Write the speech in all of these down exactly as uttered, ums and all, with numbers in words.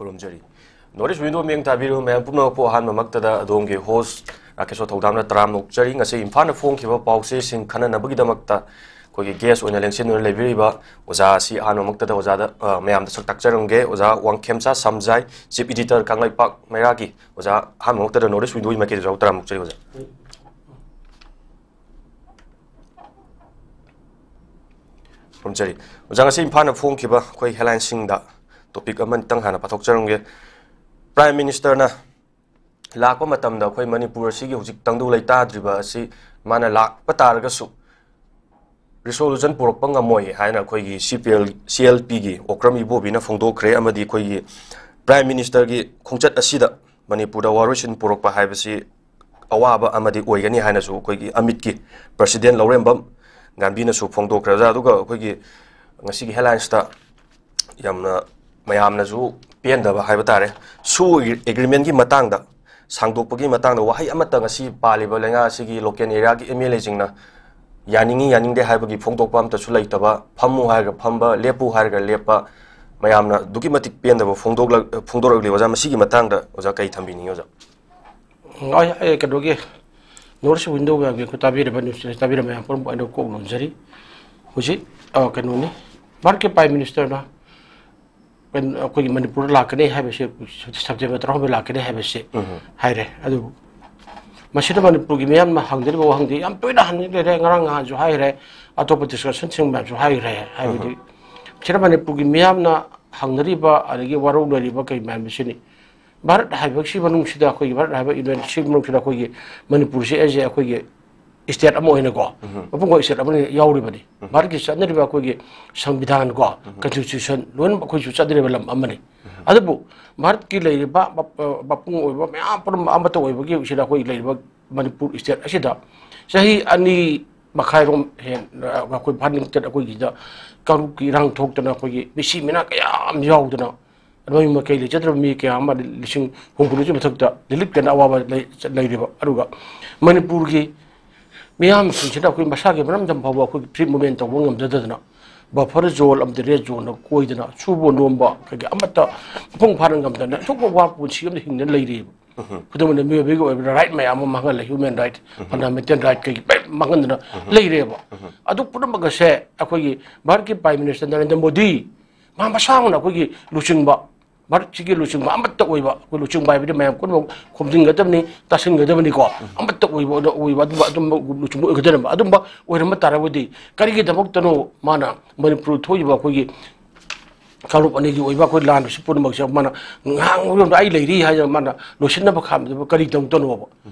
ꯈꯨꯔꯨꯝꯖꯔꯤ꯫ North East Window ꯃꯤꯠꯌꯦꯡ ꯇꯥꯕꯤꯔꯤꯕ ꯃꯌꯥꯝ ꯄꯨꯝꯅꯃꯛꯄꯨ ꯑꯍꯥꯟꯕꯃꯛꯇꯗ ꯑꯗꯣꯝꯒꯤ host ꯔꯥꯀꯦꯁꯣꯔ ꯊꯧꯗꯥꯝꯅ ꯇꯔꯥꯝꯅ ꯑꯣꯛꯆꯔꯤ꯫ ꯉꯁꯤ ꯏꯝꯐꯥꯜꯅ ꯐꯣꯡꯈꯤꯕ ꯄꯥꯎꯆꯦꯁꯤꯡ ꯈꯟꯅꯅꯕꯒꯤꯗꯃꯛꯇ ꯑꯩꯈꯣꯏꯒꯤ guest ꯑꯣꯏꯅ ꯂꯦꯡꯁꯤꯟꯗꯨꯅ ꯂꯩꯕꯤꯔꯤꯕ ꯑꯣꯖꯥ ꯑꯁꯤ ꯑꯍꯥꯟꯕꯃꯛꯇꯗ ꯑꯣꯖꯥꯗ, ꯑ, ꯃꯌꯥꯝꯗ ꯁꯛ ꯇꯥꯛꯆꯔꯝꯒꯦ꯫ ꯑꯣꯖꯥ ꯋꯥꯡꯈꯦꯝꯆꯥ ꯁꯝꯖꯥꯏ, Chief Editor ꯀꯪꯂꯩꯄꯥꯛ ꯃꯩꯔꯥꯒꯤ꯫ ꯑꯣꯖꯥ, ꯑꯍꯥꯟꯕꯃꯛꯇꯗ North East Window ꯒꯤ ꯃꯥꯏꯀꯩꯗꯁꯨ ꯇꯔꯥꯝꯅ ꯑꯣꯛꯆꯔꯤ ꯑꯣꯖꯥ꯫ ꯈꯨꯔꯨꯝꯖꯔꯤ꯫ ꯑꯣꯖꯥ, ꯉꯁꯤ ꯏꯝꯐꯥꯜꯅ ꯐꯣꯡꯈꯤꯕ ꯑꯩꯈꯣꯏ headline ꯁꯤꯡꯗ topic ꯑꯃꯇꯪ ꯍꯥꯟꯅ ꯄꯥꯊꯣꯛꯆꯔꯝꯒꯦ꯫ Prime Minister ꯅ ꯂꯥꯛꯄ ꯃꯇꯝꯗ ꯑꯩꯈꯣꯏ ꯃꯅꯤꯄꯨꯔ ꯑꯁꯤꯒꯤ ꯍꯧꯖꯤꯛ ꯇꯪꯗꯨ ꯂꯩꯇꯥꯗ꯭ꯔꯤꯕ ꯑꯁꯤ ꯃꯥꯅ ꯂꯥꯛꯄ ꯇꯥꯔꯒꯁꯨ resolution ꯄꯨꯔꯛꯄ ꯉꯝꯃꯣꯏ ꯍꯥꯏꯅ ꯑꯩꯈꯣꯏꯒꯤ C P L, C L P ꯒꯤ ꯑꯣꯀ꯭ꯔꯝ ꯏꯕꯣꯕꯤꯅ ꯐꯣꯡꯗꯣꯛꯈ꯭ꯔꯦ꯫ ꯑꯃꯗꯤ ꯑꯩꯈꯣꯏꯒꯤ Prime Minister ꯒꯤ ꯈꯣꯡꯆꯠ ꯑꯁꯤꯗ ꯃꯅꯤꯄꯨꯔꯗ ꯋꯥꯔꯣꯏꯁꯤꯟ ꯄꯨꯔꯛꯄ ꯍꯥꯏꯕꯁꯤ ꯑꯋꯥꯕ ꯑꯃꯗꯤ ꯑꯣꯏꯒꯅꯤ ꯍꯥꯏꯅꯁꯨ ꯑꯩꯈꯣꯏꯒꯤ ꯑꯃꯤꯠꯀꯤ President ꯂꯧꯔꯦꯝꯕꯝ ꯒꯥꯟꯙꯤꯅꯁꯨ ꯐꯣꯡꯗꯣꯛꯈ꯭ꯔꯦ ꯑꯣꯖꯥ꯫ ꯑꯗꯨꯒ ꯑꯩꯈꯣꯏꯒꯤ ꯉꯁꯤꯒꯤ headlines ꯇ ꯌꯥꯝꯅ ꯃꯌꯥꯝꯅꯁꯨ ꯄꯦꯟꯗꯕ ꯍꯥꯏꯕ ꯇꯥꯔꯦ, ꯁꯨ agreement ꯀꯤ ꯃꯇꯥꯡꯗ, ꯁꯥꯡꯗꯣꯛꯄꯒꯤ ꯃꯇꯥꯡꯗ ꯋꯥꯍꯩ ꯑꯃꯠꯇ ꯉꯁꯤ ꯄꯥꯜꯂꯤꯕ ꯂꯩꯉꯥꯛ ꯑꯁꯤꯒꯤ local area ꯒꯤ M L A ꯁꯤꯡꯅ ꯌꯥꯅꯤꯡꯉꯤ ꯌꯥꯅꯤꯡꯗꯦ ꯍꯥꯏꯕꯒꯤ ꯐꯣꯡꯗꯣꯛꯄ ꯑꯃꯠꯇꯁꯨ ꯂꯩꯇꯕ, ꯐꯝꯃꯨ ꯍꯥꯏꯔꯒ ꯐꯝꯕ, ꯂꯦꯞꯄꯨ ꯍꯥꯏꯔꯒ ꯂꯦꯞꯄ, ꯃꯌꯥꯝꯅ ꯑꯗꯨꯛꯀꯤ ꯃꯇꯤꯛ ꯄꯦꯟꯗꯕ ꯐꯣꯡꯗꯣꯛꯂꯛ-, ꯐꯣꯡꯗꯣꯔꯛꯂꯤ꯫ ꯑꯣꯖꯥ, ꯃꯁꯤꯒꯤ ꯃꯇꯥꯡꯗ ꯑꯣꯖꯥ ꯀꯔꯤ ꯊꯝꯕꯤꯅꯤꯡꯉꯤ ꯑꯣꯖꯥ? ꯑꯩ, ꯑꯩ ꯀꯩꯅꯣꯒꯤ North East Window ꯃꯌꯥꯝꯒꯤ ꯑꯩꯈꯣꯏ ꯇꯥꯕꯤꯔꯤꯕ news ꯇꯥꯕꯤꯔꯤꯕ ꯃꯌꯥꯝ ꯄꯨꯝꯅꯃꯛ ꯑꯩꯅ ꯀꯣꯛ ꯅꯣꯟꯖꯔꯤ꯫ ꯍꯧꯖꯤꯛ, ꯑ, ꯀꯩꯅꯣꯅꯤ, ꯚꯥꯔꯠꯀꯤ Prime Minister ꯅ ꯀꯩꯅꯣ, ꯑꯩꯈꯣꯏꯒꯤ ꯃꯅꯤꯄꯨꯔꯗ ꯂꯥꯛꯀꯅꯤ ꯍꯥꯏꯕꯁꯦ, September ꯇꯔꯥꯍꯨꯝꯗꯣꯏ ꯂꯥꯛꯀꯅꯤ ꯍꯥꯏꯕꯁꯦ ꯎꯝ꯫ ꯍꯥꯏꯔꯦ꯫ ꯑꯗꯨꯕꯨ ꯃꯁꯤꯗ ꯃꯅꯤꯄꯨꯔꯒꯤ ꯃꯤꯌꯥꯝꯅ ꯍꯪꯅꯔꯤꯕ ꯋꯥꯍꯪꯗꯤ ꯌꯥꯝ ꯇꯣꯏꯅ ꯍꯪꯅꯔꯤ ꯂꯩꯔꯦ, ꯉꯔꯥꯡ ꯅꯍꯥꯟꯁꯨ ꯍꯥꯏꯈ꯭ꯔꯦ, ꯑꯇꯣꯞꯄ discussion ꯁꯤꯡ ꯃꯌꯥꯝꯁꯨ ꯍꯥꯏꯈ꯭ꯔꯦ꯫ ꯍꯥꯏꯕꯗꯤ ꯎꯝ꯫ ꯁꯤꯗ ꯃꯅꯤꯄꯨꯔꯒꯤ ꯃꯤꯌꯥꯝꯅ ꯍꯪꯅꯔꯤꯕ ꯑꯗꯒꯤ ꯋꯥꯔꯧꯅꯔꯤꯕ ꯀꯩ ꯃꯌꯥꯝꯁꯤꯅꯤ꯫ ꯚꯥꯔꯠ ꯍꯥꯏꯕꯁꯤ ꯃꯅꯨꯡꯁꯤꯗ, ꯑꯩꯈꯣꯏꯒꯤ ꯚꯥꯔꯠ ꯍꯥꯏꯕ union ꯁꯤ ꯃꯅꯨꯡꯁꯤꯗ ꯑꯩꯈꯣꯏꯒꯤ ꯃꯅꯤꯄꯨꯔꯁꯤ ꯑꯩꯁꯦ ꯑꯩꯈꯣꯏꯒꯤ state ꯑꯃ ꯑꯣꯏꯅꯀꯣ, ꯎꯝ꯫ ꯃꯄꯨꯡ ꯐꯥꯕ state ꯑꯃꯅ ꯌꯥꯎꯔꯤꯕꯅꯤ꯫ ꯎꯝ꯫ ꯚꯥꯔꯠꯀꯤ ꯆꯠꯅꯔꯤꯕ ꯑꯩꯈꯣꯏꯒꯤ ꯁꯪꯕꯤꯙꯥꯟ ꯀꯣ, ꯎꯝ꯫ Constitution ꯂꯣꯏꯅꯃꯛ ꯑꯩꯈꯣꯏꯁꯨ ꯆꯠꯅꯔꯤꯕ ꯂꯝ ꯑꯃꯅꯤ꯫ ꯎꯝ꯫ ꯑꯗꯨꯕꯨ ꯚꯥꯔꯠꯀꯤ ꯂꯩꯔꯤꯕ ꯃꯞ-, ꯑ, ꯃꯄꯨꯡ ꯑꯣꯏꯕ ꯃꯌꯥꯝ ꯄꯨꯝꯅꯃꯛ ꯑꯃꯠꯇ ꯑꯣꯏꯕꯒꯤ ꯁꯤꯗ ꯑꯩꯈꯣꯏ ꯂꯩꯔꯤꯕ ꯃꯅꯤꯄꯨꯔ state ꯑꯁꯤꯗ ꯆꯍꯤ ꯑꯅꯤ ꯃꯈꯥꯏꯔꯣꯝ ꯍꯦꯟ-, ꯑ, ꯑꯩꯈꯣꯏ ꯐꯥꯅꯤꯡꯇꯅ ꯑꯩꯈꯣꯏꯒꯤꯗ ꯀꯥꯡꯂꯨꯞꯀꯤ ꯏꯔꯥꯡ ꯊꯣꯛꯇꯅ ꯑꯩꯈꯣꯏꯒꯤ ꯃꯤꯁꯤ ꯃꯤꯅꯥ ꯀꯌꯥ ꯑꯃ ꯌꯥꯎꯗꯅ ꯃꯌꯨꯝ ꯃꯀꯩ ꯂꯩꯖꯗ꯭ꯔꯕ ꯃꯤ ꯀꯌꯥ ꯑꯃ ꯂꯤꯁꯤꯡ ꯍꯨꯝꯐꯨ ꯅꯤꯐꯨ ꯃꯊꯛꯇ relief camp ꯑꯋꯥꯕ ꯂꯩ-, ꯂꯩꯔꯤꯕ, ꯑꯗꯨꯒ ꯃꯅꯤꯄꯨꯔꯒꯤ ꯃꯤꯌꯥꯝꯁꯤꯡꯁꯤꯅ ꯑꯩꯈꯣꯏ ꯃꯁꯥꯒꯤ ꯃꯔꯝꯗꯝ ꯐꯥꯎꯕ ꯑꯩꯈꯣꯏꯒꯤ free movement ꯇꯧꯕ ꯉꯝꯖꯗꯗꯅ ꯕꯐꯔ ꯖꯣꯟ ꯑꯃꯗꯤ ꯔꯦꯗ ꯖꯣꯟꯗ ꯀꯣꯏꯗꯅ ꯁꯨꯕ ꯅꯣꯝꯕ ꯀꯩꯀꯩ ꯑꯃꯠꯇ ꯃꯄꯨꯡ ꯐꯥꯅ ꯉꯝꯗꯅ ꯑꯁꯨꯛ ꯋꯥꯕ ꯄꯨꯟꯁꯤ ꯑꯃꯗ ꯍꯤꯡꯗꯅ ꯂꯩꯔꯤꯕ꯫ ꯈꯨꯗꯝ ꯑꯣꯏꯅ ꯃꯤꯑꯣꯏꯕꯒꯤ ꯑꯣꯏꯕ ꯔꯥꯏꯠ ꯃꯌꯥꯝ ꯑꯃ ꯃꯥꯡꯍꯜꯂꯦ, ꯍ꯭ꯌꯨꯃꯦꯟ ꯔꯥꯏꯠ, ꯐꯟꯗꯥꯃꯦꯟꯇꯦꯜ ꯔꯥꯏꯠ ꯀꯩꯀꯩ ꯃꯌꯥꯝ ꯃꯥꯡꯍꯟꯗꯅ ꯂꯩꯔꯦꯕ꯫ ꯑꯗꯨ ꯄꯨꯝꯅꯃꯛ ꯑꯁꯦ ꯑꯩꯈꯣꯏꯒꯤ ꯚꯥꯔꯠꯀꯤ ꯄ꯭ꯔꯥꯏꯝ ꯃꯤꯅꯤꯁꯇꯔ ꯅꯔꯦꯟꯗ꯭ꯔ ꯃꯣꯗꯤ ꯃꯥ ꯃꯁꯥꯃꯛꯅ ꯑꯩꯈꯣꯏꯒꯤ ꯂꯨꯆꯤꯡꯕ, ꯚꯥꯔꯠꯁꯤꯒꯤ ꯂꯨꯆꯤꯡꯕ ꯑꯃꯠꯇ ꯑꯣꯏꯕ, ꯑꯩꯈꯣꯏ ꯂꯨꯆꯤꯡꯕ ꯍꯥꯏꯕꯗꯤ ꯃꯌꯥꯝ ꯄꯨꯝꯅꯃꯛ ꯈꯣꯝꯖꯤꯟꯒꯗꯕꯅꯤ, ꯇꯥꯁꯤꯟꯒꯗꯕꯅꯤꯀꯣ꯫ ꯑꯃꯠꯇ ꯑꯣꯏꯕ ꯑꯣꯏꯕ ꯑꯗꯨꯝꯕ ꯑꯗꯨꯝꯕ ꯂꯨꯆꯤꯡꯕ ꯑꯣꯏꯒꯗꯕ꯫ ꯑꯗꯨꯝꯕ ꯑꯣꯏꯔꯝꯕ ꯇꯥꯔꯕꯗꯤ ꯀꯔꯤꯒꯤꯗꯃꯛꯇꯅꯣ ꯃꯥꯅ ꯃꯅꯤꯄꯨꯔ ꯊꯣꯛꯏꯕ ꯑꯩꯈꯣꯏꯒꯤ ꯀꯥꯡꯂꯨꯞ ꯑꯅꯤꯒꯤ ꯑꯣꯏꯕ ꯑꯩꯈꯣꯏ ꯂꯥꯟꯕꯁꯤ ꯄꯨꯝꯅꯃꯛꯁꯦ ꯃꯥꯅ ꯉꯥꯡꯕ ꯃꯇꯝꯗ "ꯑꯩ ꯂꯩꯔꯤ" ꯍꯥꯏꯅ ꯃꯥꯅ ꯂꯣꯏꯁꯤꯟꯅꯕ ꯈꯥꯝꯕꯗꯨꯕꯨ ꯀꯔꯤꯒꯤꯗꯃꯛꯇꯅꯣꯕ?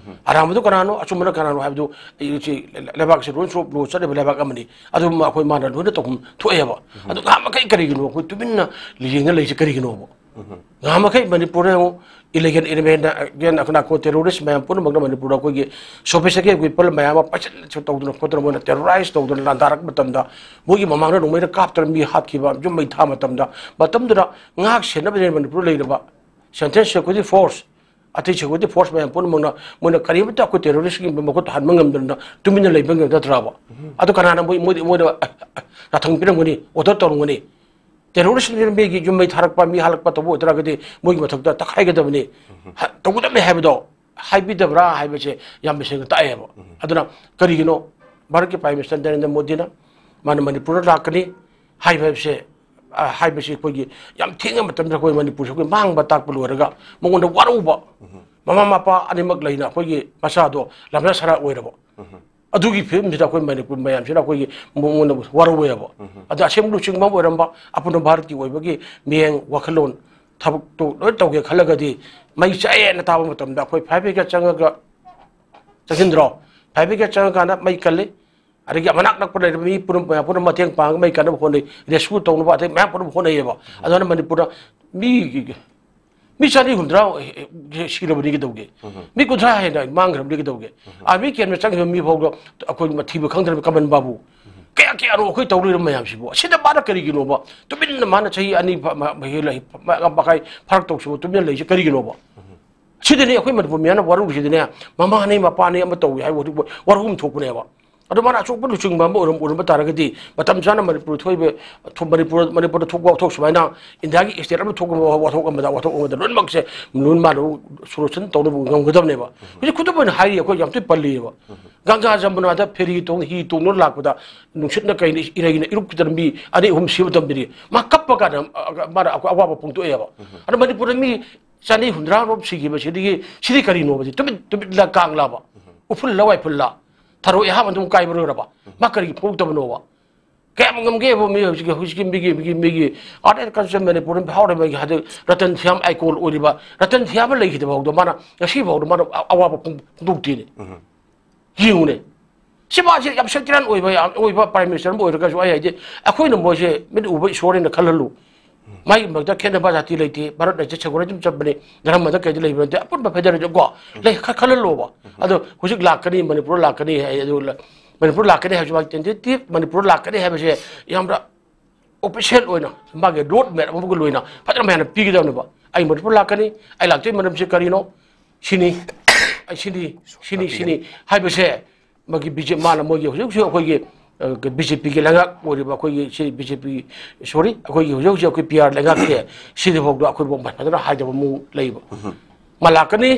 ꯑꯔꯥꯟꯕꯗꯨ ꯀꯅꯥꯅꯣ, ꯑꯆꯨꯝꯕꯅ ꯀꯅꯥꯅꯣ ꯍꯥꯏꯕꯗꯨ ꯑꯩ ꯁꯤ ꯂꯩꯕꯥꯛꯁꯤ ꯔꯨꯜꯁ ꯑꯣꯐ ꯂꯣ ꯆꯠꯂꯤꯕ ꯂꯩꯕꯥꯛ ꯑꯃꯅꯤ꯫ ꯑꯗꯨꯝ ꯑꯩꯈꯣꯏ ꯃꯥꯅ ꯂꯣꯏꯅ ꯇꯧꯐꯝ ꯊꯣꯛꯑꯦꯕ꯫ ꯑꯗꯨ ꯉꯍꯥꯟ ꯃꯈꯩ ꯀꯔꯤꯒꯤꯅꯣ ꯑꯩꯈꯣꯏ ꯇꯨꯃꯤꯟꯅ ꯌꯦꯡꯅ ꯂꯩꯔꯤꯁꯦ ꯀꯔꯤꯒꯤꯅꯣꯕ? ꯉꯍꯥꯟ ꯃꯈꯩ ꯃꯅꯤꯄꯨꯔꯗ ꯌꯦꯡꯉꯨ, ꯏꯂꯤꯒꯦꯜ ꯏꯃꯤꯒ꯭ꯔꯦꯟ, ꯅꯥꯔꯀꯣ ꯇꯦꯔꯣꯔꯤꯁ ꯃꯌꯥꯝ ꯄꯨꯝꯅꯃꯛꯅ ꯃꯅꯤꯄꯨꯔꯗ ꯑꯩꯈꯣꯏꯒꯤ ꯁꯣꯐꯤꯁꯇꯤꯀꯦꯇꯦꯗ ꯋꯦꯄꯟ ꯃꯌꯥꯝ ꯑꯃ ꯄꯥꯏꯁꯤꯟ ꯇꯧꯗꯅ ꯈꯣꯠꯇꯅ ꯃꯣꯏꯅ ꯇꯦꯔꯣꯔꯥꯏꯁ ꯇꯧꯗꯅ ꯂꯥꯟꯗꯥꯔꯛꯄ ꯃꯇꯝꯗ ꯃꯣꯏꯒꯤ ꯃꯃꯥꯡꯗ ꯅꯣꯡꯃꯩꯅ ꯀꯥꯞꯇꯅ ꯃꯤ ꯍꯥꯠꯈꯤꯕ, ꯌꯨꯝ ꯃꯩ ꯊꯥ ꯃꯇꯝꯗ, ꯃꯇꯝꯗꯨꯗ ꯉꯥꯛ ꯁꯦꯟꯅꯕꯗ ꯃꯅꯤꯄꯨꯔꯗ ꯂꯩꯔꯕ ꯁꯦꯟꯇ꯭ꯔꯦꯜ ꯁꯦꯀ꯭ꯌꯨꯔꯤꯇꯤ ꯐꯣꯔꯁ, ꯑꯇꯩ ꯁꯦꯀ꯭ꯌꯨꯔꯤꯇꯤ ꯐꯣꯔꯁ ꯃꯌꯥꯝ ꯄꯨꯝꯅꯃꯛꯅ ꯃꯣꯏꯅ ꯀꯔꯤꯃꯠꯇ ꯑꯩꯈꯣꯏ ꯇꯦꯔꯣꯔꯤꯁꯀꯤ ꯃꯈꯨꯠꯇ ꯍꯟꯕ ꯉꯝꯗꯅ ꯇꯨꯃꯤꯟꯅ ꯂꯩꯕ ꯉꯝꯒꯗ꯭ꯔꯕ? ꯑꯗꯨ ꯀꯅꯥꯅ ꯃꯣꯏ, ꯃꯣꯏꯗ, ꯃꯣꯏꯗ, ꯑ, ꯑ, ꯌꯥꯊꯪ ꯄꯤꯔꯝꯒꯅꯤ, ꯑꯣꯔꯗꯔ ꯇꯧꯔꯝꯒꯅꯤ? ꯇꯦꯔꯣꯔꯤꯁ ꯃꯤꯒꯤ ꯌꯨꯝ ꯃꯩ ꯊꯥꯔꯛꯄ, ꯃꯤ ꯍꯥꯠꯂꯛꯄ ꯇꯧꯕ ꯑꯣꯏꯇꯥꯔꯒꯗꯤ ꯃꯣꯏꯒꯤ ꯃꯊꯛꯇ ꯇꯛꯈꯥꯏꯒꯗꯕꯅꯤ, ꯍ-, ꯇꯧꯒꯗꯕꯅꯤ ꯍꯥꯏꯕꯗꯣ ꯍꯥꯏꯕꯤꯗꯕ꯭ꯔꯥ ꯍꯥꯏꯕꯁꯦ ꯌꯥꯝ ꯇꯁꯦꯡꯅ ꯇꯥꯛꯑꯦꯕ꯫ ꯑꯗꯨꯅ ꯀꯔꯤꯒꯤꯅꯣ ꯚꯥꯔꯠꯀꯤ ꯄ꯭ꯔꯥꯏꯝ ꯃꯤꯅꯤꯁꯇꯔ ꯅꯔꯦꯟꯗ꯭ꯔ ꯃꯣꯗꯤꯅ ꯃꯥꯅ ꯃꯅꯤꯄꯨꯔꯗ ꯂꯥꯛꯀꯅꯤ ꯍꯥꯏꯕ ꯍꯥꯏꯕꯁꯦ, ꯑ, ꯍꯥꯏꯕꯁꯤ ꯑꯩꯈꯣꯏꯒꯤ ꯌꯥꯝ ꯊꯦꯡꯉ ꯃꯇꯝꯗ ꯑꯩꯈꯣꯏ ꯃꯅꯤꯄꯨꯔꯁꯤ ꯑꯩꯈꯣꯏ ꯃꯥꯡꯕ ꯇꯥꯛꯄ ꯂꯣꯏꯔꯒ ꯃꯉꯣꯟꯗ ꯋꯥꯔꯧꯕ, ꯃꯃꯥ ꯃꯄꯥ ꯑꯅꯤꯃꯛ ꯂꯩꯅ ꯑꯩꯈꯣꯏꯒꯤ ꯃꯆꯥꯗꯣ ꯂꯝꯖꯥ ꯁꯔꯥ ꯑꯣꯏꯔꯕ꯫ ꯑꯗꯨꯒꯤ ꯐꯤꯕꯝꯁꯤꯗ ꯑꯩꯈꯣꯏ ꯃꯅꯤꯄꯨꯔ ꯃꯌꯥꯝꯁꯤꯅ ꯑꯩꯈꯣꯏꯒꯤ ꯃꯉꯣꯟꯗ ꯋꯥꯔꯧꯋꯦꯕ꯫ ꯑꯗ ꯑꯁꯦꯡꯕ ꯂꯨꯆꯤꯡꯕ ꯑꯃ ꯑꯣꯏꯔꯝꯕ, ꯑꯄꯨꯟꯕ ꯚꯥꯔꯠꯀꯤ ꯑꯣꯏꯕꯒꯤ ꯃꯤꯠꯌꯦꯡ, ꯋꯥꯈꯜꯂꯣꯟ, ꯊꯕꯛꯇꯨ ꯂꯣꯏ ꯇꯧꯒꯦ ꯈꯜꯂꯒꯗꯤ ꯃꯩ ꯆꯥꯛꯑꯦꯅ ꯇꯥꯕ ꯃꯇꯝꯗ ꯑꯩꯈꯣꯏ ꯐꯥꯌꯔ ꯕ꯭ꯔꯤꯒꯦꯗ ꯆꯪꯉꯒ ꯆꯪꯁꯤꯟꯗ꯭ꯔꯣ? ꯐꯥꯌꯔ ꯕ꯭ꯔꯤꯒꯦꯗ ꯆꯪꯉꯀꯥꯟꯗ ꯃꯩ ꯀꯜꯂꯤ, ꯑꯗꯒꯤ ꯃꯅꯥꯛ ꯅꯛꯄ ꯂꯩꯔꯤꯕ ꯃꯤ ꯄꯨꯝꯅꯃꯛ, ꯃꯌꯥꯝ ꯄꯨꯝꯅꯃꯛ ꯃꯇꯦꯡ ꯄꯥꯡꯉꯒ ꯃꯩ ꯀꯟꯅꯕ ꯍꯣꯠꯅꯩ, ꯔꯦꯁꯀ꯭ꯌꯨ ꯇꯧꯅꯕ ꯑꯇꯩ ꯃꯌꯥꯝ ꯄꯨꯝꯅꯃꯛ ꯍꯣꯠꯅꯩꯌꯦꯕ꯫ ꯑꯗꯨꯅ ꯃꯅꯤꯄꯨꯔꯗ ꯃꯤ, ꯃꯤ ꯆꯅꯤ ꯍꯨꯝꯗ꯭ꯔꯥ ꯁꯤꯔꯕꯅꯤ ꯀꯩꯗꯧꯒꯦ? ꯃꯤ ꯀꯨꯟꯊ꯭ꯔꯥ ꯍꯦꯟꯅ ꯃꯥꯡꯈ꯭ꯔꯕꯅꯤ ꯀꯩꯗꯧꯒꯦ? ꯑꯥꯔꯃꯤ ꯀꯦꯝꯗ ꯆꯪꯈꯤꯕ ꯃꯤ ꯐꯥꯎꯕ ꯑꯩꯈꯣꯏ ꯃꯊꯤꯕ ꯈꯪꯗ꯭ꯔꯕ ꯀꯃꯟ ꯕꯥꯕꯨ꯫ ꯀꯌꯥ ꯀꯌꯥꯅꯣ ꯑꯩꯈꯣꯏ ꯇꯧꯔꯤꯕ ꯃꯌꯥꯝꯁꯤꯕꯨ? ꯑꯁꯤꯗ ꯃꯥꯅ ꯀꯔꯤꯒꯤꯅꯣꯕ ꯇꯨꯃꯤꯟꯅ ꯃꯥꯅ ꯆꯍꯤ ꯑꯅꯤ ꯐ-, ꯃ-, ꯃ-, ꯍꯦꯜꯂ-, ꯃ-, ꯃꯈꯥꯏ ꯐꯥꯔꯛ ꯇꯧꯁꯤꯕꯨ ꯇꯨꯃꯤꯟꯅ ꯂꯩꯔꯤꯁꯦ ꯀꯔꯤꯒꯤꯅꯣꯕ? ꯁꯤꯗꯅꯦ ꯑꯩꯈꯣꯏ ꯃꯅꯤꯄꯨꯔ ꯃꯤꯌꯥꯝꯅ ꯋꯥꯔꯧꯔꯤꯁꯤꯗꯅꯦ, ꯃꯃꯥꯅꯦ ꯃꯄꯥꯅꯦ ꯑꯃ ꯇꯧꯏ ꯍꯥꯏꯕ ꯋꯥꯔꯧ-, ꯋꯥꯔꯧ ꯑꯃ ꯊꯣꯛꯄꯅꯦꯕ꯫ ꯑꯗꯣ ꯃꯥꯅ ꯑꯆꯧꯕ ꯂꯨꯆꯤꯡꯕ ꯑꯃ ꯑꯣꯏꯔꯝ-, ꯑꯣꯏꯔꯝꯕ ꯇꯥꯔꯒꯗꯤ, ꯃꯇꯝ ꯆꯥꯅ ꯃꯅꯤꯄꯨꯔ ꯊꯣꯛꯏꯕ, ꯊꯣꯛ-, ꯃꯅꯤꯄꯨꯔ, ꯃꯅꯤꯄꯨꯔꯗ ꯊꯣꯛꯄ ꯋꯥꯊꯣꯛ ꯁꯨꯃꯥꯏꯅ ꯏꯟꯗꯤꯌꯥꯒꯤ state ꯑꯃ ꯊꯣꯛꯄ ꯋꯥꯊꯣꯛ ꯑꯃꯗ, ꯋꯥꯊꯣꯛ ꯑꯃꯗ ꯂꯣꯏꯅꯃꯛꯁꯦ ꯂꯣꯏꯅ ꯃꯥꯅ solution ꯇꯧꯅꯕ ꯉꯝꯒꯗꯕꯅꯦꯕ꯫ ꯍꯧꯖꯤꯛ ꯈꯨꯗꯝ ꯑꯣꯏꯅ ꯍꯥꯏꯔꯤ, ꯑꯩꯈꯣꯏ ꯌꯥꯝ ꯊꯤ ꯄꯜꯂꯤꯑꯕ꯫ ꯒꯪꯒꯥ ꯖꯃꯨꯅꯥꯗ ꯐꯦꯔꯤ ꯇꯣꯡ-, ꯍꯤ ꯇꯣꯡꯗꯨꯅ ꯂꯥꯛꯄꯗ ꯅꯨꯡꯁꯤꯠꯅ ꯀꯩꯅ ꯏꯔꯩꯅ ꯏꯔꯨꯞꯈꯤꯗꯅ ꯃꯤ ꯑꯅꯤ ꯑꯍꯨꯝ ꯁꯤꯕ ꯇꯝꯕꯤꯔꯤ꯫ ꯃꯥ ꯀꯞꯄ ꯀꯥꯟꯗ, ꯑ, ꯑ, ꯃꯥꯅ ꯑꯋꯥꯕ ꯐꯣꯡꯗꯣꯛꯑꯦꯕ꯫ ꯑꯗꯣ ꯃꯅꯤꯄꯨꯔꯗ ꯃꯤ ꯆꯅꯤ ꯍꯨꯝꯗ꯭ꯔꯥ ꯔꯣꯝ ꯁꯤꯈꯤꯕꯁꯤꯗꯒꯤ ꯁꯤꯗꯤ ꯀꯔꯤꯅꯣꯕ? ꯁꯤ ꯇꯨꯃꯤꯟ, ꯇꯨꯃꯤꯟꯂ ꯀꯥꯡꯂꯕ? ꯎꯐꯨꯜꯂ ꯋꯥꯏꯐꯨꯜꯂ? ꯊꯔꯣꯏ ꯑꯍꯥꯕ ꯑꯗꯨꯝ ꯀꯥꯏꯕ ꯂꯣꯏꯔꯕ? ꯃꯥ ꯀꯔꯤꯒꯤ ꯐꯣꯡꯗꯕꯅꯣꯕ? ꯀꯌꯥꯝ ꯉꯝꯒꯦꯕ ꯃꯤ ꯍꯧꯖꯤꯛꯀꯤ, ꯍꯧꯖꯤꯛꯀꯤ ꯃꯤꯒꯤ, ꯃꯤꯒꯤ, ꯃꯤꯒꯤ art and culture ꯃꯅꯤꯄꯨꯔ ꯐꯥꯎꯔꯕꯒꯤ ꯍꯟꯗꯛ ꯔꯇꯟ ꯁ꯭ꯌꯥꯝ icon ꯑꯣꯏꯔꯤꯕ ꯔꯇꯟ ꯁ꯭ꯌꯥꯝ ꯂꯩꯈꯤꯗꯕ ꯐꯥꯎꯗ ꯃꯥꯅ ꯉꯁꯤ ꯐꯥꯎꯗ ꯃꯥꯅ ꯑ-, ꯑꯋꯥꯕ ꯐꯣꯡ-, ꯐꯣꯡꯗꯣꯛꯇꯦꯅꯦ꯫ ꯌꯦꯡꯉꯨꯅꯦ꯫ ꯁꯤ ꯃꯥꯁꯦ ꯌꯥꯝ ꯁꯛꯇꯤꯔꯥꯟ ꯑꯣꯏꯕ, ꯌꯥꯝ ꯑꯣꯏꯕ prime minister ꯑꯃ ꯑꯣꯏꯔꯒꯁꯨ ꯑꯩ ꯍꯥꯏꯗꯤ ꯑꯩꯈꯣꯏꯅ ꯃꯣꯏꯁꯦ ꯃꯤꯠ ꯎꯕ ꯏꯁꯣꯔꯅ ꯈꯜꯍꯜꯂꯨ꯫ ꯃꯥꯒꯤ ꯃꯔꯛꯇ ꯈꯦꯠꯅꯕ ꯖꯥꯇꯤ ꯂꯩꯇꯦ꯫ ꯚꯥꯔꯠ ꯂꯩꯁꯦ ꯁꯦꯀꯨꯂꯔꯤꯖꯝ ꯆꯠꯄꯅꯤ, ꯙꯔꯃꯗ ꯀꯩꯗ ꯂꯩꯕ ꯅꯠꯇꯦ, ꯑꯄꯨꯟꯕ ꯐꯦꯗꯔꯦꯂꯤꯖꯝ ꯀꯣ ꯂꯩ, ꯈ-, ꯈꯜꯍꯜꯂꯣꯕ꯫ ꯑꯗꯣ ꯍꯧꯖꯤꯛ ꯂꯥꯛꯀꯅꯤ, ꯃꯅꯤꯄꯨꯔ ꯂꯥꯛꯀꯅꯤ ꯍꯥꯏ, ꯑꯗꯨ ꯂ-, ꯃꯅꯤꯄꯨꯔ ꯂꯥꯛꯀꯅꯤ ꯍꯥꯏꯕꯁꯤ ꯃꯥꯒꯤ tentative ꯃꯅꯤꯄꯨꯔ ꯂꯥꯛꯀꯅꯤ ꯍꯥꯏꯕꯁꯦ ꯌꯥꯝꯅ official ꯑꯣꯏꯅ ꯃꯥꯒꯤ road map ꯑꯃꯒ ꯂꯣꯏꯅ ꯐꯖꯅ ꯃꯌꯥꯝꯅ ꯄꯤꯒꯗꯕꯅꯦꯕ꯫ ꯑꯩ ꯃꯅꯤꯄꯨꯔ ꯂꯥꯛꯀꯅꯤ, ꯑꯩ ꯂꯥꯛꯇꯣꯏ ꯃꯔꯝꯁꯤ ꯀꯔꯤꯅꯣ? ꯁꯤꯅꯤ, ꯑꯩ ꯁꯤꯅꯤ, ꯁꯤꯅꯤ, ꯁꯤꯅꯤ ꯍꯥꯏꯕꯁꯦ ꯃꯥꯒꯤ ꯕꯤ ꯖꯦ ꯄꯤ, ꯃꯥꯅ ꯃꯣꯏꯒꯤ ꯍꯧꯖꯤꯛ ꯍꯧꯖꯤꯛ ꯑꯩꯈꯣꯏꯒꯤ, ꯑ, ꯕꯤ ꯖꯦ ꯄꯤꯒꯤ ꯂꯩꯉꯥꯛ ꯑꯣꯏꯔꯤꯕ ꯑꯩꯈꯣꯏꯒꯤ ꯁꯤ ꯕꯤ ꯖꯦ ꯄꯤ, sorry, ꯑꯩꯈꯣꯏꯒꯤ ꯍꯧꯖꯤꯛ ꯍꯧꯖꯤꯛ ꯑꯩꯈꯣꯏ ꯄꯤ ꯑꯥꯔ ꯂꯩꯉꯥꯛꯁꯦ ꯁꯤꯗꯐꯥꯎꯗ ꯑꯩꯈꯣꯏꯕꯨ ꯐꯖꯅ ꯍꯥꯏꯗꯕ ꯃꯑꯣꯡ ꯂꯩꯕ꯫ ꯃꯥ ꯂꯥꯛꯀꯅꯤ,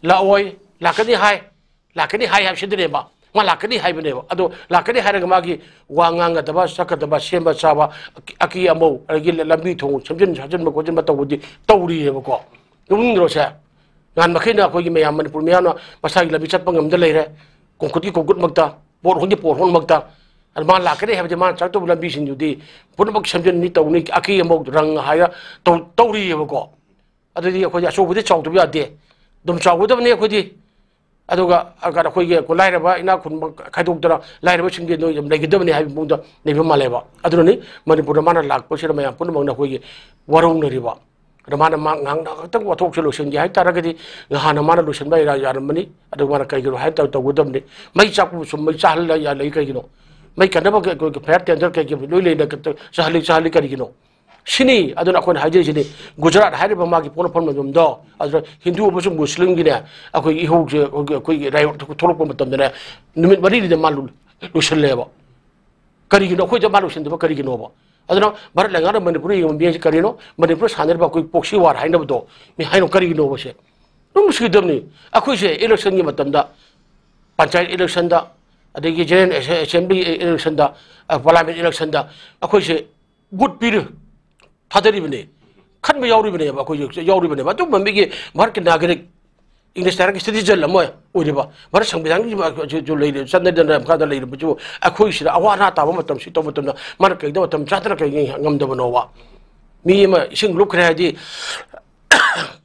ꯂꯥꯛꯑꯣꯏ, ꯂꯥꯛꯀꯅꯤ ꯍꯥꯏ, ꯂꯥꯛꯀꯅꯤ ꯍꯥꯏ ꯍꯥꯏꯕꯁꯤꯗꯅꯦꯕ꯫ ꯃꯥ ꯂꯥꯛꯀꯅꯤ ꯍꯥꯏꯕꯅꯦꯕ꯫ ꯑꯗꯣ ꯂꯥꯛꯀꯅꯤ ꯍꯥꯏꯔꯒ ꯃꯥꯒꯤ ꯋꯥ ꯉꯥꯡꯒꯗꯕ, ꯆꯠꯀꯗꯕ, ꯁꯦꯝꯕ ꯁꯥꯕ, ꯑꯀꯤ-, ꯑꯀꯤ ꯑꯃꯧ, ꯑꯗꯒꯤ ꯂ-, ꯂꯝꯕꯤ ꯊꯣꯡ ꯁꯦꯝꯖꯤꯟ ꯁꯥꯖꯤꯟꯕ ꯈꯣꯠꯆꯤꯟꯕ ꯇꯧꯕꯗꯤ ꯇꯧꯔꯤꯑꯕꯀꯣ꯫ ꯌꯦꯡꯅꯤꯡꯗ꯭ꯔꯣꯁꯦ? ꯅꯍꯥꯟ ꯃꯈꯩꯅ ꯑꯩꯈꯣꯏꯒꯤ ꯃꯌꯥꯝ, ꯃꯅꯤꯄꯨꯔ ꯃꯤꯌꯥꯝꯅ ꯃꯁꯥꯒꯤ ꯂꯝꯕꯤ ꯆꯠꯄ ꯉꯝꯗ ꯂꯩꯔꯦ, ꯀꯣꯡꯀꯨꯠꯀꯤ ꯀꯣꯡꯀꯨꯠꯃꯛꯇ, ꯄꯣꯠ ꯍꯣꯟꯒꯤ ꯄꯣꯠ ꯍꯣꯟꯃꯛꯇ꯫ ꯑꯗꯨ ꯃꯥ ꯂꯥꯛꯀꯅꯤ ꯍꯥꯏꯕꯗꯤ ꯃꯥꯅ ꯆꯠꯇꯧꯕ ꯂꯝꯕꯤꯁꯤꯡꯗꯨꯗꯤ ꯄꯨꯝꯅꯃꯛ ꯁꯦꯝꯖꯤꯟꯅꯤ, ꯇꯧꯅꯤ, ꯑꯀꯤ ꯑꯃꯧ ꯔꯪ ꯍꯥꯏꯔ ꯇꯧ-, ꯇꯧꯔꯤꯑꯕꯀꯣ꯫ ꯑꯗꯨꯗꯤ ꯑꯩꯈꯣꯏꯗꯤ ꯑꯆꯧꯕꯗꯤ ꯆꯥꯎꯗꯕ ꯌꯥꯗꯦ, ꯑꯗꯨꯝ ꯆꯥꯎꯒꯗꯕꯅꯤ ꯑꯩꯈꯣꯏꯗꯤ꯫ ꯑꯗꯨꯒ, ꯑꯗꯨꯒ ꯑꯩꯈꯣꯏꯒꯤ ꯂꯥꯏꯔꯕ ꯏꯅꯥꯛ ꯈꯨꯟꯕ ꯈꯥꯏꯗꯣꯛꯇꯅ ꯂꯥꯏꯔꯕꯁꯤꯡꯒꯤ ꯅꯣꯏ ꯑꯗꯨꯝ ꯂꯩꯒꯗꯕꯅꯤ ꯍꯥꯏꯕ ꯃꯑꯣꯡꯗ ꯂꯩꯕ ꯃꯥꯜꯂꯦꯕ꯫ ꯑꯗꯨꯅꯅꯤ ꯃꯅꯤꯄꯨꯔꯗ ꯃꯥꯅ ꯂꯥꯛꯄꯁꯤꯗ ꯃꯌꯥꯝ ꯄꯨꯝꯅꯃꯛꯅ ꯑꯩꯈꯣꯏꯒꯤ ꯋꯥꯔꯧꯅꯔꯤꯕ꯫ ꯑꯗ ꯃꯥꯅ ꯃꯥ ꯉꯥꯡ-, ꯉꯥꯏꯍꯥꯛꯇꯪ ꯋꯥꯊꯣꯛꯁꯦ ꯂꯣꯏꯁꯤꯟꯒꯦ ꯍꯥꯏ ꯇꯥꯔꯒꯗꯤ ꯍꯥꯟꯅ ꯃꯥꯅ ꯂꯣꯏꯁꯤꯟꯕ ꯌꯥ-, ꯌꯥꯔꯝꯕꯅꯤ꯫ ꯑꯗꯨ ꯃꯥꯅ ꯀꯩꯒꯤꯅꯣ ꯍꯥꯏ ꯇꯧ-, ꯇꯧꯒꯗꯕꯅꯤ꯫ ꯃꯩ ꯆꯥꯛꯄꯕꯨ ꯁꯨꯝ ꯃꯩ ꯆꯥꯍꯜꯂ ꯌꯥ-, ꯂꯩ ꯀꯩꯒꯤꯅꯣ? ꯃꯩ ꯀꯟꯅꯕ ꯀ-, ꯀ-, fire tender ꯀꯩ-, ꯀꯩ ꯂꯣꯏ ꯂꯩꯅ ꯆꯥꯍꯜꯂꯤ, ꯆꯥꯍꯜꯂꯤ ꯀꯔꯤꯒꯤꯅꯣ? ꯁꯤꯅꯤ꯫ ꯑꯗꯨꯅ ꯑꯩꯈꯣꯏꯅ ꯍꯥꯏꯖꯔꯤꯁꯤꯅꯤ, ꯒꯨꯖꯔꯥꯠ ꯍꯥꯏꯔꯤꯕ ꯃꯥꯒꯤ ꯄꯣꯛꯅꯐꯝ ꯂꯝꯗꯝꯗꯣ, ꯑꯗꯨꯗ ꯍꯤꯟꯗꯨ ꯑꯃꯁꯨꯡ ꯃꯨꯁꯂꯤꯝꯒꯤꯅꯦ, ꯑꯩꯈꯣꯏꯒꯤ ꯏꯍꯧꯁꯦ, ꯑꯩꯈꯣꯏꯒꯤ, ꯑꯩꯈꯣꯏꯒꯤ ꯔꯥꯏꯌꯣꯠ ꯊꯣꯛꯂꯛꯄ ꯃꯇꯝꯗꯅꯦ, ꯅꯨꯃꯤꯠ ꯃꯔꯤꯅꯤꯗ ꯃꯥ ꯂꯣꯏꯁꯤꯜꯂꯦꯕ꯫ ꯀꯔꯤꯒꯤꯅꯣ ꯑꯩꯈꯣꯏꯗ ꯃꯥ ꯂꯣꯏꯁꯤꯟꯗꯕ ꯀꯔꯤꯒꯤꯅꯣꯕ? ꯑꯗꯨꯅ ꯚꯥꯔꯠ ꯂꯩꯉꯥꯛꯅ ꯃꯅꯤꯄꯨꯔꯗ ꯌꯦꯡꯕ ꯃꯤꯠꯌꯦꯡꯁꯦ ꯀꯔꯤꯅꯣ? ꯃꯅꯤꯄꯨꯔꯗ ꯁꯥꯟꯅꯔꯤꯕ ꯑꯩꯈꯣꯏ proxy war ꯍꯥꯏꯅꯕꯗꯣ, ꯃꯤ ꯍꯥꯏꯅꯣ ꯀꯔꯤꯒꯤꯅꯣꯕ ꯁꯦ? ꯑꯗꯨꯝ ꯅꯨꯡꯁꯤꯒꯗꯕꯅꯤ꯫ ꯑꯩꯈꯣꯏꯁꯦ electionꯒꯤ ꯃꯇꯝꯗ, ꯄꯟꯆꯥꯌꯠ electionꯗ, ꯑꯗꯒꯤ General Assembly electionꯗ, ꯑ, parliament electionꯗ ꯑꯩꯈꯣꯏꯁꯦ vote ꯄꯤꯔ ꯊꯥꯗꯔꯤꯕꯅꯦ, ꯈꯟꯕ ꯌꯥꯎꯔꯤꯕꯅꯦꯕ, ꯑꯩꯈꯣꯏꯁꯨ ꯌꯥꯎꯔꯤꯕꯅꯦꯕ꯫ ꯑꯗꯨꯝꯕ ꯃꯤꯒꯤ ꯚꯥꯔꯠꯀꯤ ꯅꯥꯒꯔꯤꯛ, English ꯍꯥꯏꯔꯒ citizen ꯑꯃ ꯑꯣꯏꯔꯤꯕ, ꯚꯥꯔꯠ ꯁꯪꯕꯤꯙꯥꯟꯒꯤ ꯂꯩꯔꯤ, ꯆꯠꯅꯗꯅ ꯃꯈꯥꯗ ꯂꯩꯔꯤꯕꯁꯤꯕꯨ ꯑꯩꯈꯣꯏꯁꯤꯗ ꯑꯋꯥ ꯑꯅꯥ ꯇꯥꯕ ꯃꯇꯝꯁꯤ ꯇꯧꯕ ꯃꯇꯝꯗ ꯃꯥꯅ ꯀꯩꯗꯧꯕ ꯃꯇꯝ ꯆꯥꯗꯅ ꯀꯩꯒꯤ ꯉꯝꯗꯕꯅꯣꯕ? ꯃꯤ ꯑꯃ ꯏꯁꯤꯡ ꯂꯨꯞꯈ꯭ꯔꯦ ꯍꯥꯏꯗꯤ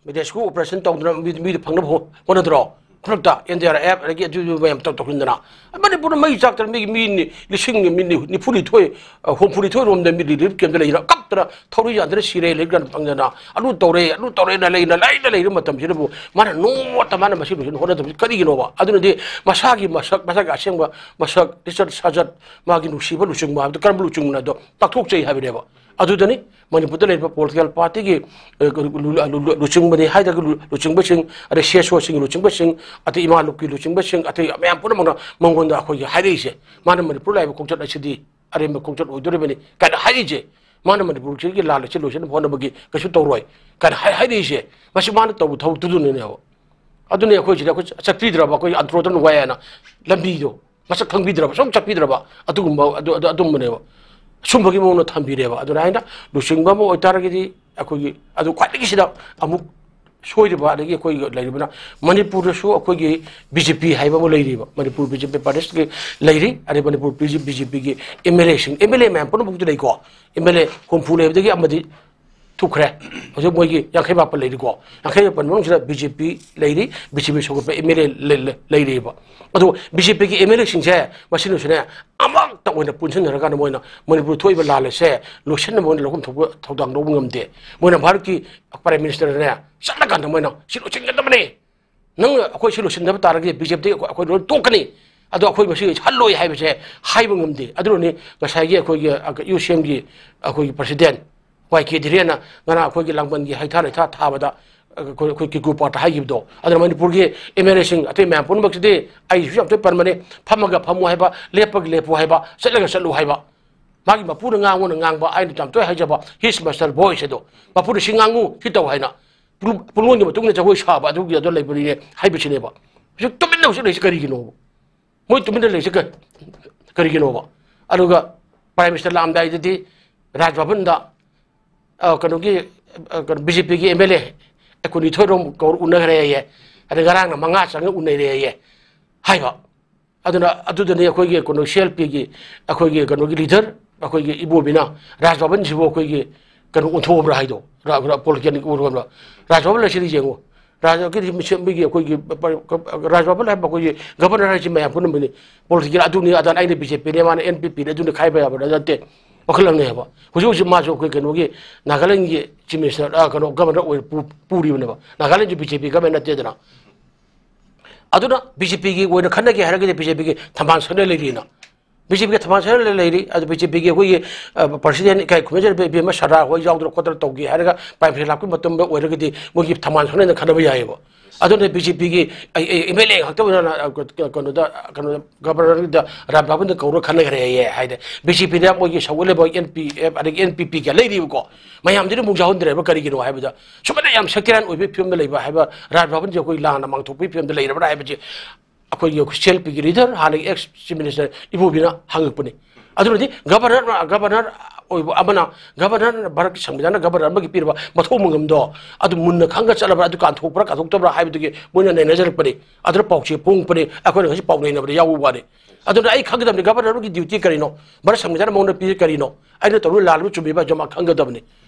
rescue operation ꯇꯧꯗꯅ ꯃꯤ, ꯃꯤꯗꯨ ꯐꯪꯅꯕ ꯍꯣ-, ꯍꯣꯠꯅꯗ꯭ꯔꯣ? ꯈꯨꯗꯛꯇ N D R F ꯑꯗꯒꯤ ꯑꯗꯨ ꯃꯌꯥꯝ ꯇꯧ-, ꯇꯧꯁꯤꯟꯗꯅ ꯃꯅꯤꯄꯨꯔꯗ ꯃꯩ ꯆꯥꯛꯇꯅ ꯃꯤꯒꯤ ꯃꯤ ꯅꯤ-, ꯂꯤꯁꯤꯡ ꯃꯤ ꯅꯤ-, ꯅꯤꯐꯨꯅꯤꯊꯣꯏ, ꯑ, ꯍꯨꯝꯐꯨꯅꯤꯊꯣꯏ ꯔꯣꯝꯗ ꯃꯤ relief campꯇ ꯂꯩꯗꯅ ꯀꯞꯇꯅ ꯊꯧꯔꯤ ꯌꯥꯟꯗꯅ ꯁꯤꯔꯦ, ꯂꯥꯏꯔꯤꯛ ꯀꯥꯟ ꯐꯪꯗꯅ ꯑꯗꯨ ꯇꯧꯔꯦ, ꯑꯗꯨ ꯇꯧꯔꯦꯅ ꯂꯩꯅ, ꯂꯩꯅ ꯂꯩꯔꯤꯕ ꯃꯇꯝꯁꯤꯗꯕꯨ ꯃꯥꯅ ꯅꯣꯡꯃꯇ ꯃꯥꯅ ꯃꯁꯤ ꯂꯣꯏꯁꯤꯟ ꯍꯣꯠꯅꯗꯕꯁꯤ ꯀꯔꯤꯒꯤꯅꯣꯕ? ꯑꯗꯨꯅꯗꯤ ꯃꯁꯥꯒꯤ ꯃꯁꯛ, ꯃꯁꯥꯒꯤ ꯑꯁꯦꯡꯕ ꯃꯁꯛ, ꯂꯤꯆꯠ ꯁꯥꯖꯠ, ꯃꯥꯒꯤ ꯅꯨꯡꯁꯤꯕ ꯂꯨꯆꯤꯡꯕ ꯍꯥꯏꯕꯗꯨ ꯀꯔꯝꯕ ꯂꯨꯆꯤꯡꯕꯅꯣ ꯍꯥꯏꯗꯣ ꯇꯥꯛꯊꯣꯛꯆꯩ ꯍꯥꯏꯕꯅꯦꯕꯕ꯫ ꯑꯗꯨꯗꯅꯤ ꯃꯅꯤꯄꯨꯔꯗ ꯂꯩꯔꯤꯕ political partyꯒꯤ, ꯑ, ꯂꯨ-, ꯂꯨ-, ꯂꯨ-, ꯂꯨꯆꯤꯡꯕꯅꯤ ꯍꯥꯏꯗ꯭ꯔꯒ ꯂꯨ-, ꯂꯨꯆꯤꯡꯕꯁꯤꯡ, ꯑꯗꯩ C S Oꯁꯤꯡꯒꯤ ꯂꯨꯆꯤꯡꯕꯁꯤꯡ, ꯑꯇꯩ ꯏꯃꯥ ꯂꯨꯞꯀꯤ ꯂꯨꯆꯤꯡꯕꯁꯤꯡ, ꯑꯇꯩ ꯃꯌꯥꯝ ꯄꯨꯝꯅꯃꯛꯅ ꯃꯉꯣꯟꯗ ꯑꯩꯈꯣꯏꯒꯤ ꯍꯥꯏꯔꯛꯏꯁꯦ, ꯃꯥꯅ ꯃꯅꯤꯄꯨꯔ ꯂꯥꯛꯏꯕ ꯈꯣꯡꯆꯠ ꯑꯁꯤꯗꯤ ꯑꯔꯦꯝꯕ ꯈꯣꯡꯆꯠ ꯑꯣꯏꯗꯣꯔꯤꯕꯅꯤ ꯀꯥꯏꯅ ꯍꯥꯏꯔꯤꯁꯦ꯫ ꯃꯥꯅ ꯃꯅꯤꯄꯨꯔꯁꯤꯒꯤ ꯂꯥꯜ ꯑꯁꯤ ꯂꯣꯏꯁꯤꯟꯅꯕ ꯍꯣꯠꯅꯕꯒꯤ ꯀꯩꯁꯨ ꯇꯧꯔꯣꯏ ꯀꯥꯏꯅ ꯍꯥꯏ-, ꯍꯥꯏꯔꯛꯏꯁꯦ꯫ ꯃꯁꯤ ꯃꯥꯅ ꯇꯧꯕ ꯊꯕꯛꯇꯨꯗꯨꯅꯅꯦꯕ꯫ ꯑꯗꯨꯅꯤ ꯑꯩꯈꯣꯏ ꯁꯤꯗ ꯑꯩꯈꯣꯏ ꯆꯠꯄꯤꯗ꯭ꯔꯕ, ꯑꯩꯈꯣꯏ ꯑꯟꯇ꯭ꯔꯣꯗꯟ ꯋꯥꯏ ꯍꯥꯏꯅ ꯂꯝꯕꯤꯗꯣ ꯃꯁꯛ ꯈꯪꯕꯤꯗ꯭ꯔꯕ, ꯁꯨꯝ ꯆꯠꯄꯤꯗ꯭ꯔꯕ, ꯑꯗꯨꯒꯨꯝꯕ, ꯑꯗꯨ, ꯑꯗꯨ, ꯑꯗꯨꯝꯕꯅꯦꯕ꯫ ꯁꯨꯝꯕꯒꯤ ꯃꯑꯣꯡꯗ ꯊꯝꯕꯤꯔꯦꯕ꯫ ꯑꯗꯨꯅ ꯑꯩꯅ ꯂꯨꯆꯤꯡꯕ ꯑꯃ ꯑꯣꯏꯇꯥꯔꯒꯗꯤ ꯑꯩꯈꯣꯏꯒꯤ, ꯑꯗꯨ ꯈ꯭ꯋꯥꯏꯗꯒꯤ ꯁꯤꯗ ꯑꯃꯨꯛ ꯁꯣꯏꯔꯤꯕ, ꯑꯗꯒꯤ ꯑꯩꯈꯣꯏꯒꯤ ꯂꯩꯔꯤꯕꯅ ꯃꯅꯤꯄꯨꯔꯗꯁꯨ ꯑꯩꯈꯣꯏꯒꯤ B J P ꯍꯥꯏꯕ ꯑꯃ ꯂꯩꯔꯤꯕ, ꯃꯅꯤꯄꯨꯔ B J P partyꯒꯤ ꯂꯩꯔꯤ, ꯑꯗꯩ Manipur B J P, B J Pꯒꯤ M L Aꯁꯤꯡ, M L A ꯃꯌꯥꯝ ꯄꯨꯝꯅꯃꯛꯇꯤ ꯂꯩꯀꯣ, M L A ꯍꯨꯝꯐꯨ ꯂꯩꯕꯗꯒꯤ ꯑꯃꯗꯤ ꯊꯨꯞꯈ꯭ꯔꯦ꯫ ꯍꯧꯖꯤꯛ ꯃꯣꯏꯒꯤ ꯌꯥꯡꯈꯩ ꯃꯥꯄꯟ ꯂꯩꯔꯤꯀꯣ, ꯌꯥꯡꯈꯩ ꯃꯥꯄꯟ ꯃꯅꯨꯡꯁꯤꯗ B J P ꯂꯩꯔꯤ, B J P ꯁꯧꯒꯠꯄ M L A ꯂꯩ-, ꯂꯩ-, ꯂꯩꯔꯤꯕ꯫ ꯑꯗꯣ B J Pꯒꯤ M L Aꯁꯤꯡꯁꯦ ꯃꯁꯤꯅꯁꯨꯅꯦ ꯑꯃꯈꯛꯇ ꯑꯣꯏꯅ ꯄꯨꯟꯁꯤꯟꯅꯔꯀꯥꯟꯗ ꯃꯣꯏꯅ ꯃꯅꯤꯄꯨꯔ ꯊꯣꯛꯏꯕ ꯂꯥꯜ ꯑꯁꯦ ꯂꯣꯏꯁꯤꯟꯅꯕ ꯑꯣꯏꯅ ꯂꯧꯐꯝ ꯊꯣꯛꯄ ꯊꯧꯗꯥꯡ ꯂꯧꯕ ꯉꯝꯗꯦ꯫ ꯃꯣꯏꯅ ꯚꯥꯔꯠꯀꯤ Prime Ministerꯗꯅꯦ ꯆꯠꯂꯀꯥꯟꯗ ꯃꯣꯏꯅ ꯁꯤ ꯂꯣꯏꯁꯤꯟꯒꯗꯕꯅꯤ, ꯅꯪꯅ ꯑꯩꯈꯣꯏ ꯁꯤ ꯂꯣꯏꯁꯤꯟꯗꯕ ꯇꯥꯔꯒꯗꯤ B J Pꯗꯒꯤ ꯑꯩꯈꯣꯏ, ꯑꯩꯈꯣꯏ ꯂꯣꯏ ꯇꯣꯛꯀꯅꯤ, ꯑꯗꯣ ꯑꯩꯈꯣꯏ ꯃꯁꯤ ꯍꯜꯂꯣꯏ ꯍꯥꯏꯕꯁꯦ ꯍꯥꯏꯕ ꯉꯝꯗꯦ꯫ ꯑꯗꯨꯅꯅꯤ ꯉꯁꯥꯏꯒꯤ ꯑꯩꯈꯣꯏꯒꯤ, ꯑ, U C Mꯒꯤ ꯑꯩꯈꯣꯏꯒꯤ President ꯋꯥꯏ ꯀꯦ ꯙꯤꯔꯦꯟꯅ ꯉꯔꯥꯡ ꯑꯩꯈꯣꯏꯒꯤ ꯂꯥꯡꯕꯟꯒꯤ ꯍꯩꯊꯥ ꯂꯩꯊꯥ ꯊꯥꯕꯗ ꯑꯩꯈꯣꯏ ꯑꯩꯈꯣꯏ ꯀꯤꯀꯨ ꯄꯥꯔꯠꯇ ꯍꯥꯏꯈꯤꯕꯗꯣ, ꯑꯗꯨꯅ ꯃꯅꯤꯄꯨꯔꯒꯤ ꯑꯦꯝ ꯑꯦꯜ ꯑꯦꯁꯤꯡ ꯑꯇꯩ ꯃꯌꯥꯝ ꯄꯨꯝꯅꯃꯛꯁꯤꯗꯤ ꯑꯩꯁꯨ ꯌꯥꯝ ꯇꯣꯏꯅ ꯄꯟꯕꯅꯦ, ꯐꯝꯃꯒ ꯐꯝꯃꯨ ꯍꯥꯏꯕ, ꯂꯦꯞꯄꯒ ꯂꯦꯞꯄꯨ ꯍꯥꯏꯕ, ꯆꯠꯂꯒ ꯆꯠꯂꯨ ꯍꯥꯏꯕ꯫ ꯃꯥꯒꯤ ꯃꯄꯨꯅ ꯉꯥꯡꯉꯨꯅ ꯉꯥꯡꯕ, ꯑꯩꯅ ꯌꯥꯝ ꯇꯣꯏꯅ ꯍꯥꯏꯖꯕ his master voice ꯑꯗꯣ, ꯃꯄꯨꯅ ꯁꯤ ꯉꯥꯡꯉꯨ, ꯁꯤ ꯇꯧ ꯍꯥꯏꯅ꯫ ꯄꯨꯡ- ꯄꯨꯡꯂꯣꯟꯒꯤ ꯃꯇꯨꯡ ꯏꯟꯅ ꯖꯒꯣꯏ ꯁꯥꯕ ꯑꯗꯨꯒꯤ ꯑꯗꯣ ꯂꯩꯕꯅꯤꯅꯦ ꯍꯥꯏꯕꯁꯤꯅꯦꯕ꯫ ꯍꯧꯖꯤꯛ ꯇꯨꯃꯤꯟꯅ ꯍꯧꯖꯤꯛ ꯂꯩꯔꯤꯁꯤ ꯀꯔꯤꯒꯤꯅꯣꯕ? ꯃꯣꯏ ꯇꯨꯃꯤꯟꯅ ꯂꯩꯔꯤꯁꯤ ꯀ-, ꯀꯔꯤꯒꯤꯅꯣꯕ? ꯑꯗꯨꯒ ꯄ꯭ꯔꯥꯏꯝ ꯃꯤꯅꯤꯁꯇꯔ ꯂꯥꯛꯑꯝꯗꯥꯏꯗꯗꯤ ꯔꯥꯖ ꯚꯕꯟꯗ, ꯑ, ꯀꯩꯅꯣꯒꯤ, ꯑ, ꯀꯩꯅꯣ, ꯕꯤ ꯖꯦ ꯄꯤꯒꯤ ꯑꯦꯝ ꯑꯦꯜ ꯑꯦ ꯀꯨꯟꯅꯤꯊꯣꯏꯔꯣꯝ ꯀꯧꯔ ꯎꯅꯈ꯭ꯔꯦ ꯍꯥꯏꯌꯦ, ꯑꯗꯩ ꯉꯔꯥꯡꯅ ꯃꯉꯥ ꯆꯪꯉ ꯎꯅꯔꯦ ꯍꯥꯏꯌꯦ ꯍꯥꯏꯕ꯫ ꯑꯗꯨꯅ ꯑꯗꯨꯗꯅꯤ ꯑꯩꯈꯣꯏꯒꯤ ꯀꯩꯅꯣ ꯁꯤ ꯑꯦꯜ ꯄꯤꯒꯤ ꯑꯩꯈꯣꯏꯒꯤ ꯀꯩꯅꯣꯒꯤ ꯂꯤꯗꯔ ꯑꯩꯈꯣꯏꯒꯤ ꯏꯕꯣꯕꯤꯅ ꯔꯥꯖ ꯚꯕꯟꯁꯤꯕꯨ ꯑꯩꯈꯣꯏꯒꯤ ꯀꯩꯅꯣ ꯑꯣꯟꯊꯣꯛꯑꯕ꯭ꯔꯥ ꯍꯥꯏꯗꯣ, ꯔꯥ-, ꯔꯥ-, ꯄꯣꯂꯤꯇꯤꯀꯦꯜꯒꯤ ꯑꯣꯏꯔꯣꯝꯗ ꯔꯥꯖ ꯚꯕꯟ ꯑꯁꯤꯗ ꯌꯦꯡꯉꯨ, ꯔꯥꯖꯒꯤ ꯃꯤꯁꯛ ꯑꯃꯒꯤ ꯑꯩꯈꯣꯏꯒꯤ ꯄ-, ꯄ-, ꯔꯥꯖ ꯚꯕꯟ ꯍꯥꯏꯕ ꯑꯩꯈꯣꯏꯒꯤ ꯒꯚꯔꯅꯔ ꯍꯥꯏꯁꯤ ꯃꯌꯥꯝ ꯄꯨꯝꯅꯃꯛꯅꯤ꯫ ꯄꯣꯂꯤꯇꯤꯀꯦꯜ ꯑꯗꯨꯅꯤ ꯑꯗꯥꯅ ꯑꯩꯅ ꯕꯤ ꯖꯦ ꯄꯤꯅꯦ ꯃꯥꯅ ꯑꯦꯟ ꯄꯤ ꯄꯤꯅꯦ ꯑꯗꯨꯅꯤ ꯈꯥꯏꯕ ꯌꯥꯕ ꯅꯠꯇꯦ꯫ ꯋꯥꯈꯜ ꯑꯃꯅꯦ ꯍꯥꯏꯕ꯫ ꯍꯧꯖꯤꯛ ꯍꯧꯖꯤꯛ ꯃꯥꯁꯨ ꯑꯩꯈꯣꯏ ꯀꯩꯅꯣꯒꯤ ꯅꯥꯒꯥꯂꯦꯟꯒꯤ ꯆꯤꯐ ꯃꯤꯅꯤꯁꯇꯔ, ꯑ, ꯀꯩꯅꯣ ꯒꯚꯔꯅꯔ ꯑꯣꯏꯅ ꯄꯨ-, ꯄꯨꯔꯤꯕꯅꯦꯕ꯫ ꯅꯥꯒꯥꯂꯦꯟꯁꯨ ꯕꯤ ꯖꯦ ꯄꯤ ꯒꯚꯔꯅꯔ ꯅꯠꯇꯦꯗꯅ꯫ ꯑꯗꯨꯅ ꯕꯤ ꯖꯦ ꯄꯤꯒꯤ ꯑꯣꯏꯅ ꯈꯟꯅꯒꯦ ꯍꯥꯏꯔꯒꯗꯤ ꯕꯤ ꯖꯦ ꯄꯤꯒꯤ ꯊꯝꯕꯥꯜ ꯁꯣꯏꯅ ꯂꯩꯔꯤꯅ꯫ ꯕꯤ ꯖꯦ ꯄꯤꯒꯤ ꯊꯝꯕꯥꯜ ꯁꯣꯏꯅ ꯂꯩꯔꯤ꯫ ꯑꯗꯨ ꯕꯤ ꯖꯦ ꯄꯤꯒꯤ ꯑꯩꯈꯣꯏꯒꯤ, ꯑ, ꯄ꯭ꯔꯁꯤꯗꯦꯟ ꯏꯀꯥꯏ ꯈꯨꯝꯅꯖꯔꯤꯕ ꯏꯕꯦꯝꯃ ꯁꯔꯗꯥꯔ ꯍꯣꯏ ꯌꯥꯎꯗꯅ ꯈꯣꯠꯇꯅ ꯇꯧꯒꯦ ꯍꯥꯏꯔꯒ ꯄ꯭ꯔꯥꯏꯝ ꯃꯤꯅꯤꯁꯇꯔ ꯂꯥꯛꯄꯒꯤ ꯃꯇꯝꯗ ꯑꯣꯏꯔꯒꯗꯤ ꯃꯣꯏꯒꯤ ꯊꯝꯕꯥꯜ ꯁꯣꯏꯅ ꯈꯟꯅꯕ ꯌꯥꯏꯑꯕ꯫ ꯑꯗꯨꯅ ꯕꯤ ꯖꯦ ꯄꯤꯒꯤ ꯑꯦꯝ ꯑꯦꯜ ꯑꯦ ꯉꯥꯛꯇ ꯑꯣꯏꯅ, ꯑ, ꯀꯩꯅꯣꯗ, ꯀꯩꯅꯣꯗ ꯒꯚꯔꯅꯔꯗ ꯔꯥꯝ ꯚꯕꯟꯗ ꯀꯧꯔꯒ ꯈꯟꯅꯈ꯭ꯔꯦ ꯍꯥꯏꯌꯦ ꯍꯥꯏꯗꯤ ꯕꯤ ꯖꯦ ꯄꯤꯅ ꯃꯣꯏꯒꯤ ꯁꯧꯒꯠꯂꯤꯕ ꯑꯦꯟ ꯄꯤ ꯑꯦꯐ ꯑꯗꯒꯤ ꯑꯦꯟ ꯄꯤ ꯄꯤ ꯀꯌꯥ ꯂꯩꯔꯤꯕꯀꯣ, ꯃꯌꯥꯝꯗꯨꯅ ꯑꯃꯨꯛ ꯌꯥꯎꯍꯟꯗ꯭ꯔꯦꯕ꯫ ꯀꯔꯤꯒꯤꯅꯣ ꯍꯥꯏꯕꯗ ꯁꯨꯃꯥꯏꯅ ꯌꯥꯝ ꯁꯛꯇꯤꯔꯥꯟ ꯑꯣꯏꯕꯒꯤ ꯐꯤꯕꯝꯗ ꯂꯩꯕ ꯍꯥꯏꯕ ꯔꯥꯝ ꯚꯕꯟꯁꯦ ꯑꯩꯈꯣꯏ ꯂꯥꯟꯅ ꯃꯥꯡꯊꯣꯛꯄꯒꯤ ꯐꯤꯕꯝꯗ ꯂꯩꯔꯕ꯭ꯔꯥ ꯍꯥꯏꯕꯁꯦ ꯑꯩꯈꯣꯏꯒꯤ ꯁꯤ ꯑꯦꯜ ꯄꯤꯒꯤ ꯂꯤꯗꯔ, ꯍꯥꯟꯅꯒꯤ ꯑꯦꯛꯁ ꯆꯤꯐ ꯃꯤꯅꯤꯁꯇꯔ ꯏꯕꯣꯕꯤꯅ ꯍꯪꯉꯛꯄꯅꯤ꯫ ꯑꯗꯨꯅꯗꯤ ꯒꯚꯔꯅꯔ, ꯒꯚꯔꯅꯔ ꯑꯣꯏꯕ ꯑꯃꯅ, ꯒꯚꯔꯅꯔ, ꯚꯥꯔꯠꯀꯤ ꯁꯪꯕꯤꯙꯥꯟꯅ ꯒꯚꯔꯅꯔ ꯑꯃꯒꯤ ꯄꯤꯔꯤꯕ ꯃꯊꯧ ꯃꯉꯝꯗꯣ ꯑꯗꯨ ꯃꯨꯟꯅ ꯈꯪꯒ ꯆꯠꯂꯕ꯭ꯔꯥ, ꯑꯗꯨ ꯀꯥꯟꯊꯣꯛꯄ꯭ꯔꯥ ꯀꯥꯟꯊꯣꯛꯇꯕ꯭ꯔꯥ ꯍꯥꯏꯕꯗꯨꯒꯤ ꯃꯣꯏꯅ ꯅꯩꯅꯖꯔꯛꯄꯅꯤ꯫ ꯑꯗꯨꯅ ꯄꯥꯎꯆꯦ ꯐꯣꯡꯉꯛꯄꯅꯤ, ꯑꯩꯈꯣꯏꯅ ꯉꯁꯤ ꯄꯥꯎ ꯅꯩꯅꯕꯗ ꯌꯥꯎꯕ ꯋꯥꯅꯤ꯫ ꯑꯗꯨꯅ ꯑꯩ ꯈꯪꯒꯗꯕꯅꯤ, ꯒꯚꯔꯅꯔꯒꯤ ꯗ꯭ꯌꯨꯇꯤ ꯀꯔꯤꯅꯣ, ꯚꯥꯔꯠ ꯁꯪꯕꯤꯙꯥꯟꯅ ꯃꯉꯣꯟꯗ ꯄꯤꯔꯤ ꯀꯔꯤꯅꯣ, ꯑꯩꯅ ꯇꯧꯔꯤꯕ ꯂꯥꯜꯂꯤꯕ ꯆꯨꯝꯃꯤꯕ ꯍꯥꯏꯕꯁꯦ ꯃꯥ ꯈꯪꯒꯗꯕꯅꯤ꯫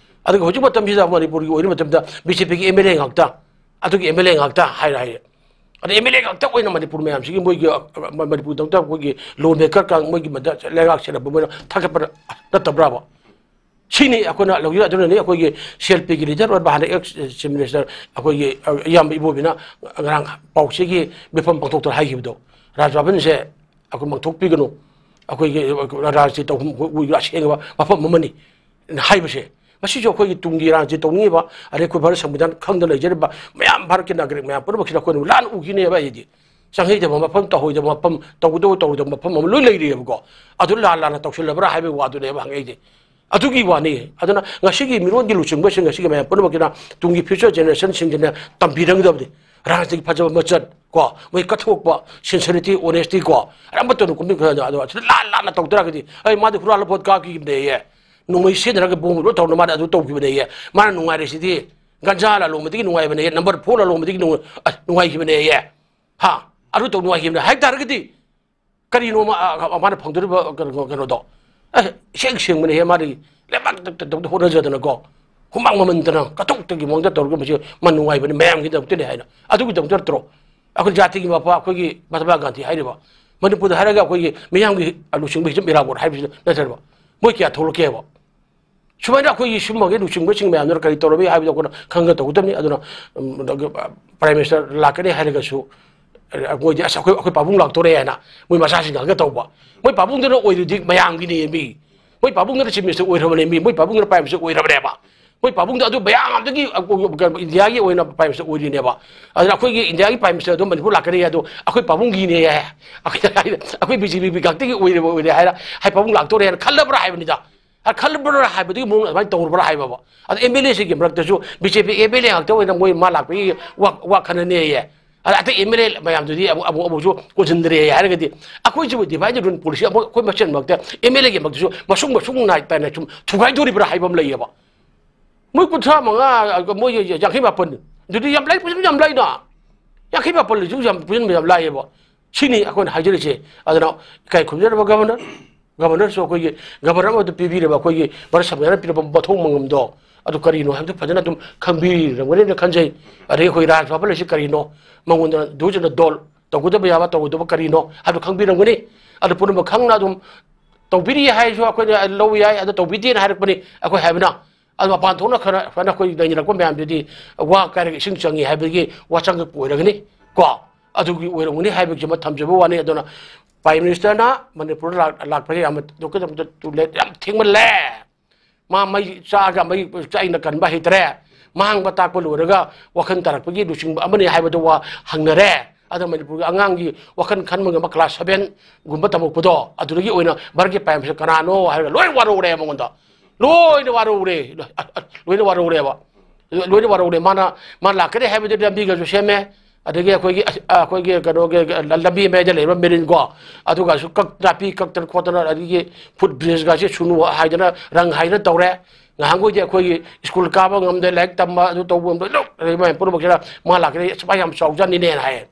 ꯑꯗꯨꯒ ꯍꯧꯖꯤꯛ ꯃꯇꯝꯁꯤꯗ ꯃꯅꯤꯄꯨꯔꯒꯤ ꯑꯣꯏꯔꯤꯕ ꯃꯇꯝꯗ ꯕꯤ ꯖꯦ ꯄꯤꯒꯤ ꯑꯦꯝ ꯑꯦꯜ ꯑꯦ ꯉꯥꯛꯇ, ꯑꯗꯨꯒꯤ ꯑꯦꯝ ꯑꯦꯜ ꯑꯦ ꯉꯥꯛꯇ ꯍꯥꯏꯔ ꯍꯥꯏꯔꯦ꯫ ꯑꯗ ꯑꯦꯝ ꯑꯦꯜ ꯑꯦ ꯉꯥꯛꯇ ꯑꯣꯏꯅ ꯃꯅꯤꯄꯨꯔ ꯃꯌꯥꯝꯁꯤꯒꯤ ꯃꯣꯏꯒꯤ, ꯑ, ꯃ-, ꯃꯅꯤꯄꯨꯔꯗꯃꯛꯇ ꯑꯩꯈꯣꯏꯒꯤ ꯂꯣ ꯃꯦꯀꯔ ꯀꯥꯡ ꯃꯣꯏꯒꯤ ꯃꯗ ꯂꯩꯉꯥꯛ ꯁꯦꯟꯅꯕ ꯃꯣꯏꯅ ꯊꯥꯒꯠꯄ ꯅꯠꯇꯕ꯭ꯔꯥꯕ? ꯁꯤꯅꯤ ꯑꯩꯈꯣꯏꯅ ꯂꯧꯖꯔꯤ꯫ ꯑꯗꯨꯅꯅꯤ ꯑꯩꯈꯣꯏꯒꯤ ꯁꯤ ꯑꯦꯜ ꯄꯤꯒꯤ ꯂꯤꯗꯔ ꯑꯣꯏꯕ ꯍꯥꯟꯅ ꯑꯦꯛꯁ ꯆꯤꯐ ꯃꯤꯅꯤꯁꯇꯔ ꯑꯩꯈꯣꯏꯒꯤ, ꯑ, ꯏꯌꯥꯝꯕ ꯏꯕꯣꯕꯤꯅ ꯉꯔꯥꯡ ꯄꯥꯎꯆꯦꯒꯤ ꯃꯤꯐꯝ ꯄꯥꯡꯊꯣꯛꯇꯅ ꯍꯥꯏꯈꯤꯕꯗꯣ, ꯔꯥꯖ ꯚꯕꯟꯁꯦ ꯑꯩꯈꯣꯏ ꯃꯥꯡꯊꯣꯛꯄꯤꯒꯅꯨ, ꯑꯩꯈꯣꯏꯒꯤ ꯔꯥꯖꯅꯤꯇꯤ ꯇꯧꯐꯝ ꯑꯣꯏꯕ ꯑꯁꯦꯡꯕ ꯃꯐꯝ ꯑꯃꯅꯤ ꯍꯥꯏꯕꯁꯦ ꯃꯁꯤꯁꯨ ꯑꯩꯈꯣꯏꯒꯤ ꯇꯨꯡꯒꯤ ꯏꯔꯥꯡꯁꯤ ꯇꯧꯅꯤꯡꯉꯤꯕ, ꯑꯗꯩ ꯑꯩꯈꯣꯏ ꯚꯥꯔꯠ ꯁꯪꯕꯤꯙꯥꯟ ꯈꯪꯗ ꯂꯩꯖꯔꯤꯕ ꯃꯌꯥꯝ, ꯚꯥꯔꯠꯀꯤ ꯅꯥꯒꯔꯤꯛ ꯃꯌꯥꯝ ꯄꯨꯝꯅꯃꯛꯁꯤꯅ ꯑꯩꯈꯣꯏꯅ ꯂꯥꯟꯅ ꯎꯈꯤꯅꯦꯕ꯫ ꯑꯩꯗꯤ ꯆꯪꯍꯩꯗꯕ ꯃꯐꯝ, ꯇꯧꯍꯩꯗꯕ ꯃꯐꯝ, ꯇꯧꯒꯗꯧꯕ ꯇꯧꯔꯣꯏꯗꯕ ꯃꯐꯝ ꯑꯃ ꯂꯣꯏ ꯂꯩꯔꯤꯑꯕꯀꯣ꯫ ꯑꯗꯨ ꯂꯥꯟ ꯂꯥꯟꯅ ꯇꯧꯁꯤꯜꯂꯕ꯭ꯔꯥ ꯍꯥꯏꯕꯒꯤ ꯋꯥꯗꯨꯅꯦꯕ ꯍꯪꯉꯛꯏꯁꯦ꯫ ꯑꯗꯨꯒꯤ ꯋꯥꯅꯤ꯫ ꯑꯗꯨꯅ ꯉꯁꯤꯒꯤ ꯃꯤꯔꯣꯟꯒꯤ ꯂꯨꯆꯤꯡꯕꯁꯤꯡ, ꯉꯁꯤꯒꯤ ꯃꯌꯥꯝ ꯄꯨꯝꯅꯃꯛꯀꯤꯅ ꯇꯨꯡꯒꯤ future generationꯁꯤꯡꯁꯤꯅ ꯇꯝꯕꯤꯔꯝꯒꯗꯕꯅꯤ꯫ ꯔꯥꯖꯅꯤꯇꯤꯒꯤ ꯐꯖꯕ ꯃꯆꯠ ꯀꯣ, ꯃꯣꯏ ꯀꯠꯊꯣꯛꯄ, sincerity, honesty ꯀꯣ, ꯑꯃꯠꯇ ꯀꯨꯝꯕꯤ ꯑꯗꯣ ꯑꯗꯣ ꯑꯁꯤꯗ ꯂꯥꯟ ꯂꯥꯟꯅ ꯇꯧꯗ꯭ꯔꯒꯗꯤ, "ꯑꯩ ꯃꯥꯗꯤ ꯍꯨꯔꯥꯜꯂ ꯚꯣꯠ ꯀꯥꯈꯤꯕꯅꯦꯌꯦ, ꯅꯣꯡꯃꯩ ꯁꯤꯖꯤꯟꯅꯔꯒ ꯕꯣꯝ ꯂꯣꯏ ꯇꯧꯔꯅ ꯃꯥꯅ ꯑꯗꯨ ꯇꯧꯈꯤꯕꯅꯦꯌꯦ, ꯃꯥꯅ ꯅꯨꯡꯉꯥꯏꯔꯤꯁꯤꯗꯤ ꯒꯟꯖꯥ ꯂꯥꯂꯣꯡꯕꯗꯒꯤ ꯅꯨꯡꯉꯥꯏꯕꯅꯦꯌꯦ, number four ꯂꯥꯂꯣꯡꯕꯗꯒꯤ ꯅꯨꯡꯉꯥꯏ-, ꯑꯁ, ꯅꯨꯡꯉꯥꯏꯈꯤꯕꯅꯦꯌꯦ, ꯍꯥ, ꯑꯗꯨ ꯇꯧ ꯅꯨꯡꯉꯥꯏꯈꯤꯕꯅꯦ" ꯍꯥꯏ ꯇꯥꯔꯒꯗꯤ, ꯀꯔꯤꯅꯣ ꯃꯥ-, ꯑ-, ꯃꯥꯅ ꯐꯪꯗꯣꯔꯤꯕ ꯀꯩꯅꯣ-, ꯀꯩꯅꯣꯗꯣ? ꯑꯦ, ꯏꯁꯦꯡ ꯁꯦꯡꯕꯅꯦꯍꯦ, ꯃꯥꯗꯤ ꯂꯩꯕꯥꯛ ꯇꯛ ꯇꯛ ꯇꯧꯗ ꯍꯣꯠꯅꯖꯗꯅꯀꯣ, ꯍꯨꯃꯥꯡ ꯃꯃꯟꯗꯅ ꯀꯠꯊꯣꯛꯇꯒꯤ ꯃꯑꯣꯡꯗ ꯇꯧꯔꯒ ꯃꯁꯤ ꯃꯥ ꯅꯨꯡꯉꯥꯏꯕꯅꯤ, ꯃꯌꯥꯝꯒꯤꯗꯃꯛꯇꯅꯤ ꯍꯥꯏꯅ꯫ ꯑꯗꯨꯒꯤꯗꯃꯛꯇ ꯅꯠꯇ꯭ꯔꯣ ꯑꯩꯈꯣꯏ ꯖꯥꯇꯤꯒꯤ ꯃꯄꯥ, ꯑꯩꯈꯣꯏꯒꯤ ꯃꯍꯥꯇꯃꯥ ꯒꯥꯟꯙꯤ ꯍꯥꯏꯔꯤꯕ? ꯃꯅꯤꯄꯨꯔꯗ ꯍꯥꯏꯔꯒ ꯑꯩꯈꯣꯏꯒꯤ ꯃꯤꯌꯥꯝꯒꯤ ꯂꯨꯆꯤꯡꯕ ꯍꯤꯖꯝ ꯏꯔꯥꯕꯣꯠ ꯍꯥꯏꯕꯁꯤ ꯅꯠꯇ꯭ꯔꯕ? ꯃꯣꯏ ꯀꯌꯥ ꯊꯣꯛꯂꯛꯀꯦꯕ? ꯁꯨꯃꯥꯏꯅ ꯑꯩꯈꯣꯏꯒꯤ ꯁꯨꯝꯕꯒꯤ ꯂꯨꯆꯤꯡꯕꯁꯤꯡ ꯃꯌꯥꯝꯗꯨꯅ ꯀꯔꯤ ꯇꯧꯔꯝꯃꯤ ꯍꯥꯏꯕꯗꯣ ꯑꯩꯈꯣꯏꯅ ꯈꯪꯒꯗꯧꯒꯗꯕꯅꯤ꯫ ꯑꯗꯨꯅ, ꯎꯝ, Prime Minister ꯂꯥꯛꯀꯅꯤ ꯍꯥꯏꯔꯒꯁꯨ, ꯑ, ꯃꯣꯏꯗꯤ, "ꯑꯁ, ꯑꯩꯈꯣꯏ, ꯑꯩꯈꯣꯏ ꯄꯥꯕꯨꯡ ꯂꯥꯛꯇꯣꯔꯦ" ꯍꯥꯏꯅ ꯃꯣꯏ ꯃꯆꯥꯁꯤꯡ ꯉꯥꯛꯇ ꯇꯧꯕ꯫ ꯃꯣꯏ ꯄꯥꯕꯨꯡꯗꯨꯅ ꯑꯣꯏꯔꯤꯗꯤ ꯃꯌꯥꯝꯒꯤꯅꯦ ꯃꯤ꯫ ꯃꯣꯏ ꯄꯥꯕꯨꯡꯗꯨꯅ Chief Minister ꯑꯣꯏꯔꯕꯅꯦ ꯃꯤ꯫ ꯃꯣꯏ ꯄꯥꯕꯨꯡꯗꯨꯅ Prime Minister ꯑꯣꯏꯔꯕꯅꯦꯕ꯫ ꯃꯣꯏ ꯄꯥꯕꯨꯡꯗꯣ ꯑꯗꯨ ꯃꯌꯥꯝꯗꯒꯤ, ꯑ, ꯀꯩꯅꯣ, ꯏꯟꯗꯤꯌꯥꯒꯤ ꯑꯣꯏꯅ Prime Minister ꯑꯣꯏꯔꯤꯅꯦꯕ꯫ ꯑꯗꯨꯅ ꯑꯩꯈꯣꯏꯒꯤ ꯏꯟꯗꯤꯌꯥꯒꯤ Prime Minister ꯑꯗꯨꯝ ꯃꯅꯤꯄꯨꯔ ꯂꯥꯛꯀꯅꯤ ꯍꯥꯏ ꯑꯗꯣ, ꯑꯩꯈꯣꯏ ꯄꯥꯕꯨꯡꯒꯤꯅꯦ ꯍꯥꯏ꯫ ꯑꯩꯈꯣꯏ, ꯑꯩꯈꯣꯏ BJP ꯉꯥꯛꯇꯒꯤ ꯑꯣꯏꯔꯤꯕ ꯑꯣꯏꯔꯦ ꯍꯥꯏꯔ, ꯍꯥꯏ ꯄꯥꯕꯨꯡ ꯂꯥꯛꯇꯣꯔꯦ ꯍꯥꯏꯅ ꯈꯜꯂꯕ꯭ꯔꯥ ꯍꯥꯏꯕꯅꯤꯗ꯫ ꯑ, ꯈꯜꯂꯕ꯭ꯔꯥ ꯍꯥꯏꯕꯗꯨꯒꯤ ꯃꯑꯣꯡ ꯑꯗꯨꯃꯥꯏꯅ ꯇꯧꯔꯕ꯭ꯔꯥ ꯍꯥꯏꯕ꯫ ꯑꯗ MLA ꯁꯤꯡꯒꯤ ꯃꯔꯛꯇꯁꯨ BJP MLA ꯉꯥꯛꯇ ꯑꯣꯏꯅ ꯃꯣꯏ ꯃꯥ ꯂꯥꯛꯄꯒꯤ ꯋꯥ, ꯋꯥ ꯈꯟꯅꯅꯦꯌꯦ꯫ ꯑꯗ ꯑꯇꯩ MLA ꯃꯌꯥꯝꯗꯨꯗꯤ ꯑꯃꯨꯛ, ꯑꯃꯨꯛ, ꯑꯃꯨꯛꯁꯨ ꯀꯣꯟꯁꯤꯟꯗ꯭ꯔꯦ ꯍꯥꯏꯔꯒꯗꯤ, ꯑꯩꯈꯣꯏꯁꯤꯕꯨ divide and rule policy ꯑꯃꯨꯛ ꯑꯩꯈꯣꯏ ꯃꯁꯦꯟ ꯃꯔꯛꯇ MLA ꯒꯤ ꯃꯔꯛꯇꯁꯨ ꯃꯁꯨꯡ ꯃꯁꯨꯡ ꯅꯥꯏ ꯇꯥꯏꯅ ꯁꯨꯝ ꯊꯨꯒꯥꯏꯗꯣꯔꯤꯕ꯭ꯔꯥ ꯍꯥꯏꯕ ꯑꯃ ꯂꯩꯌꯦꯕ꯫ ꯃꯣꯏ ꯀꯨꯟꯊ꯭ꯔꯥ ꯃꯉꯥ, ꯃꯣꯏ ꯌꯥꯡꯈꯩ ꯃꯥꯄꯟ, ꯑꯗꯨꯗꯤ ꯌꯥꯝ ꯂꯩ, ꯄꯩꯁꯥ ꯌꯥꯝ ꯂꯩꯅ꯫ ꯌꯥꯡꯈꯩ ꯃꯥꯄꯜ ꯂꯩꯁꯨ ꯌꯥꯝ ꯄꯨꯁꯤꯟꯕ ꯌꯥꯝ ꯂꯥꯏꯌꯦꯕ꯫ ꯁꯤꯅꯤ ꯑꯩꯈꯣꯏꯅ ꯍꯥꯏꯖꯔꯤꯁꯦ꯫ ꯑꯗꯨꯅ ꯏꯀꯥꯏ ꯈꯨꯝꯅꯔꯕ Governor, Governorꯁꯨ ꯑꯩꯈꯣꯏꯒꯤ Governor ꯑꯃꯗ ꯄꯤꯕꯤꯔꯕ ꯑꯩꯈꯣꯏꯒꯤ ꯚꯥꯔꯠ ꯁꯪꯕꯤꯙꯥꯟꯅ ꯄꯤꯔꯕ ꯃꯊꯧ ꯃꯉꯝꯗꯣ ꯑꯗꯨ ꯀꯔꯤꯅꯣ ꯍꯥꯏꯕꯗꯨ ꯐꯖꯅ ꯑꯗꯨꯝ ꯈꯪꯕꯤꯔꯝꯒꯅꯤꯅ ꯈꯟꯖꯩ꯫ ꯑꯗꯩ ꯑꯩꯈꯣꯏ ꯔꯥꯖ ꯕꯕꯜ ꯑꯁꯤ ꯀꯔꯤꯅꯣ, ꯃꯉꯣꯟꯗ do's and don't, ꯇꯧꯒꯗꯕ ꯌꯥꯕ ꯇꯧꯒꯗꯕ ꯀꯔꯤꯅꯣ ꯍꯥꯏꯕꯗꯨ ꯈꯪꯕꯤꯔꯝꯒꯅꯤ꯫ ꯑꯗꯨ ꯄꯨꯝꯅꯃꯛ ꯈꯪꯅ ꯑꯗꯨꯝ ꯇꯧꯕꯤꯔꯤ ꯍꯥꯏꯔꯁꯨ ꯑꯩꯈꯣꯏꯅ ꯂꯧ ꯌꯥꯏ, ꯑꯗꯨ ꯇꯧꯕꯤꯗꯦꯅ ꯍꯥꯏꯔꯛꯄꯅꯤ꯫ ꯑꯩꯈꯣꯏ ꯍꯥꯏꯕꯅ ꯑꯗꯨ ꯃꯄꯥꯟ ꯊꯣꯛꯅ ꯈꯔ ꯁꯨꯃꯥꯏꯅ ꯑꯩꯈꯣꯏ ꯅꯩꯅꯔꯛꯄ ꯃꯌꯥꯝꯗꯨꯗꯤ ꯋꯥ ꯀꯥꯏꯔꯒ ꯏꯁꯤꯡ ꯆꯪꯉꯤ ꯍꯥꯏꯕꯒꯤ ꯋꯥ ꯆꯪꯉꯛꯄ ꯑꯣꯏꯔꯒꯅꯤ ꯀꯣ꯫ ꯑꯗꯨꯒꯤ ꯑꯣꯏꯔꯝꯒꯅꯤ ꯍꯥꯏꯕꯒꯤꯁꯤꯃ ꯊꯝꯖꯕ ꯋꯥꯅꯤ꯫ ꯑꯗꯨꯅ Prime Ministerꯅ ꯃꯅꯤꯄꯨꯔꯗ ꯂꯥꯛ-, ꯂꯥꯛꯄꯁꯦ ꯌꯥꯝꯅ ꯑꯗꯨꯛꯀꯤ ꯃꯇꯤꯛ too late, ꯌꯥꯝ ꯊꯦꯡꯃꯜꯂꯦ꯫ ꯃꯥ ꯃꯩ ꯆꯥꯛꯑꯒ ꯃꯩ ꯆꯥꯛꯏꯅ ꯀꯟꯕ ꯍꯩꯇ꯭ꯔꯦ꯫ ꯃꯥꯡꯕ ꯇꯥꯛꯄ ꯂꯣꯏꯔꯒ ꯋꯥꯈꯜ ꯇꯥꯔꯛꯄꯒꯤ ꯂꯨꯆꯤꯡꯕ ꯑꯃꯅꯤ ꯍꯥꯏꯕꯗꯨ ꯋꯥ ꯍꯪꯅꯔꯦ꯫ ꯑꯗ ꯃꯅꯤꯄꯨꯔꯒꯤ ꯑꯉꯥꯡꯒꯤ ꯋꯥꯈꯜ ꯈꯟꯕ ꯉꯝꯕ class seven ꯒꯨꯝꯕ ꯇꯝꯃꯛꯄꯗꯣ, ꯑꯗꯨꯗꯒꯤ ꯑꯣꯏꯅ ꯚꯥꯔꯠꯀꯤ Prime Minister ꯀꯅꯥꯅꯣ ꯍꯥꯏꯔꯒ ꯂꯣꯏ ꯋꯥꯔꯧꯔꯦ ꯃꯉꯣꯟꯗ꯫ ꯂꯣꯏꯅ ꯋꯥꯔꯧꯔꯦ꯫ ꯂꯣꯏꯅ ꯋꯥꯔꯧꯔꯦꯕ꯫ ꯂꯣꯏꯅ ꯋꯥꯔꯧꯔꯦ꯫ ꯃꯥꯅ, ꯃꯥ ꯂꯥꯛꯀꯅꯤ ꯍꯥꯏꯕꯗꯨꯗꯤ ꯂꯝꯕꯤꯒꯁꯨ ꯁꯦꯝꯃꯦ꯫ ꯑꯗꯒꯤ ꯑꯩꯈꯣꯏꯒꯤ ꯑꯁ-, ꯑ, ꯑꯩꯈꯣꯏꯒꯤ ꯀꯩꯅꯣꯒꯤ, ꯑ, ꯂꯝꯕꯤ ꯃꯌꯥꯏꯗ ꯂꯩꯔꯤꯕ ꯃꯦꯔꯤꯟꯀꯣ, ꯑꯗꯨꯒꯁꯨ ꯀꯛ-, ꯅꯥꯄꯤ ꯀꯛꯇꯅ ꯈꯣꯠꯇꯅ, ꯑꯗꯒꯤ foot bridge ꯒꯁꯦ ꯁꯨꯅꯨ ꯍꯥꯏꯗꯅ, ꯔꯪ ꯍꯥꯏꯗꯅ ꯇꯧꯔꯦ꯫ ꯉꯍꯥꯟꯈꯣꯏꯗꯤ ꯑꯩꯈꯣꯏꯒꯤ ꯁ꯭ꯀꯨꯜ ꯀꯥꯕ ꯉꯝꯗꯦ, ꯂꯥꯏꯔꯤꯛ ꯇꯝꯕ, ꯑꯗꯨ ꯇꯧꯕ ꯉꯝꯗꯦ, ꯂꯣꯏ ꯂꯩꯕ ꯃꯌꯥꯝ ꯄꯨꯝꯅꯃꯛꯁꯤꯅ ꯃꯥ ꯂꯥꯛꯀꯅꯤ, ꯑꯁ, ꯃꯥ ꯌꯥꯝ ꯆꯥꯎꯖꯥꯠꯅꯤꯅꯦꯅ ꯍꯥꯏꯌꯦ꯫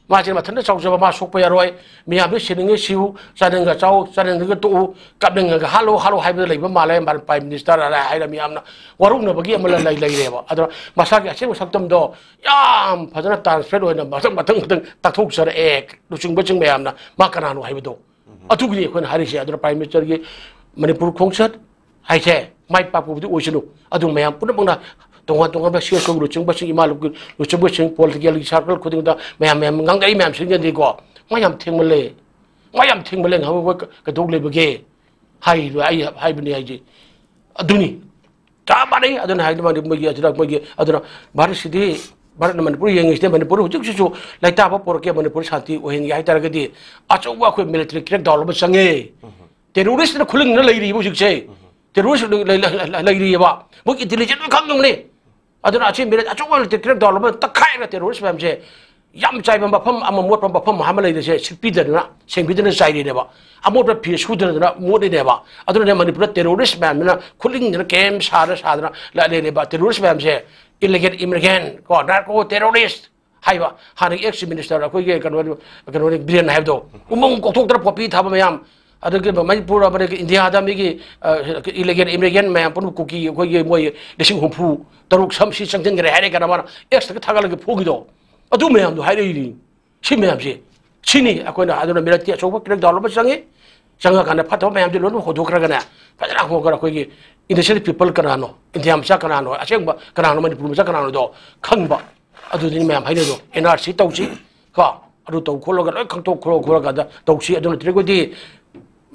ꯃꯥꯁꯦ ꯃꯊꯟꯇ ꯆꯥꯎꯖꯕ, ꯃꯥ ꯁꯣꯛꯄ ꯌꯥꯔꯣꯏ, ꯃꯤꯌꯥꯝꯁꯦ ꯁꯤꯅꯤꯡꯉꯦ ꯁꯤꯌꯨ, ꯆꯥꯅꯤꯡꯉꯒ ꯆꯥꯎ, ꯆꯥꯅꯤꯡꯉꯒ ꯇꯣꯛꯎ, ꯀꯞꯅꯤꯡꯉꯒ ꯍꯥꯠꯂꯣ, ꯍꯥꯠꯂꯣ ꯍꯥꯏꯕꯗ ꯂꯩꯕ ꯃꯥꯜꯂꯦ꯫ ꯃꯥ Prime Minister ꯍꯥꯏꯔ ꯃꯤꯌꯥꯝꯅ ꯋꯥꯔꯧꯅꯕꯒꯤ ꯑꯃ ꯂꯩ-, ꯂꯩꯔꯦꯕ꯫ ꯑꯗꯨꯅ ꯃꯁꯥꯒꯤ ꯑꯁꯦꯡꯕ ꯁꯛꯇꯝꯗꯣ ꯌꯥꯝ ꯐꯖꯅ transparent ꯑꯣꯏꯅ ꯃꯊꯪ, ꯃꯊꯪ, ꯃꯊꯪ ꯇꯥꯛꯊꯣꯛꯆꯔꯛꯑꯦ ꯂꯨꯆꯤꯡꯕꯁꯤꯡ ꯃꯌꯥꯝꯅ, ꯃꯥ ꯀꯅꯥꯅꯣ ꯍꯥꯏꯕꯗꯣ꯫ ꯑꯗꯨꯒꯤꯅꯤ ꯑꯩꯈꯣꯏꯅ ꯍꯥꯏꯔꯤꯁꯦ꯫ ꯑꯗꯨꯅ Prime Minister ꯒꯤ ꯃꯅꯤꯄꯨꯔ ꯈꯣꯡꯆꯠ ꯍꯥꯏꯁꯦ ꯃꯥꯏ ꯄꯥꯛꯄꯕꯨꯗꯤ ꯑꯣꯏꯁꯅꯨ, ꯑꯗꯨ ꯃꯌꯥꯝ ꯄꯨꯝꯅꯃꯛꯅ ꯇꯣꯉꯥꯟ ꯇꯣꯉꯥꯟꯕ C S O ꯒꯤ ꯂꯨꯆꯤꯡꯕꯁꯤꯡ, ꯏꯃꯥ ꯂꯨ-, ꯂꯨꯆꯤꯡꯕꯁꯤꯡ, political ꯒꯤ circle ꯈꯨꯗꯤꯡꯗ ꯃꯌꯥꯝ, ꯃꯌꯥꯝ ꯉꯥꯡꯅꯔꯤ ꯃꯌꯥꯝꯁꯤꯡꯁꯤꯅꯗꯤꯀꯣ, ꯃꯥ ꯌꯥꯝ ꯊꯦꯡꯃꯜꯂꯦ, ꯃꯥ ꯌꯥꯝ ꯊꯦꯡꯃꯜꯂꯦ, ꯉꯍꯥꯟ ꯑꯩꯈꯣꯏ ꯀ-, ꯀꯩꯗꯧ ꯂꯩꯕꯒꯦ ꯍꯥꯏꯔꯤꯗꯣ ꯑꯩ ꯍꯥꯏꯕꯅꯤ ꯍꯥꯏꯁꯦ꯫ ꯑꯗꯨꯅꯤ꯫ ꯆꯞ ꯃꯥꯟꯅꯩ꯫ ꯑꯗꯨꯅ ꯍꯥꯏꯗꯤ ꯃꯥꯗꯤ ꯃꯣꯏꯒꯤ ꯑꯁꯤꯗ ꯃꯣꯏꯒꯤ ꯑꯗꯨꯅ ꯚꯥꯔꯠꯁꯤꯗꯤ, ꯚꯥꯔꯠꯅ ꯃꯅꯤꯄꯨꯔ ꯌꯦꯡꯉꯤꯁꯤꯗ ꯃꯅꯤꯄꯨꯔ ꯍꯧꯖꯤꯛ ꯍꯧꯖꯤꯛꯁꯨ ꯂꯩꯇꯥꯕ ꯄꯣꯔꯛꯀꯦ, ꯃꯅꯤꯄꯨꯔ ꯁꯥꯟꯇꯤ ꯑꯣꯏꯍꯟꯒꯦ ꯍꯥꯏ ꯇꯥꯔꯒꯗꯤ ꯑꯆꯧꯕ ꯑꯩꯈꯣꯏ military crackdown ꯑꯃ ꯆꯪꯉꯦ꯫ Terrorist ꯅ ꯈꯨꯂꯤꯡꯗꯨꯅ ꯂꯩꯔꯤꯕ ꯍꯧꯖꯤꯛꯁꯦ꯫ Terrorist ꯂꯩ-, ꯂꯩ-, ꯂꯩ-, ꯂꯩꯔꯤꯑꯕ꯫ ꯃꯣꯏ intelligence ꯂꯣꯏ ꯈꯪꯉꯝꯒꯅꯤ꯫ ꯑꯗꯨꯅ ꯑꯁꯤ military ꯑꯆꯧꯕ military crackdown ꯑꯃ ꯇꯛꯈꯥꯏꯔꯒ terrorist ꯃꯌꯥꯝꯁꯦ ꯌꯥꯝ ꯆꯥꯏꯕ ꯃꯐꯝ ꯑꯃ, ꯃꯣꯠꯄ ꯃꯐꯝ ꯑꯃ ꯂꯩꯔꯤꯁꯦ ꯁꯤꯠꯄꯤꯗꯗꯅ, ꯁꯦꯡꯕꯤꯗꯅ ꯆꯥꯏꯔꯤꯅꯦꯕ꯫ ꯑꯃꯣꯠꯄ ꯐꯤ ꯁꯨꯗꯅ ꯃꯣꯠꯂꯤꯅꯦꯕ꯫ ꯑꯗꯨꯅꯅꯦ ꯃꯅꯤꯄꯨꯔꯗ terrorist ꯃꯌꯥꯝꯁꯤꯅ ꯈꯨꯂꯤꯡꯗꯅ camp ꯁꯥꯗꯅ ꯁꯥꯗꯅ ꯂ-, ꯂꯩꯔꯤꯕ terrorist ꯃꯌꯥꯝꯁꯦ, illegal immigrant ꯀꯣ, narco terrorist ꯍꯥꯏꯕ ꯍꯥꯟꯅꯒꯤ ex minister ꯑꯩꯈꯣꯏꯒꯤ ꯀꯩꯅꯣ, ꯀꯩꯅꯣꯅꯤ, ꯕꯤꯔꯦꯟ ꯍꯥꯏꯕꯗꯣ, ꯎꯃꯪ ꯀꯣꯛꯊꯣꯛꯇꯅ ꯄꯣꯄꯤ ꯊꯥꯕ ꯃꯌꯥꯝ, ꯑꯗꯒꯤ ꯃꯅꯤꯄꯨꯔ, ꯑꯃꯗꯒꯤ ꯏꯟꯗꯤꯌꯥꯗ ꯃꯤꯒꯤ, ꯑ, illegal immigrant ꯃꯌꯥꯝ ꯄꯨꯝꯅꯃꯛ ꯀꯨꯀꯤ ꯑꯩꯈꯣꯏꯒꯤ ꯃꯣꯏ ꯂꯤꯁꯤꯡ ꯍꯨꯝꯐꯨ ꯇꯔꯨꯛ ꯁꯝ ꯁꯤ ꯆꯪꯁꯤꯟꯈ꯭ꯔꯦ ꯍꯥꯏꯔꯦ ꯀꯅꯥ ꯃꯥꯅ X ꯇꯒ ꯊꯥꯒꯠꯂꯒ ꯐꯨꯈꯤꯗꯣ? ꯑꯗꯨ ꯃꯌꯥꯝꯗꯣ ꯍꯥꯏꯔꯛꯏꯅꯤ꯫ ꯁꯤ ꯃꯌꯥꯝꯁꯦ, ꯁꯤꯅꯤ ꯑꯩꯈꯣꯏꯅ ꯑꯗꯨꯅ military ꯑꯆꯧꯕ crackdown ꯑꯃ ꯆꯪꯉꯤ꯫ ꯆꯪꯉꯀꯥꯟꯗ ꯐꯠꯇꯕ ꯃꯌꯥꯝꯁꯦ ꯂꯣꯏꯅꯃꯛ ꯍꯣꯗꯣꯛꯈ꯭ꯔꯒꯅꯦ, ꯐꯖꯅ ꯍꯣꯗꯣꯛꯈ꯭ꯔꯒ ꯑꯩꯈꯣꯏꯒꯤ innocent people ꯀꯅꯥꯅꯣ, ꯏꯟꯗꯤꯌꯥ ꯃꯆꯥ ꯀꯅꯥꯅꯣ, ꯑꯁꯦꯡꯕ ꯀꯅꯥꯅꯣ, ꯃꯅꯤꯄꯨꯔ ꯃꯆꯥ ꯀꯅꯥꯅꯣꯗꯣ ꯈꯪꯕ꯫ ꯑꯗꯨꯗꯨꯅꯤ ꯃꯌꯥꯝ ꯍꯥꯏꯅꯩꯗꯣ, N R C ꯇꯧꯁꯤ, ꯀꯣ, ꯑꯗꯨ ꯇꯧ ꯈꯣꯠꯂꯒ ꯂꯣꯏ ꯈꯪꯇꯣꯛ ꯈꯣꯠꯂ ꯈꯣꯠꯂꯀꯥꯟꯗ ꯇꯧꯁꯤ꯫ ꯑꯗꯨ ꯅꯠꯇ꯭ꯔꯒꯗꯤ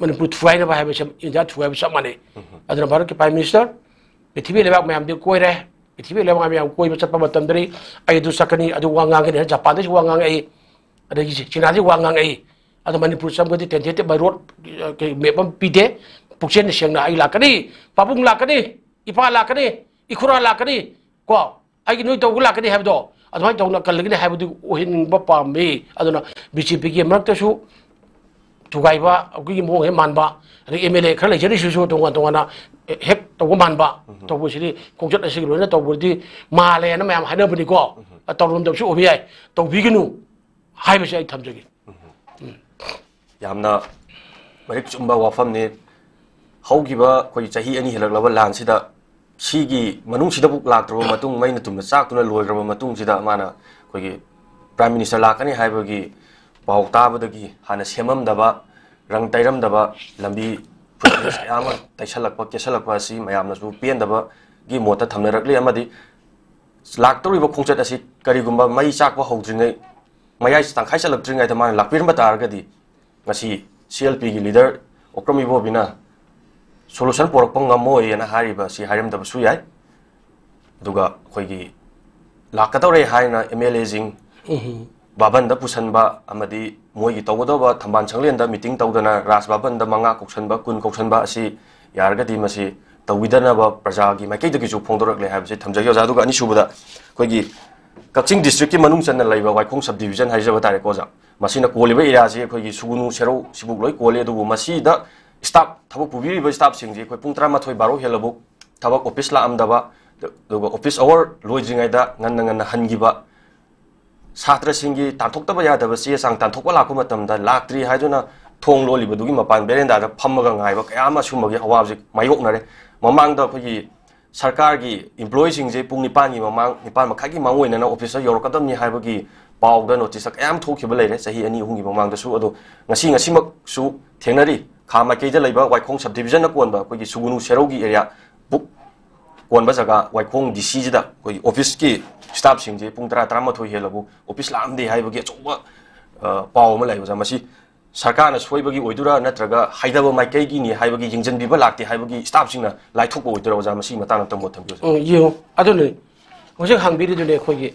ꯃꯅꯤꯄꯨꯔ ꯊꯨꯒꯥꯏꯅꯕ ꯍꯥꯏꯕꯁꯦ ꯏꯟꯗꯤꯌꯥ ꯊꯨꯒꯥꯏꯕ ꯆꯞ ꯃꯥꯟꯅꯩ꯫ ꯑꯗꯨꯅ ꯚꯥꯔꯠꯀꯤ Prime Minister ꯄ꯭ꯔꯤꯊꯤꯕꯤ ꯂꯩꯕꯥꯛ ꯃꯌꯥꯝꯗꯤ ꯀꯣꯏꯔꯦ꯫ ꯄ꯭ꯔꯤꯊꯤꯕꯤ ꯂꯩꯕꯥꯛ ꯃꯌꯥꯝ ꯀꯣꯏꯕ ꯆꯠꯄ ꯃꯇꯝꯗꯗꯤ ꯑꯩ ꯑꯗꯨ ꯆꯠꯀꯅꯤ, ꯑꯗꯨ ꯋꯥ ꯉꯥꯡꯒꯅꯤ ꯍꯥꯏꯅ ꯖꯄꯥꯟꯗꯁꯨ ꯋꯥ ꯉꯥꯡꯉꯛꯏ, ꯑꯗꯒꯤ ꯆꯤꯅꯥꯗꯁꯨ ꯋꯥ ꯉꯥꯡꯉꯛꯏ꯫ ꯑꯗꯣ ꯃꯅꯤꯄꯨꯔ ꯆꯪꯕꯗꯤ tentative by road, ꯑ, ꯀꯩ, map ꯑꯃ ꯄꯤꯗꯦ꯫ ꯄꯨꯛꯆꯦꯜ ꯁꯦꯡꯅ ꯑꯩ ꯂꯥꯛꯀꯅꯤ, ꯄꯥꯕꯨꯡ ꯂꯥꯛꯀꯅꯤ, ꯏꯄꯥ ꯂꯥꯛꯀꯅꯤ, ꯏꯈꯨꯔꯥ ꯂꯥꯛꯀꯅꯤ, ꯀꯣ, ꯑꯩꯒꯤ ꯅꯣꯏ ꯇꯧꯕ ꯂꯥꯛꯀꯅꯤ ꯍꯥꯏꯕꯗꯣ ꯑꯗꯨꯃꯥꯏꯅ ꯇꯧꯅ ꯀꯜꯂꯒꯅꯤ ꯍꯥꯏꯕꯗꯨ ꯑꯣꯏꯍꯟꯅꯤꯡꯕ ꯄꯥꯝꯃꯤ꯫ ꯑꯗꯨꯅ BJPꯒꯤ ꯃꯔꯛꯇꯁꯨ ꯊꯨꯒꯥꯏꯕ ꯑꯩꯈꯣꯏꯒꯤ ꯃꯑꯣꯡ ꯍꯦꯛ ꯃꯥꯟꯕ, ꯑꯗꯒꯤ MLA ꯈꯔ ꯂꯩꯖꯔꯤꯁꯤꯁꯨ ꯇꯣꯉꯥꯟ ꯇꯣꯉꯥꯟꯅ ꯍꯦꯛ ꯇꯧꯕ ꯃꯥꯟꯕ ꯇꯧꯕꯁꯤꯗꯤ ꯈꯣꯡꯆꯠ ꯑꯁꯤꯒꯤ ꯂꯣꯏꯅ ꯇꯧꯕꯗꯤ ꯃꯥꯜꯂꯦꯅ ꯃꯌꯥꯝ ꯍꯥꯏꯅꯕꯅꯤꯀꯣ꯫ ꯇꯧꯔꯝꯗꯕꯁꯨ ꯑꯣꯏꯕ ꯌꯥꯏ, ꯇꯧꯕꯤꯒꯅꯨ ꯍꯥꯏꯕꯁꯦ ꯑꯩ ꯊꯝꯖꯒꯦ꯫ ꯌꯥꯝꯅ ꯃꯔꯤꯛ ꯆꯨꯝꯕ ꯋꯥꯐꯝꯅꯤ꯫ ꯍꯧꯈꯤꯕ ꯑꯩꯈꯣꯏ ꯆꯍꯤ ꯑꯅꯤ ꯍꯦꯜꯂꯛꯂꯕ ꯂꯥꯟꯁꯤꯗ ꯁꯤꯒꯤ ꯃꯅꯨꯡꯁꯤꯗꯕꯨ ꯂꯥꯛꯇ꯭ꯔꯕ ꯃꯇꯨꯡ, ꯃꯩꯅ ꯇꯨꯝꯅ ꯆꯥꯛꯇꯨꯅ ꯂꯣꯏꯈ꯭ꯔꯕ ꯃꯇꯨꯡꯁꯤꯗ ꯃꯥꯅ ꯑꯩꯈꯣꯏꯒꯤ Prime Minister ꯂꯥꯛꯀꯅꯤ ꯍꯥꯏꯕꯒꯤ ꯄꯥꯎ ꯇꯥꯕꯗꯒꯤ ꯍꯥꯟꯅ ꯁꯦꯝꯃꯝꯗꯕ, ꯔꯪ ꯇꯩꯔꯝꯗꯕ, ꯂꯝꯕꯤ ꯐꯨꯠ ꯀꯌꯥ ꯑꯃ ꯇꯩꯁꯜꯂꯛꯄ, ꯀꯦꯁꯜꯂꯛꯄ ꯑꯁꯤ ꯃꯌꯥꯝꯅꯁꯨ ꯄꯦꯟꯗꯕꯒꯤ ꯃꯣꯠꯇ ꯊꯝꯅꯔꯛꯂꯤ꯫ ꯑꯃꯗꯤ ꯂꯥꯛꯇꯧꯔꯤꯕ ꯈꯣꯡꯆꯠ ꯑꯁꯤ ꯀꯔꯤꯒꯨꯝꯕ ꯃꯩ ꯆꯥꯛꯄ ꯍꯧꯗ꯭ꯔꯤꯉꯩ, ꯃꯌꯥꯏ ꯇꯪꯈꯥꯏ ꯆꯜꯂꯛꯇ꯭ꯔꯤꯉꯩꯗ ꯃꯥꯅ ꯂꯥꯛꯄꯤꯔꯝꯕ ꯇꯥꯔꯒꯗꯤ ꯉꯁꯤ CLPꯒꯤ leader ꯑꯣꯀ꯭ꯔꯝ ꯏꯕꯣꯕꯤꯅ solution ꯄꯣꯔꯛꯄ ꯉꯝꯃꯣꯏꯅ ꯍꯥꯏꯔꯤꯕ ꯑꯁꯤ ꯍꯥꯏꯔꯝꯗꯕꯁꯨ ꯌꯥꯏ꯫ ꯑꯗꯨꯒ ꯑꯩꯈꯣꯏꯒꯤ ꯂꯥꯛꯀꯗꯧꯔꯦ ꯍꯥꯏꯅ MLAꯁꯤꯡ ꯚꯥꯕꯟꯗ ꯄꯨꯁꯟꯕ ꯑꯃꯗꯤ ꯃꯣꯏꯒꯤ ꯇꯧꯒꯗꯧꯕ ꯊꯝꯕꯥꯜ ꯁꯪꯂꯦꯟꯗ meeting ꯇꯧꯗꯅ ꯔꯥꯖ ꯚꯕꯟꯗ ꯃꯉꯥ ꯀꯧꯁꯟꯕ, ꯀꯨꯟ ꯀꯧꯁꯟꯕ ꯑꯁꯤ ꯌꯥꯔꯒꯗꯤ ꯃꯁꯤ ꯇꯧꯕꯤꯗꯅꯕ ꯄ꯭ꯔꯖꯥꯒꯤ ꯃꯥꯏꯀꯩꯗꯒꯤꯁꯨ ꯐꯣꯡꯗꯣꯔꯛꯂꯦ ꯍꯥꯏꯕꯁꯤ ꯊꯝꯖꯒꯦ ꯑꯣꯖꯥ꯫ ꯑꯗꯨꯒ ꯑꯅꯤꯁꯨꯕꯗ ꯑꯩꯈꯣꯏꯒꯤ ꯀꯛꯆꯤꯡ districtꯀꯤ ꯃꯅꯨꯡ ꯆꯟꯅ ꯂꯩꯕ ꯋꯥꯏꯈꯣꯡ subdivision ꯍꯥꯏꯖꯕ ꯇꯥꯔꯦꯀꯣ ꯑꯣꯖꯥ, ꯃꯁꯤꯅ ꯀꯣꯜꯂꯤꯕ areaꯁꯤ ꯑꯩꯈꯣꯏꯒꯤ ꯁꯨꯒꯨꯅꯨ, ꯁꯦꯔꯧ, ꯁꯤꯕꯨꯛ ꯂꯣꯏ ꯀꯣꯜꯂꯤ꯫ ꯑꯗꯨꯕꯨ ꯃꯁꯤꯗ staff, ꯊꯕꯛ ꯄꯨꯕꯤꯔꯤꯕ staffꯁꯤꯡꯁꯤ ꯑꯩꯈꯣꯏ ꯄꯨꯡ ꯇꯔꯥꯃꯥꯊꯣꯏ ꯕꯥꯔꯣ ꯍꯦꯜꯂꯕꯨ ꯊꯕꯛ office ꯂꯥꯛꯑꯝꯗꯕ, ꯑꯗꯨꯒ office hour ꯂꯣꯏꯗ꯭ꯔꯤꯉꯩꯗ ꯉꯟꯅ ꯉꯟꯅ ꯍꯟꯈꯤꯕ, ꯁꯥꯇ꯭ꯔꯁꯤꯡꯒꯤ ꯇꯥꯟꯊꯣꯛꯇꯕ ꯌꯥꯗꯕ ꯆꯦ ꯆꯥꯡ ꯇꯥꯟꯊꯣꯛꯄ ꯂꯥꯛꯄ ꯃꯇꯝꯗ ꯂꯥꯛꯇ꯭ꯔꯤ ꯍꯥꯏꯗꯨꯅ ꯊꯣꯡ ꯂꯣꯜꯂꯤꯕꯗꯨꯒꯤ ꯃꯄꯥꯟ verandaꯗ ꯐꯝꯃꯒ ꯉꯥꯏꯕ ꯀꯌꯥ ꯑꯃ ꯁꯨꯝꯕꯒꯤ ꯑꯋꯥꯕꯁꯤ ꯃꯥꯌꯣꯛꯅꯔꯦ꯫ ꯃꯃꯥꯡꯗ ꯑꯩꯈꯣꯏꯒꯤ ꯁꯔꯀꯥꯔꯒꯤ employeeꯁꯤꯡꯁꯦ ꯄꯨꯡ ꯅꯤꯄꯥꯟꯒꯤ ꯃꯃꯥꯡ, ꯅꯤꯄꯥꯟ ꯃꯈꯥꯏꯒꯤ ꯃꯥꯡ ꯑꯣꯏꯅꯅ officeꯇ ꯌꯧꯔꯛꯀꯗꯕꯅꯤ ꯍꯥꯏꯕꯒꯤ ꯄꯥꯎꯗ, noticeꯇ ꯀꯌꯥ ꯑꯃ ꯊꯣꯛꯈꯤꯕ ꯂꯩꯔꯦ ꯆꯍꯤ ꯑꯅꯤ ꯑꯍꯨꯝꯒꯤ ꯃꯃꯥꯡꯗꯁꯨ꯫ ꯑꯗꯣ ꯉꯁꯤ, ꯉꯁꯤꯃꯛꯁꯨ ꯊꯦꯡꯅꯔꯤ꯫ ꯈꯥ ꯃꯥꯏꯀꯩꯗ ꯂꯩꯕ ꯋꯥꯏꯈꯣꯡ subdivisionꯅ ꯀꯣꯟꯕ ꯑꯩꯈꯣꯏꯒꯤ ꯁꯨꯒꯨꯅꯨ ꯁꯦꯔꯧꯒꯤ area book ꯀꯣꯟꯕ ꯖꯒꯥ ꯋꯥꯏꯈꯣꯡ DCꯁꯤꯗ ꯑꯩꯈꯣꯏꯒꯤ officeꯀꯤ staffꯁꯤꯡꯁꯦ ꯄꯨꯡ ꯇꯔꯥ, ꯇꯔꯥꯃꯥꯊꯣꯏ ꯍꯦꯜꯂꯕꯨ office ꯂꯥꯛꯑꯝꯗꯦ ꯍꯥꯏꯕꯒꯤ ꯑꯆꯧꯕ, ꯑ, ꯄꯥꯎ ꯑꯃ ꯂꯩ ꯑꯣꯖꯥ꯫ ꯃꯁꯤ ꯁꯔꯀꯥꯔꯅ ꯁꯣꯏꯕꯒꯤ ꯑꯣꯏꯗꯣꯏꯔꯥ, ꯅꯠꯇ꯭ꯔꯒ ꯍꯥꯏꯗꯕ ꯃꯥꯏꯀꯩꯒꯤꯅꯤ ꯍꯥꯏꯕꯒꯤ ꯌꯦꯡꯁꯤꯟꯕꯤꯕ ꯂꯥꯛꯇꯦ ꯍꯥꯏꯕꯒꯤ ꯁ꯭ꯇꯥꯐꯁꯤꯡꯅ ꯂꯥꯏꯊꯣꯛꯄ ꯑꯣꯏꯗꯣꯏꯔꯥ? ꯑꯣꯖꯥ, ꯃꯁꯤꯒꯤ ꯃꯇꯥꯡꯗ ꯑꯝꯇꯪ ꯃꯣꯠ ꯊꯝꯕꯤꯌꯨ, ꯁꯥꯔ꯫ ꯎꯝ, ꯌꯦꯡꯉꯨ, ꯑꯗꯨꯅꯤ ꯍꯧꯖꯤꯛ ꯍꯪꯕꯤꯔꯤꯗꯨꯅꯦ ꯑꯩꯈꯣꯏꯒꯤ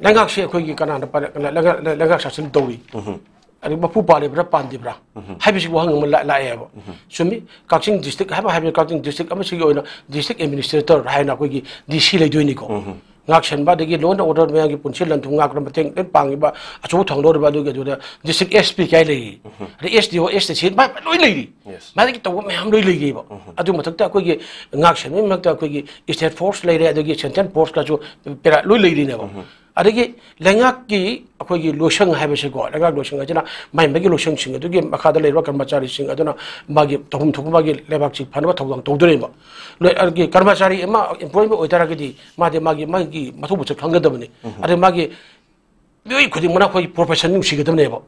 ꯂꯩꯉꯥꯛꯁꯦ ꯑꯩꯈꯣꯏꯒꯤ ꯀꯅꯥꯅ ꯄꯥꯏꯔ-, ꯂꯩꯉꯥꯛ, ꯂꯩꯉꯥꯛ ꯁꯥꯁꯟ ꯇꯧꯔꯤ? ꯎꯝ꯫ ꯑꯗꯨ ꯃꯄꯨ ꯄꯥꯜꯂꯤꯕ꯭ꯔꯥ ꯄꯥꯟꯗ꯭ꯔꯤꯕ꯭ꯔꯥ ꯎꯝ꯫ ꯍꯥꯏꯕꯁꯤ ꯋꯥꯍꯪ ꯑꯃ ꯂꯥ-, ꯂꯥꯛꯑꯦꯕ꯫ ꯎꯝ꯫ ꯆꯨꯝꯃꯤ, ꯀꯛꯆꯤꯡ ꯗꯤꯁꯇ꯭ꯔꯤꯛ ꯍꯥꯏꯕ, ꯍꯥꯏꯕ ꯀꯛꯆꯤꯡ ꯗꯤꯁꯇ꯭ꯔꯤꯛ ꯑꯃꯁꯤꯒꯤ ꯑꯣꯏꯅ ꯗꯤꯁꯇ꯭ꯔꯤꯛ ꯑꯦꯗꯃꯤꯅꯤꯁꯇ꯭ꯔꯦꯇꯔ ꯍꯥꯏꯅ ꯑꯩꯈꯣꯏꯒꯤ ꯗꯤ ꯁꯤ ꯂꯩꯗꯣꯏꯅꯤꯀꯣ꯫ ꯎꯝ꯫ ꯉꯥꯛ ꯁꯦꯟꯕ, ꯑꯗꯒꯤ law and order, ꯃꯌꯥꯝꯒꯤ ꯄꯨꯟꯁꯤ ꯂꯟ ꯊꯨꯝ ꯉꯥꯛꯄꯗ ꯃꯇꯦꯡ ꯂꯣꯏ ꯄꯥꯡꯉꯤꯕ ꯑꯆꯧꯕ ꯊꯧꯗꯥꯡ ꯂꯧꯔꯤꯕ ꯑꯗꯨꯒꯤ ꯑꯗꯨꯗ ꯗꯤꯁꯇ꯭ꯔꯤꯛ ꯑꯦꯁ ꯄꯤ ꯀꯥꯏ ꯂꯩꯔꯤ, ꯎꯝ꯫ ꯑꯗꯩ ꯑꯦꯁ ꯗꯤ ꯑꯣ, ꯑꯦꯁ ꯗꯤ ꯁꯤ, ꯃꯥ ꯂꯣꯏ ꯂꯩꯔꯤ꯫ Yes꯫ ꯃꯥꯗꯒꯤ ꯇꯧꯕ ꯃꯌꯥꯝ ꯂꯣꯏ ꯂꯩꯔꯤꯕ꯫ ꯎꯝ꯫ ꯑꯗꯨ ꯃꯊꯛꯇ ꯑꯩꯈꯣꯏꯒꯤ ꯉꯥꯛ ꯁꯦꯟꯕꯒꯤ ꯃꯊꯛꯇ ꯑꯩꯈꯣꯏꯒꯤ state force ꯂꯩꯔꯦ, ꯑꯗꯒꯤ central force ꯀꯁꯨ ꯄꯦꯔꯥ ꯂꯣꯏ ꯂꯩꯔꯤꯅꯦꯕ꯫ ꯎꯝ꯫ ꯑꯗꯒꯤ ꯂꯩꯉꯥꯛꯀꯤ ꯑꯩꯈꯣꯏꯒꯤ ꯂꯣꯏꯁꯪ ꯍꯥꯏꯕꯁꯤꯀꯣ, ꯂꯩꯉꯥꯛ ꯂꯣꯏꯁꯪ ꯍꯥꯏꯁꯤꯅ ꯃꯥꯏ ꯃꯥꯏꯒꯤ ꯂꯣꯏꯁꯪꯁꯤꯡ ꯑꯗꯨꯒꯤ ꯃꯈꯥꯗ ꯂꯩꯔꯤꯕ ꯀꯔꯃꯆꯥꯔꯤꯁꯤꯡ ꯑꯗꯨꯅ ꯃꯥꯒꯤ ꯇꯧꯐꯝ ꯊꯣꯛꯄ ꯃꯥꯒꯤ ꯂꯩꯕꯥꯛꯁꯤ ꯐꯅꯕ ꯊꯧꯗꯥꯡ ꯇꯧꯗꯣꯔꯤꯕ꯫ ꯂꯣꯏ-, ꯑꯗꯒꯤ ꯀꯔꯃꯆꯥꯔꯤ ꯑꯃ employee ꯑꯃ ꯑꯣꯏꯇꯥꯔꯒꯗꯤ ꯃꯥꯗꯤ ꯃꯥꯒꯤ, ꯃꯥꯒꯤ ꯃꯊꯧ ꯃꯁꯛ ꯈꯪꯒꯗꯕꯅꯤ꯫ ꯎꯝ꯫ ꯑꯗꯩ ꯃꯥꯒꯤ ꯃꯤꯑꯣꯏ ꯈꯨꯗꯤꯡꯃꯛꯅ ꯑꯩꯈꯣꯏꯒꯤ profession ꯅꯨꯡꯁꯤꯒꯗꯕꯅꯦꯕ꯫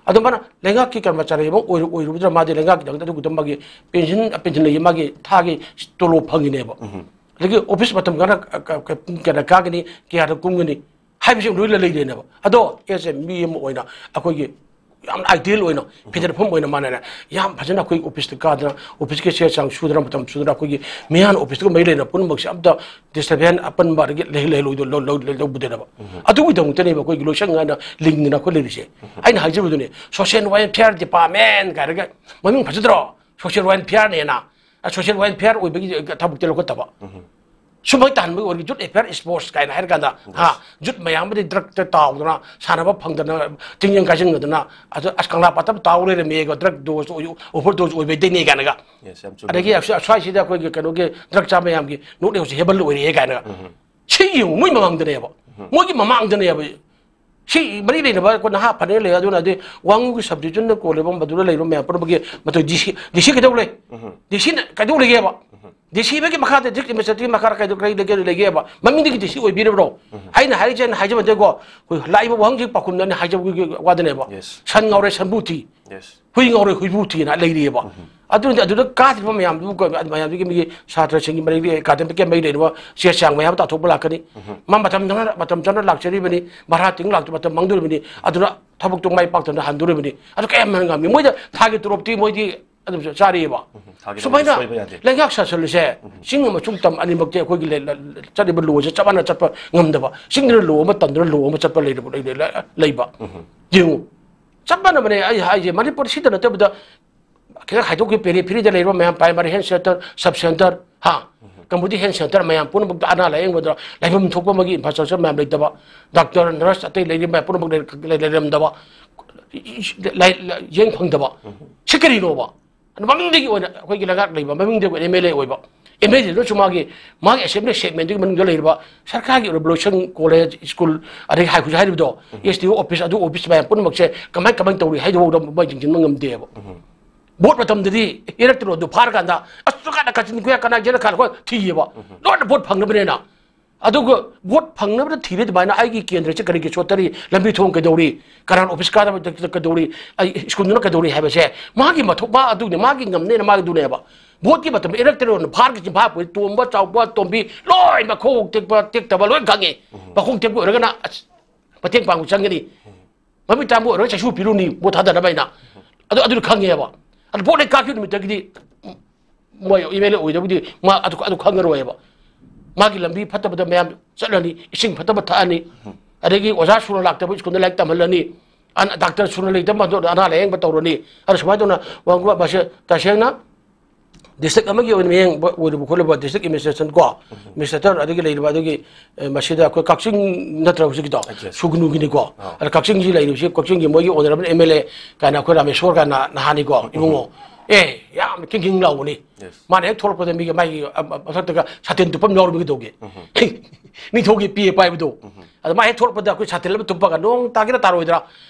ꯑꯗꯣ ꯃꯥꯅ ꯂꯩꯉꯥꯛꯀꯤ ꯀꯔꯃꯆꯥꯔꯤ ꯑꯃ ꯑꯣꯏꯔꯨ-, ꯑꯣꯏꯔꯨꯕꯗꯨꯅ ꯃꯥꯗꯤ ꯂꯩꯉꯥꯛꯀꯤꯗꯃꯛꯇ ꯑꯗꯨꯒꯤꯗꯃꯛ ꯃꯥꯒꯤ pension, pension ꯂꯩꯌꯦ, ꯃꯥꯒꯤ ꯊꯥꯒꯤ ꯇꯣꯂꯣꯞ ꯐꯪꯉꯤꯅꯦꯕ꯫ ꯎꯝ꯫ ꯑꯗꯒꯤ office ꯃꯇꯝ ꯈꯔ ꯀ-, ꯀ-, ꯄꯨꯡ ꯀꯌꯥꯗ ꯀꯥꯒꯅꯤ, ꯀꯌꯥꯗ ꯀꯨꯝꯒꯅꯤ ꯍꯥꯏꯕꯁꯤ ꯂꯣꯏꯅ ꯂꯩꯔꯦꯅꯦꯕ꯫ ꯑꯗꯣ as a ꯃꯤ ꯑꯃ ꯑꯣꯏꯅ ꯑꯩꯈꯣꯏꯒꯤ ꯌꯥꯝꯅ ideal ꯑꯣꯏꯅ, ꯎꯝ꯫ ꯐꯤꯖꯦꯠ ꯐꯝ ꯑꯣꯏꯅ ꯃꯥꯅꯅꯦ ꯌꯥꯝ ꯐꯖꯅ ꯑꯩꯈꯣꯏ office ꯇ ꯀꯥꯗꯅ, office ꯀꯤ ꯆꯦ ꯆꯥꯡ ꯁꯨꯗꯅ, ꯃꯇꯝ ꯁꯨꯗꯅ, ꯑꯩꯈꯣꯏꯒꯤ ꯃꯤꯌꯥꯝ office ꯇꯨꯒ ꯃꯔꯤ ꯂꯩꯅꯕ ꯄꯨꯝꯅꯃꯛꯁꯦ ꯑꯝꯇ disturbance, ꯑꯄꯟꯕ, ꯑꯗꯒꯤ ꯂꯩ-, ꯂꯩꯍꯜꯂꯣꯏꯗꯧ-, ꯂꯧ-, ꯂꯧ-, ꯂꯧꯕꯗꯅꯕ꯫ ꯎꯝ꯫ ꯑꯗꯨꯒꯤꯗꯃꯛꯇꯅꯦꯕ ꯑꯩꯈꯣꯏꯒꯤ ꯂꯣꯏꯁꯪ ꯍꯥꯏꯅ ꯂꯤꯡꯗꯅ ꯑꯩꯈꯣꯏ ꯂꯩꯔꯤꯁꯦ꯫ ꯎꯝ꯫ ꯑꯩꯅ ꯍꯥꯏꯖꯕꯗꯨꯅꯦ, social welfare department ꯀꯥꯏꯅꯒ ꯃꯃꯤꯡ ꯐꯖꯗ꯭ꯔꯣ? Social welfare ꯅꯦꯅ꯫ ꯑ, social welfare ꯑꯣꯏꯕꯒꯤ ꯊꯕꯛꯇꯤ ꯂꯧꯈꯠꯇꯕ꯫ ꯎꯝ꯫ ꯁꯨꯝꯕꯒꯤ ꯇꯥꯍꯟꯕꯒꯤ ꯑꯣꯏꯔꯒ youth affair sports ꯀꯥꯏꯅ ꯍꯥꯏꯔꯀꯥꯟꯗ, ꯍꯥ, Yes꯫ youth ꯃꯌꯥꯝ ꯑꯃꯗꯤ drug ꯇ ꯇꯥꯎꯗꯅ, ꯁꯥꯟꯅꯕ ꯐꯪꯗꯅ, ꯆꯤꯡꯖꯪ ꯀꯥꯏꯖꯪꯅꯗꯅ, ꯑꯗ ꯑꯁ ꯀꯪꯂꯥ ꯄꯥꯠꯇ ꯇꯥꯎ ꯂꯩꯔꯝꯃꯦ, drug dose, overdose ꯑꯣꯏꯕꯩꯗꯩꯅꯦ ꯀꯥꯏꯅꯒ꯫ Yes, ꯌꯥꯝ ꯆꯨꯝꯃꯤ꯫ ꯑꯗꯒꯤ ꯑꯁ-, ꯑꯁ꯭ꯋꯥꯏꯁꯤꯗ ꯑꯩꯈꯣꯏꯒꯤ ꯀꯩꯅꯣꯒꯤ drug ꯆꯥ ꯃꯌꯥꯝꯒꯤ ꯅꯣꯛꯂꯩ ꯍꯧꯖꯤꯛ heaven ꯑꯣꯏꯔꯛꯑꯦ ꯀꯥꯏꯅꯒ꯫ ꯎꯝ꯫ ꯁꯤ ꯌꯦꯡꯉꯨ, ꯃꯣꯏ ꯃꯃꯥꯡꯗꯅꯦꯕ꯫ ꯎꯝ꯫ ꯃꯣꯏꯒꯤ ꯃꯃꯥꯡꯗꯅꯦꯕ꯫ ꯁꯤ ꯃꯔꯤ ꯂꯩꯅꯕ ꯑꯩꯈꯣꯏ ꯅꯍꯥ ꯐꯅꯦꯛ ꯂꯩ, ꯑꯗꯨꯅ ꯑꯗꯩ ꯋꯥꯉꯨꯒꯤ sub division ꯅ ꯀꯣꯜꯂꯤꯕ ꯃꯗꯨꯗ ꯂꯩꯔꯤꯕ ꯃꯌꯥꯝ ꯄꯨꯝꯅꯃꯛꯀꯤ ꯃꯗꯨ ꯗꯤ ꯁꯤ, ꯗꯤ ꯁꯤ ꯀꯩꯗꯧ ꯂꯩ? ꯎꯝ꯫ ꯗꯤ ꯁꯤ ꯅ ꯀꯩꯗꯧ ꯂꯩꯒꯦꯕ? ꯎꯝ꯫ ꯗꯤ ꯁꯤ ꯕꯒꯤ ꯃꯈꯥꯗ district administrative ꯃꯈꯥꯗ ꯀꯩꯗꯧ, ꯀꯔꯤ ꯂꯩꯒꯦ, ꯂꯩꯒꯦꯕ? ꯃꯃꯤꯡꯗꯒꯤ ꯗꯤ ꯁꯤ ꯑꯣꯏꯕꯤꯔꯕ꯭ꯔꯣ? ꯎꯝ꯫ ꯑꯩꯅ ꯍꯥꯏꯔꯤꯁꯦ ꯑꯩꯅ ꯍꯥꯏꯖꯕ ꯅꯠꯇꯦꯀꯣ꯫ ꯑꯩꯈꯣꯏ ꯂꯥꯛꯏꯕ ꯋꯥꯍꯪꯁꯤ ꯄꯥꯎꯈꯨꯝꯗꯅꯤ ꯍꯥꯏꯖꯕꯒꯤ ꯋꯥꯗꯅꯦꯕ꯫ Yes꯫ ꯁꯟ ꯉꯥꯎꯔꯦ ꯁꯟꯕꯨ ꯊꯤ꯫ Yes꯫ ꯍꯨꯏ ꯉꯥꯎꯔꯦ ꯍꯨꯏꯕꯨ ꯊꯤꯅ ꯂꯩꯔꯤꯑꯕ꯫ ꯎꯝ꯫ ꯑꯗꯨꯅꯗꯤ ꯑꯗꯨꯗ ꯀꯥꯗ꯭ꯔꯤꯕ ꯃꯌꯥꯝꯗꯨꯕꯨ ꯀ-, ꯃꯌꯥꯝꯗꯨꯒꯤ ꯃꯤꯒꯤ ꯁꯥꯇ꯭ꯔꯁꯤꯡꯒꯤ ꯃꯔꯤ ꯑꯦꯀꯥꯗꯃꯤꯛꯀꯤ ꯃꯔꯤ ꯂꯩꯅꯕ ꯆꯦ ꯆꯥꯡ ꯃꯌꯥꯝ ꯇꯥꯊꯣꯛꯄ ꯂꯥꯛꯀꯅꯤ꯫ ꯃꯥ ꯃꯇꯝ ꯆꯪꯅ, ꯃꯇꯝ ꯆꯪꯅ ꯂꯥꯛꯆꯔꯤꯕꯅꯤ, ꯚꯔꯥ ꯇꯤꯡ ꯂꯥꯛꯇ ꯃꯇꯝ ꯃꯥꯡꯗꯣꯔꯤꯕꯅꯤ꯫ ꯑꯗꯨꯅ ꯊꯕꯛꯇꯣ ꯃꯥꯏ ꯄꯥꯛꯇꯅ ꯍꯟꯗꯣꯔꯤꯕꯅꯤ꯫ ꯑꯗꯨ ꯀꯌꯥꯝ ꯉꯝꯃꯤ? ꯃꯣꯏꯗ ꯊꯥꯒꯤ ꯇꯣꯂꯣꯞꯇꯤ ꯃꯣꯏꯗꯤ ꯑꯗꯨꯝ ꯆꯥꯔꯤꯑꯕ꯫ ꯊꯥꯒꯤ ꯁꯨꯃꯥꯏꯅ ꯇꯣꯂꯣꯞꯇꯤ ꯁꯣꯏꯕ ꯌꯥꯗꯦ꯫ ꯂꯩꯉꯥꯛ ꯁꯥꯁꯜꯂꯤꯁꯦ, ꯆꯤꯡ ꯑꯃꯁꯨꯡ ꯇꯝ ꯑꯅꯤꯃꯛꯇꯤ ꯑꯩꯈꯣꯏꯒꯤ ꯂꯩ-, ꯂ-, ꯆꯠꯂꯤꯕ ꯂꯣꯁꯦ ꯆꯞ ꯃꯥꯟꯅ ꯆꯠꯄ ꯉꯝꯗꯕ, ꯆꯤꯡꯗꯅ ꯂꯣ ꯑꯃ, ꯇꯝꯗꯅ ꯂꯣ ꯑꯃ ꯆꯠꯄ ꯂꯩꯔꯕ, ꯂꯩ-, ꯂꯩ-, ꯂꯩꯕ꯫ ꯌꯦꯡꯉꯨ, ꯆꯞ ꯃꯥꯟꯅꯕꯅꯦ꯫ ꯑꯩ ꯍꯥꯏꯁꯦ, ꯃꯅꯤꯄꯨꯔ ꯁꯤꯗ ꯅꯠꯇꯕꯗ ꯈꯤꯇꯪ ꯍꯥꯏꯗꯣꯛꯈꯤ, ꯄꯦꯔꯤꯐꯦꯔꯤꯗ ꯂꯩꯔꯤꯕ ꯃꯌꯥꯝ, primary health centre, sub centre, ꯍꯥ, ꯀꯝꯃ꯭ꯌꯨꯅꯤꯇꯤ ꯍꯦꯜꯊ ꯁꯦꯟꯇꯔ ꯃꯌꯥꯝ ꯄꯨꯝꯅꯃꯛꯇ ꯑꯅꯥ ꯂꯥꯌꯦꯡꯕꯗ ꯂꯩꯐꯝ ꯊꯣꯛꯄ ꯑꯃꯒꯤ ꯏꯟꯐ꯭ꯔꯥꯁ꯭ꯇ꯭ꯔꯛꯆꯔ ꯃꯌꯥꯝ ꯂꯩꯇꯕ, ꯗꯥꯛꯇꯔ, ꯅꯔꯁ ꯑꯇꯩ ꯂꯩꯔꯤꯕ ꯃꯌꯥꯝ ꯄꯨꯝꯅꯃꯛ ꯂꯩ-, ꯂꯩ-, ꯂꯩꯔꯝꯗꯕ, ꯂꯥꯏ-, ꯂꯥꯏ-, ꯌꯦꯡ ꯐꯪꯗꯕ꯫ ꯁꯤ ꯀꯔꯤꯅꯣꯕ? ꯑꯗꯨ ꯃꯃꯤꯡꯗꯒꯤ ꯑꯣꯏꯅ ꯑꯩꯈꯣꯏꯒꯤ ꯂꯩꯉꯥꯛ ꯂꯩꯕ, ꯃꯃꯤꯡꯗꯒꯤ ꯑꯣꯏꯅ ꯑꯦꯝ ꯑꯦꯜ ꯑꯦ ꯑꯣꯏꯕ, ꯑꯦꯝ ꯑꯦꯜ ꯑꯦꯗꯨꯅꯁꯨ ꯃꯥꯒꯤ, ꯃꯥꯒꯤ ꯑꯦꯁꯦꯝꯕ꯭ꯂꯤ ꯁꯦꯒꯃꯦꯟꯗꯨꯒꯤ ꯃꯅꯨꯡꯗ ꯂꯩꯔꯤꯕ ꯁꯔꯀꯥꯔꯒꯤ ꯑꯣꯏꯕ ꯂꯣꯏꯁꯪ, ꯀꯣꯂꯦꯖ, ꯁ꯭ꯀꯨꯜ, ꯑꯗꯒꯤ ꯍꯥꯏ-, ꯍꯧꯖꯤꯛ ꯍꯥꯏꯔꯤꯕꯗꯣ, ꯑꯦꯁ ꯗꯤ ꯑꯣ ꯑꯣꯐꯤꯁ, ꯑꯗꯨ ꯑꯣꯐꯤꯁ ꯃꯌꯥꯝ ꯄꯨꯝꯅꯃꯛꯁꯦ ꯀꯃꯥꯏ, ꯀꯃꯥꯏꯅ ꯇꯧꯔꯤ ꯍꯥꯏꯗꯨꯐꯥꯎꯗ ꯃꯣꯏ ꯌꯦꯡꯁꯤꯟꯕ ꯉꯝꯗꯦꯕ꯫ ꯚꯣꯠ ꯃꯇꯝꯗꯗꯤ ꯏꯔꯛꯇ꯭ꯔꯣ ꯑꯗꯨ ꯐꯥꯔꯀꯥꯟꯗ, "ꯑꯁ, ꯀꯅꯥ ꯀꯥꯆꯤꯟ ꯀꯣꯌꯥ ꯀꯅꯥ ꯌꯦꯠꯅ ꯈꯥꯜꯂꯣ?" ꯊꯤꯌꯦꯕ꯫ ꯂꯣꯏꯅ ꯚꯣꯠ ꯐꯪꯅꯕꯅꯦꯅ꯫ ꯑꯗꯨꯒ ꯚꯣꯠ ꯐꯪꯅꯕꯗ ꯊꯤꯔꯦ ꯑꯗꯨꯃꯥꯏꯅ, "ꯑꯩꯒꯤ ꯀꯦꯟꯗ꯭ꯔꯁꯦ ꯀꯔꯤꯒꯤ ꯁꯣꯠꯇꯔꯤ? ꯂꯝꯕꯤ ꯊꯣꯡ ꯀꯩꯗꯧꯔꯤ? ꯀꯅꯥꯅ ꯑꯣꯐꯤꯁ ꯀꯥꯗꯕ ꯀꯩꯗꯧꯔꯤ? ꯑꯩ ꯁ꯭ꯀꯨꯜꯗꯨꯅ ꯀꯩꯗꯧꯔꯤ?" ꯍꯥꯏꯕꯁꯦ ꯃꯥꯒꯤ ꯃꯊꯧ, ꯃꯥ ꯑꯗꯨꯅꯦ, ꯃꯥꯒꯤ ꯉꯝꯅꯦꯅ ꯃꯥꯒꯤꯗꯨꯅꯦꯕ꯫ ꯚꯣꯠꯀꯤ ꯃꯇꯝꯗ ꯏꯔꯛꯇ꯭ꯔꯣꯅ ꯐꯥꯔꯒ ꯆꯤꯟꯐꯥ ꯄꯨꯔꯤ, ꯇꯣꯝꯕ, ꯆꯥꯎꯕ, ꯇꯣꯝꯕꯤ, ꯂꯣꯏ ꯃꯈꯣꯡ ꯇꯦꯛꯄ, ꯇꯦꯛꯇꯕ ꯂꯣꯏ ꯈꯪꯉꯦ꯫ ꯃꯈꯣꯡ ꯇꯦꯛꯄ ꯑꯣꯏꯔꯒꯅ, ꯑꯁ, ꯃꯇꯦꯡ ꯄꯥꯡꯕ ꯆꯪꯒꯅꯤ꯫ ꯃꯃꯤꯠ ꯇꯥꯡꯕ ꯑꯣꯏꯔꯒ ꯆꯩꯁꯨ ꯄꯤꯔꯨꯅꯤ, ꯚꯣꯠ ꯊꯥꯗꯅꯕ ꯍꯥꯏꯅ꯫ ꯑꯗꯨ, ꯑꯗꯨꯗꯤ ꯈꯪꯉꯦꯕ꯫ ꯑꯗꯨ ꯚꯣꯠ ꯍꯦꯛ ꯀꯥꯈꯤꯕ ꯅꯨꯃꯤꯠꯇꯒꯤꯗꯤ ꯃꯣꯏ ꯑꯦꯝ ꯑꯦꯜ ꯑꯦ ꯑꯣꯏꯗꯕꯨꯗꯤ ꯃꯥ ꯑꯗꯨ, ꯑꯗꯨ ꯈꯪꯉꯔꯣꯏꯕ꯫ ꯃꯥꯒꯤ ꯂꯝꯕꯤ ꯐꯠꯇꯕꯗ ꯃꯌꯥꯝ ꯆꯠꯂꯅꯤ, ꯏꯁꯤꯡ ꯐꯠꯇꯕ ꯊꯛꯑꯅꯤ, ꯑꯗꯒꯤ ꯑꯣꯖꯥ ꯁꯨꯅ ꯂꯥꯛꯇꯕ ꯁ꯭ꯀꯨꯜꯗ ꯂꯥꯏꯔꯤꯛ ꯇꯝꯍꯜꯂꯅꯤ, ꯑꯟ-, ꯗꯥꯛꯇꯔ ꯁꯨꯅ ꯂꯩꯇꯕ ꯃꯇꯝꯗ ꯑꯅꯥ ꯂꯥꯌꯦꯡꯕ ꯇꯧꯔꯅꯤ꯫ ꯑꯗꯨ ꯁꯨꯃꯥꯏꯅ ꯇꯧꯅ ꯋꯥꯡꯒꯨ ꯃꯁꯦ ꯇꯁꯦꯡꯅ ꯗꯤꯁꯇ꯭ꯔꯤꯛ ꯑꯃꯒꯤ ꯑꯣꯏꯅ ꯃꯤꯠꯌꯦꯡ ꯑꯣꯏꯔꯨꯕ ꯈꯣꯠꯂꯨꯕ ꯗꯤꯁꯇ꯭ꯔꯤꯛ ꯑꯦꯗꯃꯤꯅꯤꯁꯇ꯭ꯔꯦꯁꯟ ꯀꯣ, ꯑꯦꯗꯃꯤꯅꯤꯁꯇ꯭ꯔꯦꯇꯔ ꯑꯗꯒꯤ ꯂꯩꯔꯤꯕ ꯑꯗꯨꯒꯤ, ꯑꯦ, ꯃꯁꯤꯗ ꯑꯩꯈꯣꯏ ꯀꯛꯆꯤꯡ ꯅꯠꯇ꯭ꯔ ꯍꯧꯖꯤꯛꯀꯤꯗꯣ? ꯑꯥ, ꯌꯦꯁ꯫ ꯁꯨꯒꯅꯨꯒꯤꯅꯤꯀꯣ꯫ ꯑꯥ꯫ ꯑꯗ ꯀꯛꯆꯤꯡꯁꯤ ꯂꯩꯔꯤꯕꯁꯤ ꯀꯛꯆꯤꯡꯒꯤ ꯃꯣꯏꯒꯤ ꯑꯣꯅꯔꯦꯕꯜ ꯑꯦꯝ ꯑꯦꯜ ꯑꯦ ꯀꯥꯏꯅ ꯑꯩꯈꯣꯏ ꯔꯥꯃꯦꯁꯣꯔ ꯀꯥꯏꯅ ꯅꯍꯥꯅꯤꯀꯣ, ꯏꯕꯨꯡꯉꯣ꯫ ꯑꯦ, ꯌꯥꯝ ꯈꯤꯡ ꯈꯤꯡ ꯂꯥꯎꯕꯅꯤ꯫ ꯌꯦꯁ꯫ ꯃꯥꯅ ꯍꯦꯛ ꯊꯣꯛꯂꯛꯄꯗ ꯃꯤꯒꯤ ꯃꯥꯒꯤ, ꯑ, ꯑ, ꯃꯊꯛꯇꯒ ꯁꯥꯇꯤꯟ ꯇꯨꯞꯐꯝ ꯌꯥꯎꯔꯝꯃꯤ ꯀꯩꯗꯧꯒꯦ? ꯅꯤꯡꯊꯧꯒꯤ ꯄꯤꯌꯦ ꯄꯥꯏꯕꯗꯣ꯫ ꯑꯗ ꯃꯥ ꯍꯦꯛ ꯊꯣꯛꯂꯛꯄꯗ ꯑꯩꯈꯣꯏ ꯁꯥꯇꯤꯟ ꯑꯃ ꯇꯨꯞꯄꯒ ꯅꯣꯡ ꯇꯥꯒꯦꯔꯥ ꯇꯥꯔꯣꯏꯗ꯭ꯔꯥ?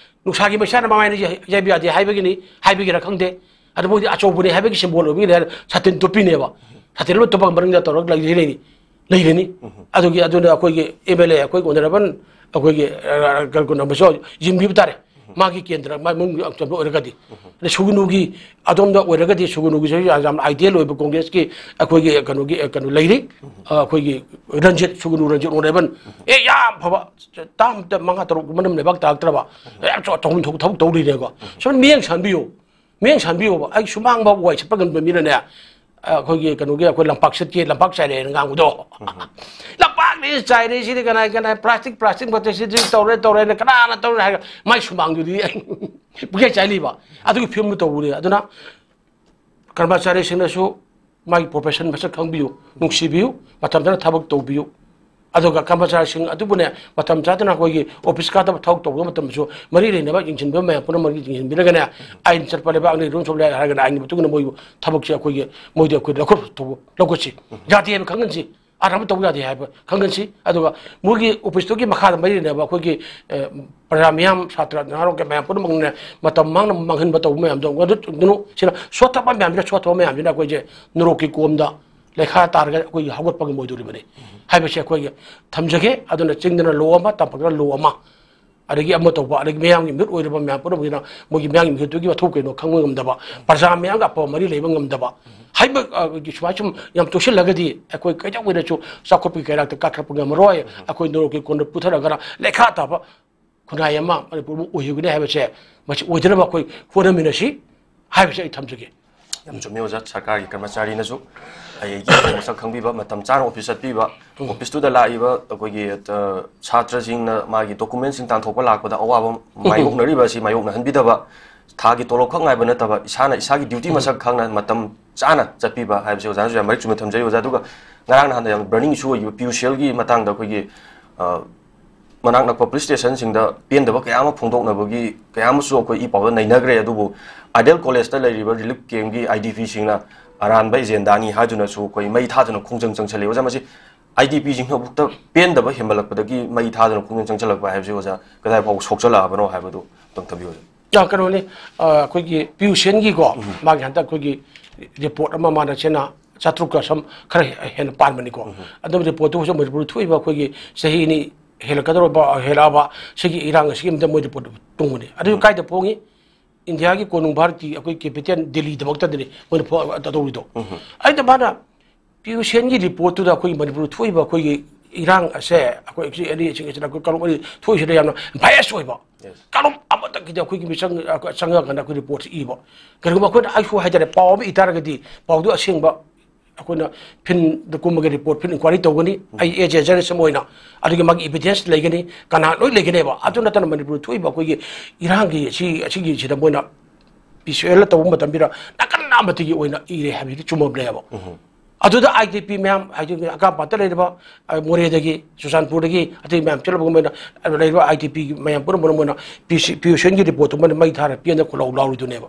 ꯅꯨꯡꯁꯥꯒꯤ ꯃꯩꯁꯥꯅ ꯃꯃꯥꯏꯅ ꯌꯩ-, ꯌꯩꯕ ꯌꯥꯗꯦ ꯍꯥꯏꯕꯒꯤꯅꯤ, ꯍꯥꯏꯕꯒꯤꯔꯥ ꯈꯪꯗꯦ꯫ ꯑꯗꯨ ꯃꯣꯏꯗꯤ ꯑꯆꯧꯕꯅꯤ ꯍꯥꯏꯕꯒꯤ ꯁꯤꯝꯕꯣꯜ ꯑꯣꯏꯕꯒꯤꯅꯦ ꯍꯥꯏꯅ ꯁꯥꯇꯤꯟ ꯇꯨꯞꯄꯤꯅꯦꯕ꯫ ꯁꯥꯇꯤꯟ ꯑꯃ ꯇꯨꯞꯄꯒ ꯃꯅꯤꯡꯗ ꯇꯧꯔꯒ ꯂꯩ-, ꯂꯩꯔꯅꯤ꯫ ꯂꯩꯔꯅꯤ꯫ ꯑꯗꯨꯒꯤ, ꯑꯗꯨꯅ ꯑꯩꯈꯣꯏꯒꯤ ꯑꯦꯝ ꯑꯦꯜ ꯑꯦ, ꯑꯩꯈꯣꯏꯒꯤ ꯑꯣꯅꯔꯦꯕꯜ, ꯑꯩꯈꯣꯏꯒꯤ, ꯑ, ꯀꯩꯅꯣ, ꯀꯩꯅꯣ ꯑꯃꯁꯨ ꯌꯦꯡꯕꯤꯕ ꯇꯥꯔꯦ꯫ ꯃꯥꯒꯤ ꯀꯦꯟꯗ꯭ꯔ, ꯃꯥꯒꯤ ꯃꯅꯨꯡꯒꯤ ꯑꯆꯝꯕ ꯑꯣꯏꯔꯒꯗꯤ꯫ ꯑꯗꯩ ꯁꯨꯒꯅꯨꯒꯤ ꯑꯗꯣꯝꯗ ꯑꯣꯏꯔꯒꯗꯤ, ꯁꯨꯒꯅꯨꯒꯤꯁꯨ ꯌꯥꯝ, ꯌꯥꯝꯅ ideal ꯑꯣꯏꯕ ꯀꯣꯡꯒ꯭ꯔꯦꯁꯀꯤ ꯑꯩꯈꯣꯏꯒꯤ ꯀꯩꯅꯣꯒꯤ, ꯑ, ꯀꯩꯅꯣ ꯂꯩꯔꯤ꯫ ꯑ, ꯑꯩꯈꯣꯏꯒꯤ ꯔꯟꯖꯤꯠ, ꯁꯨꯒꯅꯨ ꯔꯟꯖꯤꯠ honourable꯫ ꯑꯦ, ꯌꯥꯝ ꯐꯕ, ꯇꯥꯝ ꯃꯉꯥ ꯇꯔꯨꯛ ꯃꯅꯝ ꯂꯩꯕꯥꯛ ꯇꯥꯔꯛꯇ꯭ꯔꯕ, ꯌꯥꯝ ꯆꯥꯎ-, ꯆꯥꯎꯐꯝ ꯊꯣꯛꯄ ꯊꯕꯛ ꯇꯧ ꯂꯩꯔꯦꯀꯣ꯫ ꯁꯨꯃꯥꯏꯅ ꯃꯤꯠꯌꯦꯡ ꯁꯥꯟꯕꯤꯌꯨ꯫ ꯃꯤꯠꯌꯦꯡ ꯁꯥꯟꯕꯤꯌꯣꯕ꯫ ꯑꯩ ꯁꯨꯃꯥꯡꯕ ꯋꯥꯏ ꯁꯤꯠꯄ ꯉꯝꯕ ꯃꯤꯅꯅꯦ, ꯑꯩꯈꯣꯏꯒꯤ ꯀꯩꯅꯣꯒꯤ, ꯑꯩꯈꯣꯏ ꯂꯝꯄꯥꯛ ꯁꯤꯠꯀꯦ, ꯂꯝꯄꯥꯛ ꯆꯥꯏꯔꯦꯅ ꯉꯥꯡꯕꯗꯣ꯫ ꯂꯝꯄꯥꯛꯅꯤ ꯆꯥꯏꯔꯦ ꯁꯤꯗꯤ ꯀꯅꯥ, ꯀꯅꯥ plastic, plastic ꯃꯊꯛ ꯁꯤꯗꯤ ꯇꯧꯔꯦ, ꯇꯧꯔꯦꯅ ꯀꯅꯥꯅ ꯇꯧꯔꯦ ꯍꯥꯏꯔꯒ ꯃꯥꯏ ꯁꯨꯃꯥꯡꯗꯨꯗꯤ ꯄꯨꯡꯆꯥꯏ ꯆꯥꯏꯂꯤꯕ꯫ ꯑꯗꯨꯒꯤ ꯐꯤꯕꯝꯗꯨ ꯇꯧꯕꯅꯦ꯫ ꯑꯗꯨꯅ ꯀꯔꯃꯆꯥꯔꯤꯁꯤꯡꯅꯁꯨ ꯃꯥꯒꯤ profession ꯃꯁꯛ ꯈꯪꯕꯤꯌꯨ, ꯅꯨꯡꯁꯤꯕꯤꯌꯨ, ꯃꯇꯝ ꯆꯥꯅ ꯊꯕꯛ ꯇꯧꯕꯤꯌꯨ꯫ ꯑꯗꯨꯒ ꯀꯔꯃꯆꯥꯔꯤꯁꯤꯡ ꯑꯗꯨꯕꯨꯅꯦ, ꯃꯇꯝ ꯆꯥꯗꯅ ꯑꯩꯈꯣꯏꯒꯤ office ꯀꯥꯗꯕ ꯊꯕꯛ ꯇꯧꯕ ꯃꯇꯝꯗꯁꯨ ꯃꯔꯤ ꯂꯩꯅꯕ ꯌꯦꯡꯁꯤꯟꯕ ꯃꯌꯥꯝ ꯄꯨꯝꯅꯃꯛ ꯌꯦꯡꯁꯤꯟꯕꯤꯔꯒꯅꯦ, ꯑꯥꯏꯟ ꯆꯠꯄ ꯂꯩꯕꯥꯛ ꯑꯅꯤ room ꯁꯣꯞ ꯂꯩ ꯍꯥꯏꯔꯒꯅ ꯑꯥꯏꯟꯒꯤ ꯃꯇꯨꯡ ꯏꯟꯅ ꯃꯣꯏꯕꯨ ꯊꯕꯛꯁꯦ ꯑꯩꯈꯣꯏꯒꯤ, ꯃꯣꯏꯗꯤ ꯑꯩꯈꯣꯏ ꯂꯧꯈꯠ-, ꯂꯧꯈꯠꯁꯤ꯫ ꯌꯥꯗꯦ ꯍꯥꯏꯕ ꯈꯪꯍꯟꯁꯤ꯫ ꯑꯔꯥꯟꯕ ꯇꯧꯕ ꯌꯥꯗꯦ ꯍꯥꯏꯕ ꯈꯪꯍꯟꯁꯤ꯫ ꯑꯗꯨꯒ ꯃꯣꯏꯒꯤ office ꯇꯨꯒꯤ ꯃꯈꯥꯗ ꯃꯔꯤ ꯂꯩꯅꯕ ꯑꯩꯈꯣꯏꯒꯤ, ꯑ, ꯄ꯭ꯔꯖꯥ ꯃꯤꯌꯥꯝ, ꯁꯥꯇ꯭ꯔ, ꯅꯍꯥꯔꯣꯜ ꯃꯌꯥꯝ ꯄꯨꯝꯅꯃꯛꯅ ꯃꯇꯝ ꯃꯥꯡꯅ ꯃꯥꯡꯍꯟꯕ ꯇꯧꯕ ꯃꯌꯥꯝꯗꯣ, ꯑꯗꯨ, ꯑꯗꯨꯅ ꯁꯤꯅ ꯁꯣꯠꯊꯕ ꯃꯌꯥꯝꯁꯤꯅ, ꯁꯣꯠꯊꯕ ꯃꯌꯥꯝꯁꯤꯅ ꯑꯩꯈꯣꯏꯁꯦ ꯅꯣꯔꯣꯛꯀꯤ ꯀꯣꯝꯗ ꯂꯩꯈꯥ ꯇꯥꯔꯒ ꯑꯩꯈꯣꯏꯒꯤ ꯍꯧꯒꯠꯄ ꯉꯝꯃꯣꯏꯗꯣꯔꯤꯕꯅꯤ ꯍꯥꯏꯕꯁꯦ ꯑꯩꯈꯣꯏꯒꯤ ꯊꯝꯖꯒꯦ꯫ ꯑꯗꯨꯅ ꯆꯤꯡꯗꯅ ꯂꯣ ꯑꯃ, ꯇꯝꯄꯥꯛꯇꯅ ꯂꯣ ꯑꯃ, ꯑꯗꯒꯤ ꯑꯃ ꯇꯧꯕ, ꯑꯗꯒꯤ ꯃꯌꯥꯝꯒꯤ ꯃꯤꯍꯨꯠ ꯑꯣꯏꯔꯕ ꯃꯌꯥꯝ ꯄꯨꯝꯅꯃꯛꯁꯤꯅ ꯃꯣꯏꯒꯤ ꯃꯌꯥꯝꯒꯤ ꯃꯤꯍꯨꯠꯇꯨꯒꯤ ꯃꯊꯧ ꯀꯩꯅꯣ ꯈꯪꯕ ꯉꯝꯗꯕ, ꯄ꯭ꯔꯖꯥ ꯃꯌꯥꯝꯒ ꯑꯐꯕ ꯃꯔꯤ ꯂꯩꯕ ꯉꯝꯗꯕ ꯍꯥꯏꯕ, ꯑ, ꯁꯨꯃꯥꯏ ꯁꯨꯝ ꯌꯥꯝ ꯇꯣꯛꯁꯤꯜꯂꯒꯗꯤ ꯑꯩꯈꯣꯏ ꯀꯩꯗꯧꯉꯩꯗꯁꯨ ꯆꯥꯎꯈꯠꯄꯒꯤ ꯀꯩꯔꯥꯛꯇ ꯀꯥꯈꯠꯄ ꯉꯝꯃꯔꯣꯏ꯫ ꯑꯩꯈꯣꯏ ꯅꯣꯔꯣꯛꯀꯤ ꯀꯣꯟꯗ ꯄꯨꯊꯔꯒꯅ ꯂꯩꯈꯥ ꯇꯥꯕ ꯈꯨꯟꯅꯥꯏ ꯑꯃ ꯃꯅꯤꯄꯨꯔ ꯑꯃ ꯑꯣꯏꯍꯧꯒꯅꯤ ꯍꯥꯏꯕꯁꯦ, ꯃꯁꯤ ꯑꯣꯏꯗꯅꯕ ꯑꯩꯈꯣꯏ ꯍꯣꯠꯅꯃꯤꯟꯅꯁꯤ ꯍꯥꯏꯕꯁꯦ ꯑꯩ ꯊꯝꯖꯒꯦ꯫ ꯌꯥꯝ ꯆꯨꯝꯃꯤ ꯑꯣꯖꯥ, ꯁꯔꯀꯥꯔꯒꯤ ꯀꯔꯃꯆꯥꯔꯤꯅꯁꯨ ꯑꯩꯒꯤ ꯃꯁꯛ ꯈꯪꯕꯤꯕ, ꯃꯇꯝ ꯆꯥꯅ office ꯆꯠꯄꯤꯕ, office ꯇꯨꯗ ꯂꯥꯛꯏꯕ ꯑꯩꯈꯣꯏꯒꯤ, ꯑ, ꯁꯥꯇ꯭ꯔꯁꯤꯡꯅ ꯃꯥꯒꯤ document ꯁꯤꯡ ꯇꯥꯟꯊꯣꯛꯄ ꯂꯥꯛꯄꯗ ꯑꯋꯥꯕ ꯃꯥꯌꯣꯛꯅꯔꯤꯕ ꯑꯁꯤ ꯃꯥꯌꯣꯛꯅꯍꯟꯕꯤꯗꯕ, ꯊꯥꯒꯤ ꯇꯣꯂꯣꯞ ꯈꯛ ꯉꯥꯏꯕ ꯅꯠꯇꯕ ꯏꯁꯥꯅ ꯏꯁꯥꯒꯤ duty ꯃꯁꯛ ꯈꯪꯅ ꯃꯇꯝ ꯆꯥꯅ ꯆꯠꯄꯤꯕ ꯍꯥꯏꯕꯁꯤ ꯑꯣꯖꯥꯅꯁꯨ ꯌꯥꯝ ꯃꯔꯤꯛ ꯆꯨꯝꯅ ꯊꯝꯖꯔꯤ꯫ ꯑꯣꯖꯥ, ꯑꯗꯨꯒ ꯉꯔꯥꯡ ꯅꯍꯥꯟꯗ ꯌꯥꯝ burning issue ꯑꯣꯏꯈꯤꯕ PUCL ꯒꯤ ꯃꯇꯥꯡꯗ ꯑꯩꯈꯣꯏꯒꯤ, ꯑ, ꯃꯅꯥꯛ ꯅꯛꯄ police station ꯁꯤꯡꯗ ꯄꯦꯟꯗꯕ ꯀꯌꯥ ꯑꯃ ꯐꯣꯡꯗꯣꯛꯅꯕꯒꯤ ꯀꯌꯥ ꯑꯃꯁꯨ ꯑꯩꯈꯣꯏ ꯏ ꯄꯥꯎꯗ ꯅꯩꯅꯈ꯭ꯔꯦ꯫ ꯑꯗꯨꯕꯨ Ideal College ꯇ ꯂꯩꯔꯤꯕ relief camp ꯀꯤ IDP ꯁꯤꯡꯅ ꯑꯔꯥꯟꯕ agenda ꯅꯤ ꯍꯥꯏꯗꯨꯅꯁꯨ ꯑꯩꯈꯣꯏ ꯃꯩ ꯊꯥꯗꯨꯅ ꯈꯣꯡꯖꯪ ꯆꯪꯁꯜꯂꯤ꯫ ꯑꯣꯖꯥ, ꯃꯁꯤ IDP ꯁꯤꯡꯅꯕꯨꯛꯇ ꯄꯦꯟꯗꯕ ꯍꯦꯟꯃꯜꯂꯛꯄꯗꯒꯤ ꯃꯩ ꯊꯥꯗꯨꯅ ꯈꯣꯡꯖꯪ ꯆꯪꯁꯜꯂꯛꯄ ꯍꯥꯏꯕꯁꯤ ꯑꯣꯖꯥ ꯀꯗꯥꯏ ꯐꯥꯎꯕ ꯁꯣꯛꯆꯜꯂꯛꯑꯕꯅꯣ ꯍꯥꯏꯕꯗꯨ ꯑꯝꯇꯪ ꯊꯝꯕꯤꯌꯨ ꯑꯣꯖꯥ꯫ ꯑ, ꯀꯩꯅꯣꯅꯤ, ꯑ, ꯑꯩꯈꯣꯏꯒꯤ PUCL ꯒꯤꯀꯣ, ꯃꯥꯒꯤ ꯍꯟꯗꯛ ꯑꯩꯈꯣꯏꯒꯤ report ꯑꯃ ꯃꯥꯅ ꯆꯦꯅꯥ ꯆꯥꯇ꯭ꯔꯨꯛꯀ ꯁꯝ ꯈꯔ ꯍꯦ-, ꯍꯦꯟꯅ ꯄꯥꯟꯕꯅꯤꯀꯣ꯫ ꯑꯗꯨꯝ report ꯇꯨ ꯍꯧꯖꯤꯛ ꯃꯅꯤꯄꯨꯔꯗ ꯊꯣꯛꯏꯕ ꯑꯩꯈꯣꯏꯒꯤ ꯆꯍꯤ ꯑꯅꯤ ꯍꯦꯜꯂꯛꯀꯗꯧꯔꯕ, ꯍꯦꯜꯂꯛꯑꯕ ꯁꯤꯒꯤ ꯏꯔꯥꯡ ꯑꯁꯤꯒꯤ ꯑꯃꯗ ꯃꯣꯏ ꯔꯤꯄꯣꯔꯠ ꯐꯣꯡꯒꯅꯤ꯫ ꯑꯗꯨ ꯀꯥꯏꯗ ꯐꯣꯡꯉꯤ? ꯏꯟꯗꯤꯌꯥꯒꯤ ꯀꯣꯅꯨꯡ ꯚꯥꯔꯠꯀꯤ ꯑꯩꯈꯣꯏ ꯀꯦꯄꯤꯇꯦꯜ ꯗꯤꯜꯂꯤꯗꯃꯛꯇꯗꯅꯤ ꯃꯣꯏꯅ ꯐꯣ-, ꯇꯧꯔꯤꯗꯣ꯫ ꯑꯩꯅ ꯃꯥꯅ ꯄꯤꯌꯨꯁꯦꯟꯒꯤ ꯔꯤꯄꯣꯔꯠꯇꯨꯗ ꯑꯩꯈꯣꯏꯒꯤ ꯃꯅꯤꯄꯨꯔꯗ ꯊꯣꯛꯏꯕ ꯑꯩꯈꯣꯏꯒꯤ ꯏꯔꯥꯡ ꯑꯁꯦ, ꯑꯩꯈꯣꯏ ꯑꯁꯤ ꯑꯅꯤ ꯑꯁꯤꯒꯤꯁꯤꯅ ꯑꯩꯈꯣꯏ ꯀꯥꯡꯂꯨꯞ ꯑꯅꯤ ꯊꯣꯛꯏꯁꯤꯗ ꯌꯥꯝꯅ ꯕꯥꯏꯁ ꯑꯣꯏꯕ, ꯀꯥꯡꯂꯨꯞ ꯑꯃꯠꯇꯒꯤꯗꯤ ꯑꯩꯈꯣꯏꯒꯤ ꯃꯤꯆꯪ, ꯑꯩꯈꯣꯏ ꯆꯪꯉꯀꯥꯟꯗ ꯑꯩꯈꯣꯏ ꯔꯤꯄꯣꯔꯠꯁꯤ ꯏꯕ꯫ ꯀꯔꯤꯒꯨꯝꯕ ꯑꯩꯈꯣꯏꯅ ꯑꯩꯁꯨ ꯍꯥꯏꯇꯥꯔꯦ, ꯄꯥꯎ ꯑꯃ ꯏ ꯇꯥꯔꯒꯗꯤ ꯄꯥꯎꯗꯨ ꯑꯁꯦꯡꯕ ꯑꯩꯈꯣꯏꯅ ꯐꯤꯜꯗ ꯀꯨꯝꯃꯒ ꯔꯤꯄꯣꯔꯠ, ꯐꯤꯜ ꯏꯟꯀ꯭ꯋꯥꯏꯔꯤ ꯇꯧꯒꯅꯤ꯫ ꯑꯩ ꯑꯦꯖ ꯑꯦ ꯖꯔꯅꯦꯂꯤꯁ ꯑꯃ ꯑꯣꯏꯅ ꯑꯗꯨꯒꯤ ꯃꯥꯒꯤ ꯏꯚꯤꯗꯦꯟꯁ ꯂꯩꯒꯅꯤ, ꯀꯅꯥ ꯂꯣꯏ ꯂꯩꯒꯅꯦꯕ꯫ ꯑꯗꯨ ꯅꯠꯇꯅ ꯃꯅꯤꯄꯨꯔꯗ ꯊꯣꯛꯏꯕ ꯑꯩꯈꯣꯏꯒꯤ ꯏꯔꯥꯡꯒꯤ ꯑꯁꯤ, ꯑꯁꯤꯒꯤꯁꯤꯗ ꯃꯣꯏꯅ ꯄꯤ ꯁꯤ ꯑꯦꯜ ꯇꯧꯕ ꯃꯇꯝꯁꯤꯗ ꯅꯥꯀꯟ ꯑꯃꯠꯇꯒꯤ ꯑꯣꯏꯅ ꯏꯔꯦ ꯍꯥꯏꯕꯁꯤꯗꯤ ꯆꯨꯝꯃꯕꯅꯦꯕ꯫ ꯑꯗꯨꯗ ꯑꯥꯏ ꯗꯤ ꯄꯤ ꯃꯌꯥꯝ, ꯍꯥꯏꯗꯤ ꯑꯀꯥꯝꯄꯥꯠꯇ ꯂꯩꯔꯤꯕ, ꯑ, ꯃꯣꯔꯦꯗꯒꯤ, ꯆꯨꯔꯆꯥꯟꯄꯨꯔꯗꯒꯤ, ꯑꯇꯩ ꯃꯌꯥꯝ ꯆꯠꯂꯕ ꯃꯣꯏꯅ ꯂꯩꯔꯤꯕ ꯑꯥꯏ ꯗꯤ ꯄꯤꯒꯤ ꯃꯌꯥꯝ ꯄꯨꯝꯅꯃꯛ ꯃꯣꯏꯅ ꯄꯤ ꯁꯤ, ꯄꯤꯌꯨꯁꯦꯟꯒꯤ ꯔꯤꯄꯣꯔꯠꯇꯨ ꯃꯣꯏꯅ ꯃꯩ ꯊꯥꯔ ꯄꯤꯅ ꯈꯣꯜꯂꯥꯎ ꯂꯥꯎꯔꯤꯗꯨꯅꯦꯕ꯫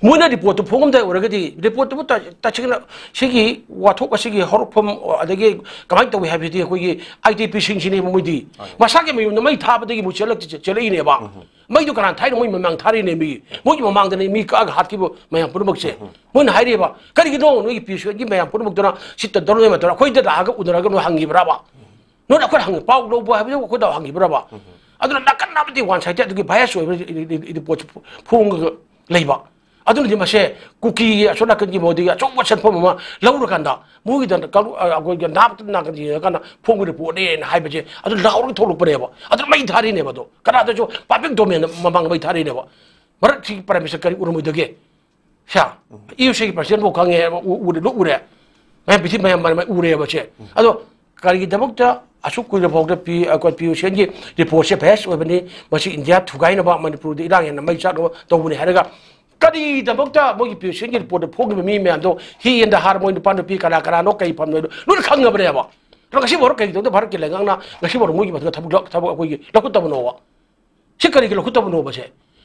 ꯃꯣꯏꯅ ꯔꯤꯄꯣꯔꯠꯇꯨ ꯐꯣꯡꯉꯝꯗꯥꯏ ꯑꯣꯏꯔꯒꯗꯤ, ꯔꯤꯄꯣꯔꯠꯇꯨꯕꯨ ꯇ-, ꯇꯁꯦꯡꯅ ꯁꯤꯒꯤ ꯋꯥꯊꯣꯛ ꯑꯁꯤꯒꯤ ꯍꯧꯔꯛꯐꯝ, ꯑꯗꯒꯤ ꯀꯃꯥꯏꯅ ꯇꯧꯏ ꯍꯥꯏꯕꯁꯤꯗꯤ ꯑꯩꯈꯣꯏꯒꯤ ꯑꯥꯏ ꯗꯤ ꯄꯤꯁꯤꯡꯁꯤꯅꯦꯕ ꯃꯣꯏꯗꯤ꯫ ꯃꯁꯥꯒꯤ ꯃꯌꯨꯝꯗ ꯃꯩ ꯊꯥꯕꯗꯒꯤ ꯃꯣꯏ ꯆꯦꯜꯂꯛ-, ꯆꯦꯜꯂꯛꯏꯅꯦꯕ꯫ ꯃꯩꯗꯨ ꯀꯅꯥꯅ ꯊꯥꯏꯅꯣ? ꯃꯣꯏ ꯃꯃꯥꯡ ꯊꯥꯔꯤꯅꯦ ꯃꯤ꯫ ꯃꯣꯏꯒꯤ ꯃꯃꯥꯡꯗꯅꯦ ꯃꯤ ꯀꯛꯑꯒ ꯍꯥꯠꯈꯤꯕ ꯃꯌꯥꯝ ꯄꯨꯝꯅꯃꯛꯁꯦ꯫ ꯃꯣꯏꯅ ꯍꯥꯏꯔꯤꯕ, "ꯀꯔꯤꯒꯤꯅꯣ ꯅꯣꯏꯒꯤ ꯄꯤꯌꯨꯁꯦꯟꯒꯤ ꯃꯌꯥꯝ ꯄꯨꯝꯅꯃꯛꯇꯨꯅ ꯁꯤ ꯇꯧꯔꯣꯏ ꯃꯇꯝꯗ ꯑꯩꯈꯣꯏꯗ ꯂꯥꯛꯑꯒ ꯎꯅꯔꯒ ꯅꯣꯏ ꯍꯪꯈꯤꯕ꯭ꯔꯕ? ꯅꯣꯏꯅ ꯑꯩꯈꯣꯏꯗ ꯍꯪꯉꯤ, ꯄꯥꯎ ꯂꯧꯕ ꯍꯥꯏꯕꯗꯨ ꯑꯩꯈꯣꯏꯗ ꯍꯪꯈꯤꯕ꯭ꯔꯕ?" ꯑꯗꯨꯅ ꯅꯥꯀꯟ ꯑꯃꯗꯤ ꯋꯥꯟ ꯁꯥꯏꯗꯦꯠ ꯑꯗꯨꯒꯤ ꯕꯥꯏꯁ ꯑꯣꯏꯕ ꯔꯤ-, ꯔꯤ-, ꯔꯤ-, ꯔꯤꯄꯣꯔꯠꯁꯦ ꯐꯣꯡꯉꯒ ꯂꯩꯕ꯫ ꯑꯗꯨꯅꯗꯤ ꯃꯁꯦ ꯀꯨꯀꯤꯒꯤ ꯑꯁꯣꯝ ꯅꯥꯀꯟꯒꯤ ꯃꯣꯗꯤꯒꯤ ꯑꯆꯧꯕ ꯁꯦꯟꯐꯝ ꯑꯃ ꯂꯧꯔꯀꯥꯟꯗ ꯃꯣꯏꯒꯤꯗ ꯀꯥꯡꯂꯨꯞ, ꯑ, ꯑꯩꯈꯣꯏꯒꯤ ꯅꯥꯞꯇ ꯅꯥꯀꯟ ꯌꯦꯡꯉꯀꯥꯟꯗ ꯐꯣꯡꯕ ꯔꯤꯄꯣꯔꯠꯅꯦꯅ ꯍꯥꯏꯕꯁꯦ ꯑꯗꯨ ꯂꯥꯎꯔꯒ ꯊꯣꯛꯂꯛꯄꯅꯦꯕ꯫ ꯑꯗꯨ ꯃꯩ ꯊꯥꯔꯤꯅꯦꯕ꯫ ꯑꯗꯣ ꯀꯅꯥꯗꯁꯨ ꯄꯕ꯭ꯂꯤꯛ ꯗꯣꯃꯦꯟ ꯃꯃꯥꯡꯗ ꯃꯩ ꯊꯥꯔꯤꯅꯦꯕ꯫ ꯃꯔꯛꯁꯤ ꯄ꯭ꯔꯥꯏꯝ ꯃꯤꯅꯤꯁꯇꯔ ꯀꯔꯤ ꯎꯔꯝꯃꯣꯏꯗꯒꯦ? ꯁꯦ, ꯏ ꯌꯨ ꯁꯤꯒꯤ ꯄ꯭ꯔꯁꯤꯗꯦꯟꯐꯥꯎ ꯈꯪꯉꯦ, ꯎ-, ꯎꯔꯦ, ꯂꯣꯏ ꯎꯔꯦ꯫ ꯃꯌꯥꯝ ꯄ꯭ꯔꯤꯊꯤꯕꯤ ꯃꯌꯥꯝ ꯃꯔ-, ꯃꯔ-, ꯎꯔꯦꯕ ꯁꯦ꯫ ꯑꯗꯣ ꯀꯔꯤꯒꯤꯗꯃꯛꯇ ꯑꯁꯨꯛ ꯀꯨꯏꯔ ꯐꯥꯎꯗ ꯄꯤ-, ꯑꯩꯈꯣꯏ ꯄꯤꯌꯨꯁꯦꯟꯒꯤ ꯔꯤꯄꯣꯔꯠꯁꯦ ꯕꯥꯏꯁ ꯑꯣꯏꯕꯅꯤ, ꯃꯁꯤ ꯏꯟꯗꯤꯌꯥ ꯊꯨꯒꯥꯏꯅꯕ, ꯃꯅꯤꯄꯨꯔꯗ ꯏꯔꯥꯡ ꯍꯦꯟꯅ ꯃꯩ ꯆꯥꯛꯅꯕ ꯇꯧꯕꯅꯤ ꯍꯥꯏꯔꯒ, ꯀꯔꯤꯒꯤꯗꯃꯛꯇ ꯃꯣꯏꯒꯤ ꯄꯤꯌꯨꯁꯦꯟꯒꯤ ꯔꯤꯄꯣꯔꯠꯇ ꯐꯣꯡꯈꯤꯕ ꯃꯤ ꯃꯌꯥꯝꯗꯣ, ꯍꯤ ꯑꯦꯟꯗ ꯍꯥꯔ, ꯃꯣꯏ ꯅꯨꯄꯥ ꯅꯨꯄꯤ ꯀꯅꯥ ꯀꯅꯥꯅꯣ, ꯀꯔꯤ ꯐꯝꯅꯣ ꯍꯥꯏꯗꯣ ꯂꯣꯏꯅ ꯈꯪꯉꯕꯅꯦꯕ꯫ ꯑꯗꯣ ꯉꯁꯤ ꯐꯥꯎ ꯀꯩꯒꯤꯗꯃꯛꯇ ꯚꯥꯔꯠꯀꯤ ꯂꯩꯉꯥꯛꯅ ꯉꯁꯤ ꯐꯥꯎ ꯃꯣꯏꯒꯤ ꯃꯊꯛꯇ ꯊꯕꯛ, ꯊꯕꯛ ꯑꯩꯈꯣꯏꯒꯤ ꯂꯧꯈꯠꯇꯕꯅꯣꯕ? ꯁꯤ ꯀꯔꯤꯒꯤ ꯂꯧꯈꯠꯇꯕꯅꯣꯕꯁꯦ?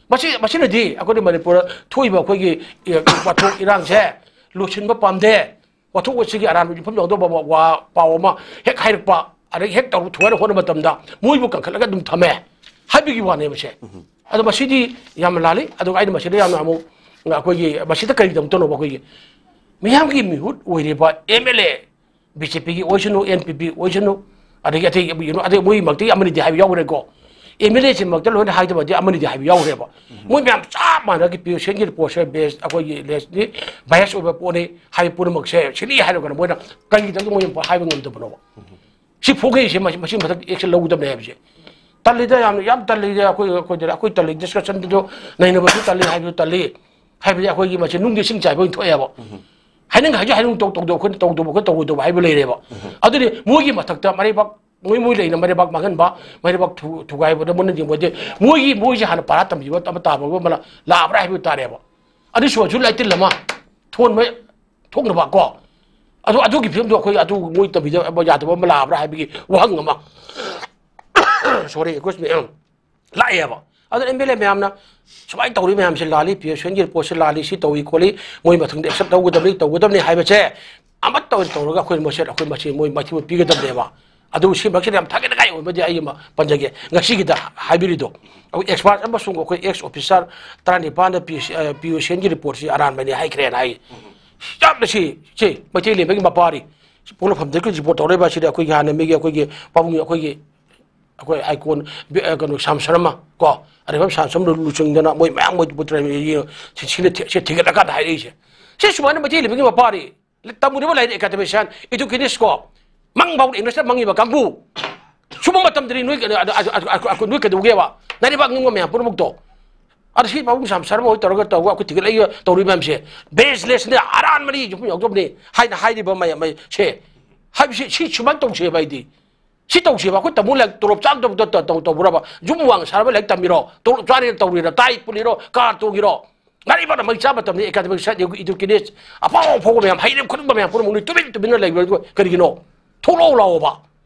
ꯃꯁꯤ, ꯃꯁꯤꯅꯗꯤ ꯑꯩꯈꯣꯏꯅ ꯃꯅꯤꯄꯨꯔꯗ ꯊꯣꯛꯏꯕ ꯑꯩꯈꯣꯏꯒꯤ, ꯑꯦ, ꯋꯥꯊꯣꯛ ꯏꯔꯥꯡꯁꯦ ꯂꯣꯏꯁꯤꯟꯕ ꯄꯥꯝꯗꯦ, ꯋꯥꯊꯣꯛ ꯑꯁꯤꯒꯤ ꯑꯔꯥꯟꯕ ꯌꯨꯝꯐꯝ ꯌꯥꯎꯗꯕ ꯋꯥ, ꯄꯥꯎ ꯑꯃ ꯍꯦꯛ ꯍꯥꯏꯔꯛꯄ, ꯑꯗꯒꯤ ꯍꯦꯛ ꯇꯧꯔ ꯊꯨꯒꯥꯏꯅ ꯍꯣꯠꯅꯕ ꯃꯇꯝꯗ ꯃꯣꯏꯕꯨ ꯀꯟꯈꯠꯂꯒ ꯑꯗꯨꯝ ꯊꯝꯃꯦ ꯍꯥꯏꯕꯒꯤ ꯋꯥꯅꯦꯕꯁꯦ꯫ ꯑꯗꯣ ꯃꯁꯤꯗꯤ ꯌꯥꯝꯅ ꯂꯥꯜꯂꯤ꯫ ꯑꯗꯨꯒ ꯑꯩꯅ ꯃꯁꯤꯗ ꯌꯥꯝꯅ ꯑꯃꯨꯛ ꯑꯩꯈꯣꯏꯒꯤ ꯃꯁꯤꯗ ꯀꯔꯤꯒꯤꯗꯃꯛꯇꯅꯣꯕ ꯑꯩꯈꯣꯏꯒꯤ ꯃꯤꯌꯥꯝꯒꯤ ꯃꯤꯍꯨꯠ ꯑꯣꯏꯔꯤꯕ ꯑꯦꯝ ꯑꯦꯜ ꯑꯦ, ꯕꯤ ꯖꯦ ꯄꯤꯒꯤ ꯑꯣꯏꯁꯅꯨ, ꯑꯦꯟ ꯄꯤ ꯄꯤ ꯑꯣꯏꯁꯅꯨ, ꯑꯗꯒꯤ ꯑꯇꯩ, ꯑꯇꯩ ꯃꯣꯏꯃꯛꯇꯒꯤ ꯑꯃꯅꯤꯗꯤ ꯍꯥꯏꯕ ꯌꯥꯎꯈ꯭ꯔꯦꯀꯣ꯫ ꯑꯦꯝ ꯑꯦꯜ ꯑꯦꯁꯤꯃꯛꯇ ꯂꯣꯏꯅ ꯍꯥꯏꯗꯕꯗꯤ ꯑꯃꯅꯤꯗꯤ ꯍꯥꯏꯕ ꯌꯥꯎꯈ꯭ꯔꯦꯕ꯫ ꯃꯣꯏ ꯃꯌꯥꯝ ꯆꯞ ꯃꯥꯟꯅꯒꯤ ꯄꯤ ꯑꯣ ꯁꯤ ꯑꯦꯟꯒꯤ ꯔꯤꯄꯣꯔꯠꯁꯦ ꯕꯦꯁ, ꯑꯩꯈꯣꯏꯒꯤ ꯂꯦꯁꯅꯤ, ꯕꯥꯏꯁ ꯑꯣꯏꯕ ꯄꯣꯠꯅꯤ ꯍꯥꯏꯕ ꯄꯨꯝꯅꯃꯛꯁꯦ ꯁꯤꯅꯤ ꯍꯥꯏꯔꯒꯅ ꯃꯣꯏꯅ ꯀꯔꯤꯒꯤꯗꯃꯛꯇ ꯃꯣꯏꯅ ꯍꯥꯏꯕ ꯉꯝꯗꯕꯅꯣꯕ? ꯁꯤ ꯐꯣꯡꯉꯛꯏꯁꯦ ꯃꯁꯤ, ꯃꯁꯤ ꯃꯊꯛ ꯑꯦꯛꯁꯟ ꯂꯧꯒꯗꯕꯅꯦ ꯍꯥꯏꯕꯁꯦ꯫ ꯇꯜꯂꯤꯗ, ꯌꯥꯝꯅ, ꯌꯥꯝ ꯇꯜꯂꯤꯗ꯫ ꯑꯩꯈꯣꯏ, ꯑꯩꯈꯣꯏꯗ, ꯑꯩꯈꯣꯏ ꯇꯜꯂꯤ, ꯗꯤꯁꯀꯁꯟꯗꯨꯁꯨ ꯅꯩꯅꯕꯁꯨ ꯇꯜꯂꯤ, ꯍꯥꯏꯕꯁꯨ ꯇꯜꯂꯤ꯫ ꯍꯥꯏꯕꯗꯤ ꯑꯩꯈꯣꯏꯒꯤ ꯃꯁꯤ ꯅꯨꯡꯗꯤ ꯏꯁꯤꯡ ꯆꯥꯏꯕ ꯑꯣꯏꯅ ꯊꯣꯛꯑꯦꯕ꯫ ꯍꯥꯏꯅꯤꯡ ꯍꯥꯏꯁꯨ ꯍꯥꯏꯅꯤꯡ ꯇꯧ-, ꯇꯧꯗꯕ, ꯑꯩꯈꯣꯏꯅ ꯇꯧꯗꯕ, ꯑꯩꯈꯣꯏ ꯇꯧꯔꯣꯏꯗꯕ ꯍꯥꯏꯕ ꯂꯩꯔꯦꯕ꯫ ꯑꯗꯨꯗꯤ ꯃꯣꯏꯒꯤ ꯃꯊꯛꯇ ꯃꯔꯩꯕꯥꯛ, ꯃꯣꯏ, ꯃꯣꯏ ꯂꯩꯅ ꯃꯔꯩꯕꯥꯛ ꯃꯥꯡꯍꯟꯕ, ꯃꯔꯩꯕꯥꯛ ꯊꯨ-, ꯊꯨꯒꯥꯏꯕꯗ ꯃꯨꯟꯅ ꯌꯦꯡꯕꯗꯤ ꯃꯣꯏꯒꯤ, ꯃꯣꯏꯁꯦ ꯍꯥꯟꯅ ꯄꯔꯥ ꯇꯝꯕꯤꯕ ꯑꯃ ꯇꯥꯕ ꯑꯃ ꯂꯥꯛꯑꯕ꯭ꯔꯥ ꯍꯥꯏꯕ ꯇꯥꯔꯦꯕ꯫ ꯑꯅꯤꯁꯨꯕꯁꯨ ꯂꯥꯏꯇꯤꯜ ꯑꯃ ꯊꯣꯟꯕ ꯊꯣꯛꯅꯕ ꯀꯣ꯫ ꯑꯗꯨ, ꯑꯗꯨꯒꯤ ꯐꯤꯕꯝꯗꯣ ꯑꯩꯈꯣꯏ ꯑꯗꯨ ꯃꯣꯏ ꯇꯝꯕꯤꯗꯕ ꯌꯥꯗꯕ ꯑꯃ ꯂꯥꯛꯑꯕ꯭ꯔꯥ ꯍꯥꯏꯕꯒꯤ ꯋꯥꯍꯪ ꯑꯃ꯫ Sorry, excuse me, ꯂꯥꯛꯑꯦꯕ꯫ ꯑꯗꯨꯅ ꯑꯦꯝ ꯑꯦꯜ ꯑꯦ ꯃꯌꯥꯝꯅ ꯁꯨꯃꯥꯏꯅ ꯇꯧꯔꯤ ꯃꯌꯥꯝꯁꯦ ꯂꯥꯜꯂꯤ, ꯄꯤ ꯑꯦꯁ ꯑꯦꯟꯒꯤ ꯔꯤꯄꯣꯔꯠꯁꯦ ꯂꯥꯜꯂꯤ, ꯁꯤ ꯇꯧꯏ ꯈꯣꯠꯂꯤ, ꯃꯣꯏ ꯃꯊꯪꯗ ꯑꯦꯛꯁꯟ ꯂꯧꯒꯗꯕꯅꯤ, ꯇꯧꯒꯗꯕꯅꯤ ꯍꯥꯏꯕꯁꯦ ꯑꯃꯠꯇ ꯑꯣꯏꯅ ꯇꯧꯔꯒ ꯑꯩꯈꯣꯏ ꯃꯁꯦꯟ, ꯑꯩꯈꯣꯏ ꯃꯁꯦꯟ ꯃꯣꯏ ꯃꯥꯏꯊꯤꯕ ꯄꯤꯒꯗꯕꯅꯦꯕ꯫ ꯑꯗꯨ ꯁꯤꯃꯛꯁꯤꯗ ꯌꯥꯝ ꯊꯥꯒꯠꯅꯤꯡꯉꯥꯏ ꯑꯣꯏꯕꯗꯤ ꯑꯩ ꯑꯃ ꯄꯟꯖꯒꯦ꯫ ꯉꯁꯤꯒꯤꯗ ꯍꯥꯏꯕꯤꯔꯤꯗꯣ, ꯑꯩꯈꯣꯏ ꯑꯦꯛꯁꯄꯥꯔꯠ ꯑꯃꯁꯨꯡ ꯑꯩꯈꯣꯏ ꯑꯦꯛꯁ ꯑꯣꯐꯤꯁꯥꯔ ꯇꯔꯥꯅꯤꯄꯥꯟꯗ ꯄꯤ ꯑꯦꯁ, ꯑ, ꯄꯤ ꯑꯣ ꯁꯤ ꯑꯦꯟꯒꯤ ꯔꯤꯄꯣꯔꯠꯁꯤ ꯑꯔꯥꯟꯕꯅꯤ ꯍꯥꯏꯈ꯭ꯔꯦꯅ ꯍꯥꯏ꯫ ꯌꯥꯝꯅ ꯁꯤ, ꯁꯤ ꯃꯩꯇꯩ ꯂꯦꯝꯕꯒꯤ ꯃꯄꯥꯔꯤ꯫ ꯄꯣꯛꯅꯐꯝꯗꯒꯤ ꯔꯤꯄꯣꯔꯠ ꯇꯧꯔꯛꯏꯕ ꯑꯁꯤꯗꯤ ꯑꯩꯈꯣꯏꯒꯤ ꯍꯥꯟꯅ ꯃꯤꯒꯤ ꯑꯩꯈꯣꯏꯒꯤ ꯄꯥꯕꯨꯡꯒꯤ ꯑꯩꯈꯣꯏꯒꯤ, ꯑꯩꯈꯣꯏ ꯑꯥꯏꯀꯣꯟ ꯕꯤ-, ꯑ, ꯀꯩꯅꯣ, ꯁ꯭ꯌꯥꯝ ꯁꯔꯃ ꯀꯣ, ꯑꯔꯤꯕꯝ ꯁ꯭ꯌꯥꯝ ꯁꯔꯃ ꯂꯨꯆꯤꯡꯗꯅ ꯃꯣꯏ ꯃꯌꯥꯝ ꯃꯣꯏ ꯄꯨꯠꯇ꯭ꯔ ꯁꯤ, ꯁꯤ, ꯁꯤ ꯊꯤꯒꯠꯂꯀꯥꯟꯗ ꯍꯥꯏꯔꯛꯏꯁꯦ꯫ ꯁꯤ ꯁꯨꯃꯥꯏꯅ ꯃꯩꯇꯩ ꯂꯦꯝꯕꯒꯤ ꯃꯄꯥꯔꯤ꯫ ꯇꯝꯃꯨꯔꯤꯕ ꯂꯥꯏꯔꯤꯛ ꯑꯦꯀꯥꯗꯃꯤꯁꯤꯌꯥꯟ, ꯏꯗꯨꯀꯦꯅꯤꯁ ꯀꯣ, ꯃꯪ ꯐꯥꯎꯅ ꯏꯪꯂꯤꯁꯇ ꯃꯪꯉꯤꯕ ꯀꯥꯡꯕꯨ꯫ ꯁꯨꯝꯕ ꯃꯇꯝꯗꯗꯤ ꯅꯣꯏ ꯀꯩꯅꯣ, ꯑꯗꯨ, ꯑꯗꯨ, ꯑꯗꯨ, ꯑꯗꯨ, ꯅꯣꯏ ꯀꯩꯗꯧꯒꯦꯕ? ꯅꯥꯔꯤꯕ ꯑꯉꯝꯕ ꯃꯌꯥꯝ ꯄꯨꯝꯅꯃꯛꯇꯣ꯫ ꯑꯗ ꯁꯤ ꯄꯥꯕꯨꯡ ꯁ꯭ꯌꯥꯝ ꯁꯔꯃ ꯍꯣꯏ ꯇꯧꯔꯒ ꯇꯧꯕ ꯑꯩꯈꯣꯏ ꯊꯤꯒꯠꯂꯛꯏꯕ ꯇꯧꯔꯤꯕ ꯃꯌꯥꯝꯁꯦ ꯕꯦꯁꯂꯦꯁꯅꯦ, ꯑꯔꯥꯟꯕꯅꯤ, ꯌꯨꯝꯐꯝ ꯌꯥꯎꯗꯕꯅꯤ ꯍꯥꯏꯅ ꯍꯥꯏꯔꯤꯕ ꯃꯌꯥꯝ ꯁꯦ꯫ ꯍꯥꯏꯕꯁꯤ ꯁꯤ ꯁꯨꯃꯥꯏꯅ ꯇꯧꯁꯦꯕ ꯑꯩꯗꯤ꯫ ꯁꯤ ꯇꯧꯁꯦꯕ꯫ ꯑꯩꯈꯣꯏ ꯇꯝꯃꯨ ꯂꯥꯏꯔꯤꯛ ꯇꯣꯂꯣꯞ ꯆꯥꯗꯕꯗ ꯇ-, ꯇꯧ-, ꯇꯧꯕ꯭ꯔꯕ? ꯌꯨꯝ ꯋꯥꯡ ꯁꯥꯔꯕ ꯂꯥꯏꯔꯤꯛ ꯇꯝꯃꯤꯔꯣ? ꯇꯣꯂꯣꯞ ꯆꯥꯔꯦꯅ ꯇꯧꯔꯤꯔꯣ? ꯇꯥꯏ ꯄꯨꯜꯂꯤꯔꯣ? ꯀꯥꯔ ꯇꯣꯡꯉꯤꯔꯣ? ꯉꯥꯔꯤꯕꯥꯟꯗ ꯃꯩ ꯆꯥꯕ ꯃꯇꯝꯗ ꯑꯦꯀꯥꯗꯃꯤꯛ ꯁꯥꯏꯠ, ꯏꯗꯨꯀꯦꯅꯤꯁ, ꯑꯐꯥꯎ ꯑꯐꯥꯎꯕ ꯃꯌꯥꯝ, ꯍꯩꯔꯦ ꯈꯨꯗꯤꯡꯃꯛ ꯃꯌꯥꯝ ꯄꯨꯝꯅꯃꯛ ꯅꯣꯏ ꯇꯨꯃꯤꯟ ꯇꯨꯃꯤꯟꯅ ꯂꯩꯕ ꯀꯔꯤꯒꯤꯅꯣ? ꯊꯣꯛꯂꯛꯑꯣ ꯂꯥꯛꯑꯣꯕ꯫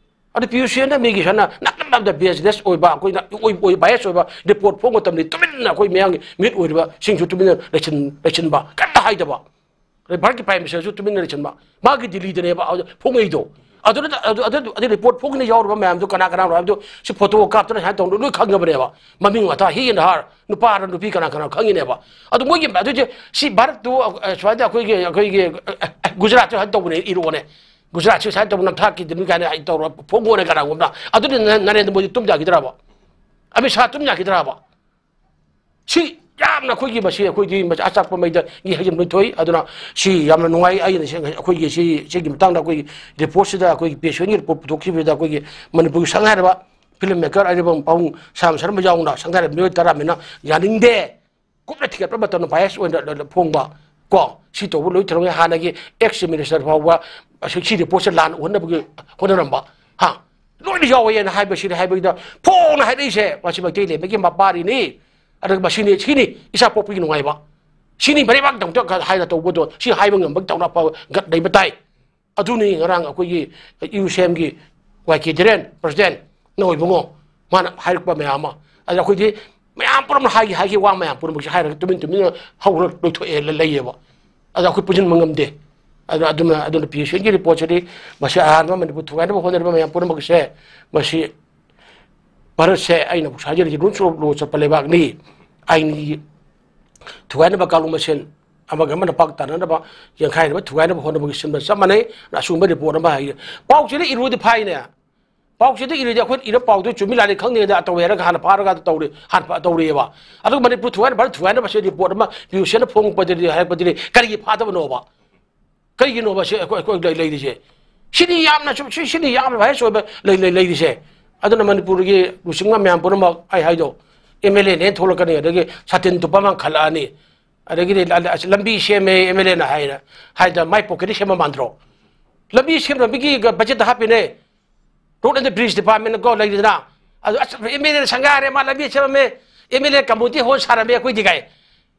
ꯑꯗꯨ ꯄꯤ ꯌꯨ ꯁꯤ ꯑꯦꯟꯗ ꯃꯤꯒꯤ ꯁꯅ ꯅꯥꯀꯟ ꯑꯃꯗ ꯕꯦꯁꯂꯦꯁ ꯑꯣꯏꯕ, ꯑꯩꯈꯣꯏꯅ ꯑꯣꯏ-, ꯑꯣꯏ-, ꯕꯥꯏꯁ ꯑꯣꯏꯕ ꯔꯤꯄꯣꯔꯠ ꯐꯣꯡꯕ ꯃꯇꯝꯗ ꯇꯨꯃꯤꯟꯅ ꯑꯩꯈꯣꯏ ꯃꯌꯥꯝꯒꯤ ꯃꯤꯠ ꯑꯣꯏꯔꯤꯕꯁꯤꯡꯁꯨ ꯇꯨꯃꯤꯟꯅ ꯂꯩꯁꯤꯟ-, ꯂꯩꯁꯤꯟꯕ, ꯀꯩꯝꯇ ꯍꯥꯏꯗꯕ꯫ ꯑꯗꯩ ꯚꯥꯔꯠꯀꯤ ꯄ꯭ꯔꯥꯏꯝ ꯃꯤꯅꯤꯁꯇꯔꯁꯨ ꯇꯨꯃꯤꯟꯅ ꯂꯩꯁꯤꯟꯕ꯫ ꯃꯥꯒꯤ ꯗꯤꯜꯂꯤꯗꯅꯦꯕ ꯐꯣꯡꯉꯛꯏꯗꯣ꯫ ꯑꯗꯨꯅ, ꯑꯗꯨ, ꯑꯗꯨ, ꯑꯗꯨ ꯔꯤꯄꯣꯔꯠ ꯐꯣꯡꯒꯅ ꯌꯥꯎꯔꯤꯕ ꯃꯌꯥꯝꯗꯣ ꯀꯅꯥ ꯀꯅꯥꯅꯣ ꯍꯥꯏꯕꯗꯣ ꯁꯤ ꯐꯣꯇꯣ ꯀꯥꯞꯇꯅ ꯁꯨꯃꯥꯏꯅ ꯇꯧꯗꯅ ꯂꯣꯏ ꯈꯪꯉꯕꯅꯦꯕ꯫ ꯃꯃꯤꯡ ꯃꯊꯥ ꯍꯤ ꯑꯦꯟ ꯍꯥꯔ, ꯅꯨꯄꯥꯔ ꯅꯨꯄꯤ ꯀꯅꯥ ꯀꯅꯥ ꯈꯪꯉꯤꯅꯦꯕ꯫ ꯑꯗꯨ ꯃꯣꯏꯒꯤ, ꯑꯗꯨꯗꯤ ꯁꯤ ꯚꯥꯔꯠꯇꯨ, ꯑ, ꯁꯨꯃꯥꯏꯅ ꯑꯩꯈꯣꯏꯒꯤ, ꯑꯩꯈꯣꯏꯒꯤ, ꯑ, ꯑ, ꯒꯨꯖꯔꯥꯠꯇ ꯁꯨꯃꯥꯏꯅ ꯇꯧꯕꯅꯦ ꯏꯔꯣꯅꯦ꯫ ꯒꯨꯖꯔꯥꯠꯁꯤ ꯁꯨꯃꯥꯏꯅ ꯇꯧꯕ ꯅꯝꯊꯥꯛꯀꯤꯗꯅꯤ ꯀꯥꯏꯅ ꯑꯩ ꯇꯧꯔ ꯐꯣꯡꯕ ꯑꯣꯏꯅ ꯀꯅꯥꯒꯨꯝꯕꯅ ꯑꯗꯨꯗꯤ ꯅ- ꯅꯔꯦꯟꯗ꯭ꯔ ꯃꯣꯗꯤ ꯇꯨꯝ ꯌꯥꯈꯤꯗ꯭ꯔꯕ? ꯑꯃꯤꯠ ꯁꯥꯍ ꯇꯨꯝ ꯌꯥꯈꯤꯗ꯭ꯔꯕ? ꯁꯤ ꯌꯥꯝꯅ ꯑꯩꯈꯣꯏꯒꯤ ꯃꯁꯤ ꯑꯩꯈꯣꯏꯗꯤ ꯃꯁꯤ ꯑꯆꯥꯛꯄ ꯃꯩꯗ ꯏ ꯍꯩꯖꯤꯟꯕ ꯊꯣꯛꯏ꯫ ꯑꯗꯨꯅ ꯁꯤ ꯌꯥꯝꯅ ꯅꯨꯡꯉꯥꯏ꯫ ꯑꯩꯅ ꯁꯤ- ꯑꯩꯈꯣꯏꯒꯤ ꯁꯤ ꯁꯤꯒꯤ ꯃꯇꯥꯡꯗ ꯑꯩꯈꯣꯏꯒꯤ ꯔꯤꯄꯣꯔꯠꯁꯤꯗ ꯑꯩꯈꯣꯏꯒꯤ ꯄꯦꯁꯣꯟꯒꯤ ꯔꯤꯄꯣꯔꯠ ꯄꯨꯊꯣꯛꯈꯤꯕꯗ ꯑꯩꯈꯣꯏꯒꯤ ꯃꯅꯤꯄꯨꯔꯒꯤ ꯁꯪ ꯍꯥꯏꯔꯕ ꯐꯤꯂꯝ ꯃꯦꯀꯔ ꯑꯔꯤꯕꯝ ꯄꯥꯕꯨꯡ ꯁꯥꯝ ꯁꯔꯃ ꯌꯥꯎꯅ ꯁꯪ ꯍꯥꯏꯔꯕ ꯃꯤꯑꯣꯏ ꯇꯔꯥꯃꯔꯤꯅ ꯌꯥꯅꯤꯡꯗꯦ꯫ ꯀꯨꯞꯅ ꯊꯤꯒꯠꯄ ꯃꯇꯝꯗ ꯕꯥꯏꯁ ꯑꯣꯏꯅ ꯐꯣꯡꯕ ꯀꯣ ꯁꯤ ꯇꯧꯕ ꯂꯣꯏ ꯊꯤꯔꯝꯃꯦ꯫ ꯍꯥꯟꯅꯒꯤ ꯑꯦꯛꯁ ꯆꯤꯐ ꯃꯤꯅꯤꯁꯇꯔ ꯐꯥꯎꯕ ꯁꯤ ꯁꯤ ꯔꯤꯄꯣꯔꯠꯁꯦ ꯂꯥꯟ ꯎꯍꯟꯅꯕꯒꯤ ꯍꯣꯠꯅꯔꯝꯕ ꯍꯥ ꯂꯣꯏꯅ ꯌꯥꯎꯋꯦꯅ ꯍꯥꯏꯕꯁꯤꯅꯤ꯫ ꯍꯥꯏꯕꯒꯤꯗ ꯐꯣꯡꯅ ꯍꯥꯏꯔꯛꯏꯁꯦ ꯃꯁꯤ ꯃꯩꯇꯩ ꯂꯩꯕꯒꯤ ꯃꯄꯥꯔꯤꯅꯤ꯫ ꯑꯗꯨꯒ ꯃꯁꯤꯅꯤ ꯁꯤꯅꯤ ꯏꯆꯥ ꯄꯣꯛꯄꯒꯤ ꯅꯨꯡꯉꯥꯏꯕ꯫ ꯁꯤꯅꯤ ꯃꯔꯩꯕꯥꯛꯇꯧꯗ ꯍꯥꯏꯅ ꯇꯧꯕꯗꯣ ꯁꯤ ꯍꯥꯏꯕ ꯉꯝꯕꯒꯤ ꯇꯧꯅ ꯒꯠ ꯂꯩꯕ ꯇꯥꯏ꯫ ꯑꯗꯨꯅꯤ ꯉꯔꯥꯡ ꯑꯩꯈꯣꯏꯒꯤ ꯌꯨ ꯁꯤ ꯑꯦꯝꯒꯤ ꯋꯥꯏ ꯀꯦ ꯙꯤꯔꯦꯟ ꯄ꯭ꯔꯁꯤꯗꯦꯟ ꯅꯧꯏꯕꯨꯡꯉꯣ ꯃꯥꯅ ꯍꯥꯏꯔꯛꯄ ꯃꯌꯥꯝ ꯑꯃ꯫ ꯑꯗ ꯑꯩꯈꯣꯏꯗꯤ ꯃꯌꯥꯝ ꯄꯨꯝꯅꯃꯛ ꯍꯥꯏꯒꯤ ꯍꯥꯏꯒꯤ ꯋꯥ ꯃꯌꯥꯝ ꯄꯨꯝꯅꯃꯛꯁꯦ ꯍꯥꯏꯔꯒ ꯇꯨꯃꯤꯟ ꯇꯨꯃꯤꯟꯅ ꯍꯧꯔ ꯂꯣꯏꯊꯣꯛꯑꯦ ꯂꯩꯌꯦꯕ꯫ ꯑꯗ ꯑꯩꯈꯣꯏ ꯄꯨꯟꯁꯤꯟꯕ ꯉꯝꯗꯦ꯫ ꯑꯗꯨꯅ ꯑꯗꯨꯝꯅ ꯑꯗꯨꯅ ꯄꯤ ꯑꯦꯁ ꯑꯦꯟꯒꯤ ꯔꯤꯄꯣꯔꯠꯁꯤꯗꯤ ꯃꯁꯤ ꯑꯍꯥꯟꯕ ꯃꯅꯤꯄꯨꯔ ꯊꯨꯒꯥꯏꯅꯕ ꯍꯣꯠꯅꯔꯤꯕ ꯃꯌꯥꯝ ꯄꯨꯝꯅꯃꯛꯁꯦ ꯃꯁꯤ ꯚꯥꯔꯠꯁꯦ ꯑꯩꯅ ꯍꯧꯖꯤꯛ ꯍꯥꯏꯖꯔꯤꯁꯦ ꯔꯨꯜꯁ ꯑꯣꯐ ꯂꯣ ꯆꯠꯄ ꯂꯩꯕꯥꯛꯅꯤ꯫ ꯑꯥꯏꯟꯒꯤ ꯊꯨꯒꯥꯏꯅꯕ ꯀꯥꯡꯂꯨꯞ ꯃꯁꯦꯟ ꯑꯃꯒ ꯑꯃꯅ ꯄꯥꯛ ꯇꯥꯅꯅꯕ ꯌꯦꯡꯈꯥꯏꯅꯕ ꯊꯨꯒꯥꯏꯅꯕ ꯍꯣꯠꯅꯕꯒꯤ ꯁꯤꯟꯕ ꯆꯞ ꯃꯥꯟꯅꯩ꯫ ꯑꯁꯨꯝꯕ ꯔꯤꯄꯣꯔꯠ ꯑꯃ ꯍꯥꯏ ꯄꯥꯎꯆꯦꯗ ꯏꯔꯨꯗꯤ ꯐꯥꯏꯅꯦ꯫ ꯄꯥꯎꯆꯦꯗ ꯏꯔꯨꯗꯤ ꯑꯩꯈꯣꯏ ꯏꯔ ꯄꯥꯎꯗꯨ ꯆꯨꯝꯃꯤ ꯂꯥꯜꯂꯤ ꯈꯪꯗꯦꯗ ꯇꯧꯋꯦ ꯍꯥꯏꯔꯒ ꯍꯥꯟꯅ ꯐꯥꯔꯒ ꯇꯧꯔꯤ ꯍꯥꯟꯅ ꯐꯥ- ꯇꯧꯔꯤꯑꯕ꯫ ꯑꯗꯨꯒ ꯃꯅꯤꯄꯨꯔ ꯊꯨꯒꯥꯏꯅꯕ ꯊꯨꯒꯥꯏꯅꯕꯁꯦ ꯔꯤꯄꯣꯔꯠ ꯑꯃ ꯄꯤ ꯌꯨ ꯁꯤꯅ ꯐꯣꯡꯉꯛꯄꯗꯗꯤ ꯍꯥꯏꯔꯛꯄꯗꯗꯤ ꯀꯔꯤꯒꯤ ꯐꯥꯗꯕꯅꯣꯕ? ꯀꯔꯤꯒꯤꯅꯣꯕ ꯁꯤ ꯑꯩꯈꯣꯏ ꯑꯩꯈꯣꯏ ꯂꯩ- ꯂꯩꯔꯤꯁꯦ? ꯁꯤꯅꯤ ꯌꯥꯝꯅ ꯁꯨꯝ ꯁꯤ- ꯁꯤꯅꯤ ꯌꯥꯝꯅ ꯚꯥꯏꯔꯁ ꯑꯣꯏꯕ ꯂꯩ- ꯂꯩ- ꯂꯩꯔꯤꯁꯦ꯫ ꯑꯗꯨꯅ ꯃꯅꯤꯄꯨꯔꯒꯤ ꯂꯨꯆꯤꯡꯕ ꯃꯌꯥꯝ ꯄꯨꯝꯅꯃꯛ ꯑꯩ ꯍꯥꯏꯗꯣ ꯑꯦꯝ ꯑꯦꯜ ꯑꯦꯅꯦꯅ ꯊꯣꯛꯂꯛꯀꯅꯤ, ꯑꯗꯒꯤ ꯁꯥꯇꯤꯟ ꯇꯨꯞꯄ ꯑꯃ ꯈꯜꯂꯛꯑꯅꯤ, ꯑꯗꯒꯤꯗꯤ ꯂ- ꯂ- ꯑꯁ ꯂꯝꯕꯤ ꯁꯦꯝꯃꯦ ꯑꯦꯝ ꯑꯦꯜ ꯑꯦꯅ ꯍꯥꯏꯅ ꯍꯥꯏꯗ ꯃꯥꯏ ꯄꯣꯀꯦꯠꯇ ꯁꯦꯝꯕ ꯃꯥꯟꯗ꯭ꯔꯣ? ꯂꯝꯕꯤ ꯁꯦꯝꯅꯕꯒꯤ ꯕꯖꯦꯠꯇ ꯍꯥꯞꯄꯤꯅꯦ꯫ ꯔꯣꯗ ꯑꯦꯟ ꯕ꯭ꯔꯤꯖ ꯗꯤꯄꯥꯔꯠꯃꯦꯟ ꯀꯣ ꯂꯩꯔꯤꯗꯅ, ꯑꯗꯨ ꯑꯁ ꯑꯦꯝ ꯑꯦꯜ ꯑꯦꯅ ꯁꯪꯒꯥꯔꯦ, ꯃꯥ ꯂꯝꯕꯤ ꯁꯦꯝꯃꯝꯃꯦ, M L A community hall ꯁꯥꯔꯝꯃꯦ ꯑꯩꯈꯣꯏꯗꯤ ꯀꯥꯏ꯫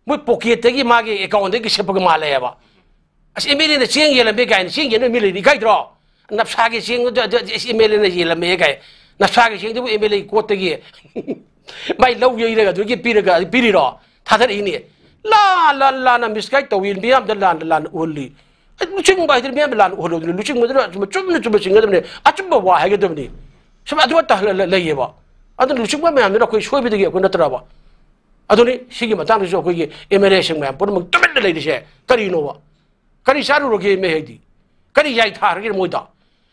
ꯃꯣꯏ ꯄꯣꯀꯦꯠꯇꯒꯤ ꯃꯥꯒꯤ ꯑꯦꯀꯥꯎꯟꯗꯒꯤ ꯁꯦꯞꯄꯒ ꯃꯥꯜꯂꯦꯕ꯫ ꯑꯁ ꯑꯦꯝ ꯑꯦꯜ ꯑꯦꯅ ꯆꯦꯡ ꯌꯦꯜꯂꯝꯃꯦ ꯀꯥꯏꯅ ꯆꯦꯡ ꯌꯦꯟꯕ ꯃꯤ ꯂꯩꯔꯤ ꯏꯀꯥꯏꯗ꯭ꯔꯣ? ꯅꯞꯁꯥꯒꯤ ꯆꯦꯡꯗꯨ ꯑꯦꯝ ꯑꯦꯜ ꯑꯦꯅ ꯌꯦꯜꯂꯝꯃꯦ ꯀꯥꯏ꯫ ꯅꯞꯁꯥꯒꯤ ꯆꯦꯡꯗꯨꯕꯨ ꯑꯦꯝ ꯑꯦꯜ ꯑꯦꯒꯤ ꯀꯣꯠꯇꯒꯤ ꯃꯥꯏ ꯂꯧ ꯌꯩꯔꯒ ꯑꯗꯨꯒꯤ ꯄꯤꯔꯒ ꯄꯤꯔꯤꯔꯣ? ꯊꯥꯗꯔꯛꯏꯅꯦ꯫ ꯂꯥꯟ ꯂꯥꯟ ꯂꯥꯟꯅ ꯃꯤꯁꯒꯥꯏꯗ ꯇꯧꯏ, ꯃꯤꯌꯥꯝꯗ ꯂꯥꯟ ꯂꯥꯟ ꯎꯍꯜꯂꯤ꯫ ꯑꯗꯨ ꯂꯨꯆꯤꯡꯕ ꯍꯥꯏꯗꯤ ꯃꯤꯌꯥꯝꯗ ꯂꯥꯟ ꯎꯍꯜꯂꯣꯏꯗꯅ ꯂꯨꯆꯤꯡꯕꯗꯨꯅ ꯑꯆꯨꯝꯕ ꯆꯨꯝꯅ ꯆꯤꯡꯒꯗꯕꯅꯤ, ꯑꯆꯨꯝꯕ ꯋꯥ ꯍꯥꯏꯒꯗꯕꯅꯤ꯫ ꯁꯨꯝ ꯑꯗꯨꯃꯠꯇ ꯂꯩꯌꯦꯕ꯫ ꯑꯗꯨꯅ ꯂꯨꯆꯤꯡꯕ ꯃꯌꯥꯝꯗꯨꯅ ꯑꯩꯈꯣꯏ ꯁꯣꯏꯕꯗꯒꯤ ꯑꯩꯈꯣꯏ ꯅꯠꯇ꯭ꯔꯕ? ꯑꯗꯨꯅꯤ ꯁꯤꯒꯤ ꯃꯇꯥꯡꯗꯁꯨ ꯑꯩꯈꯣꯏꯒꯤ ꯑꯦꯝ ꯑꯦꯜ ꯑꯦꯁꯤꯡ ꯃꯌꯥꯝ ꯄꯨꯝꯅꯃꯛ ꯇꯨꯃꯤꯟꯅ ꯂꯩꯔꯤꯁꯦ ꯀꯔꯤꯅꯣꯕ? ꯀꯔꯤ ꯆꯥꯔꯨꯔꯒꯦ ꯃꯤ ꯍꯥꯏꯗꯤ? ꯀꯔꯤ ꯌꯥꯏ ꯊꯥꯔꯒꯦ ꯃꯣꯏꯗ?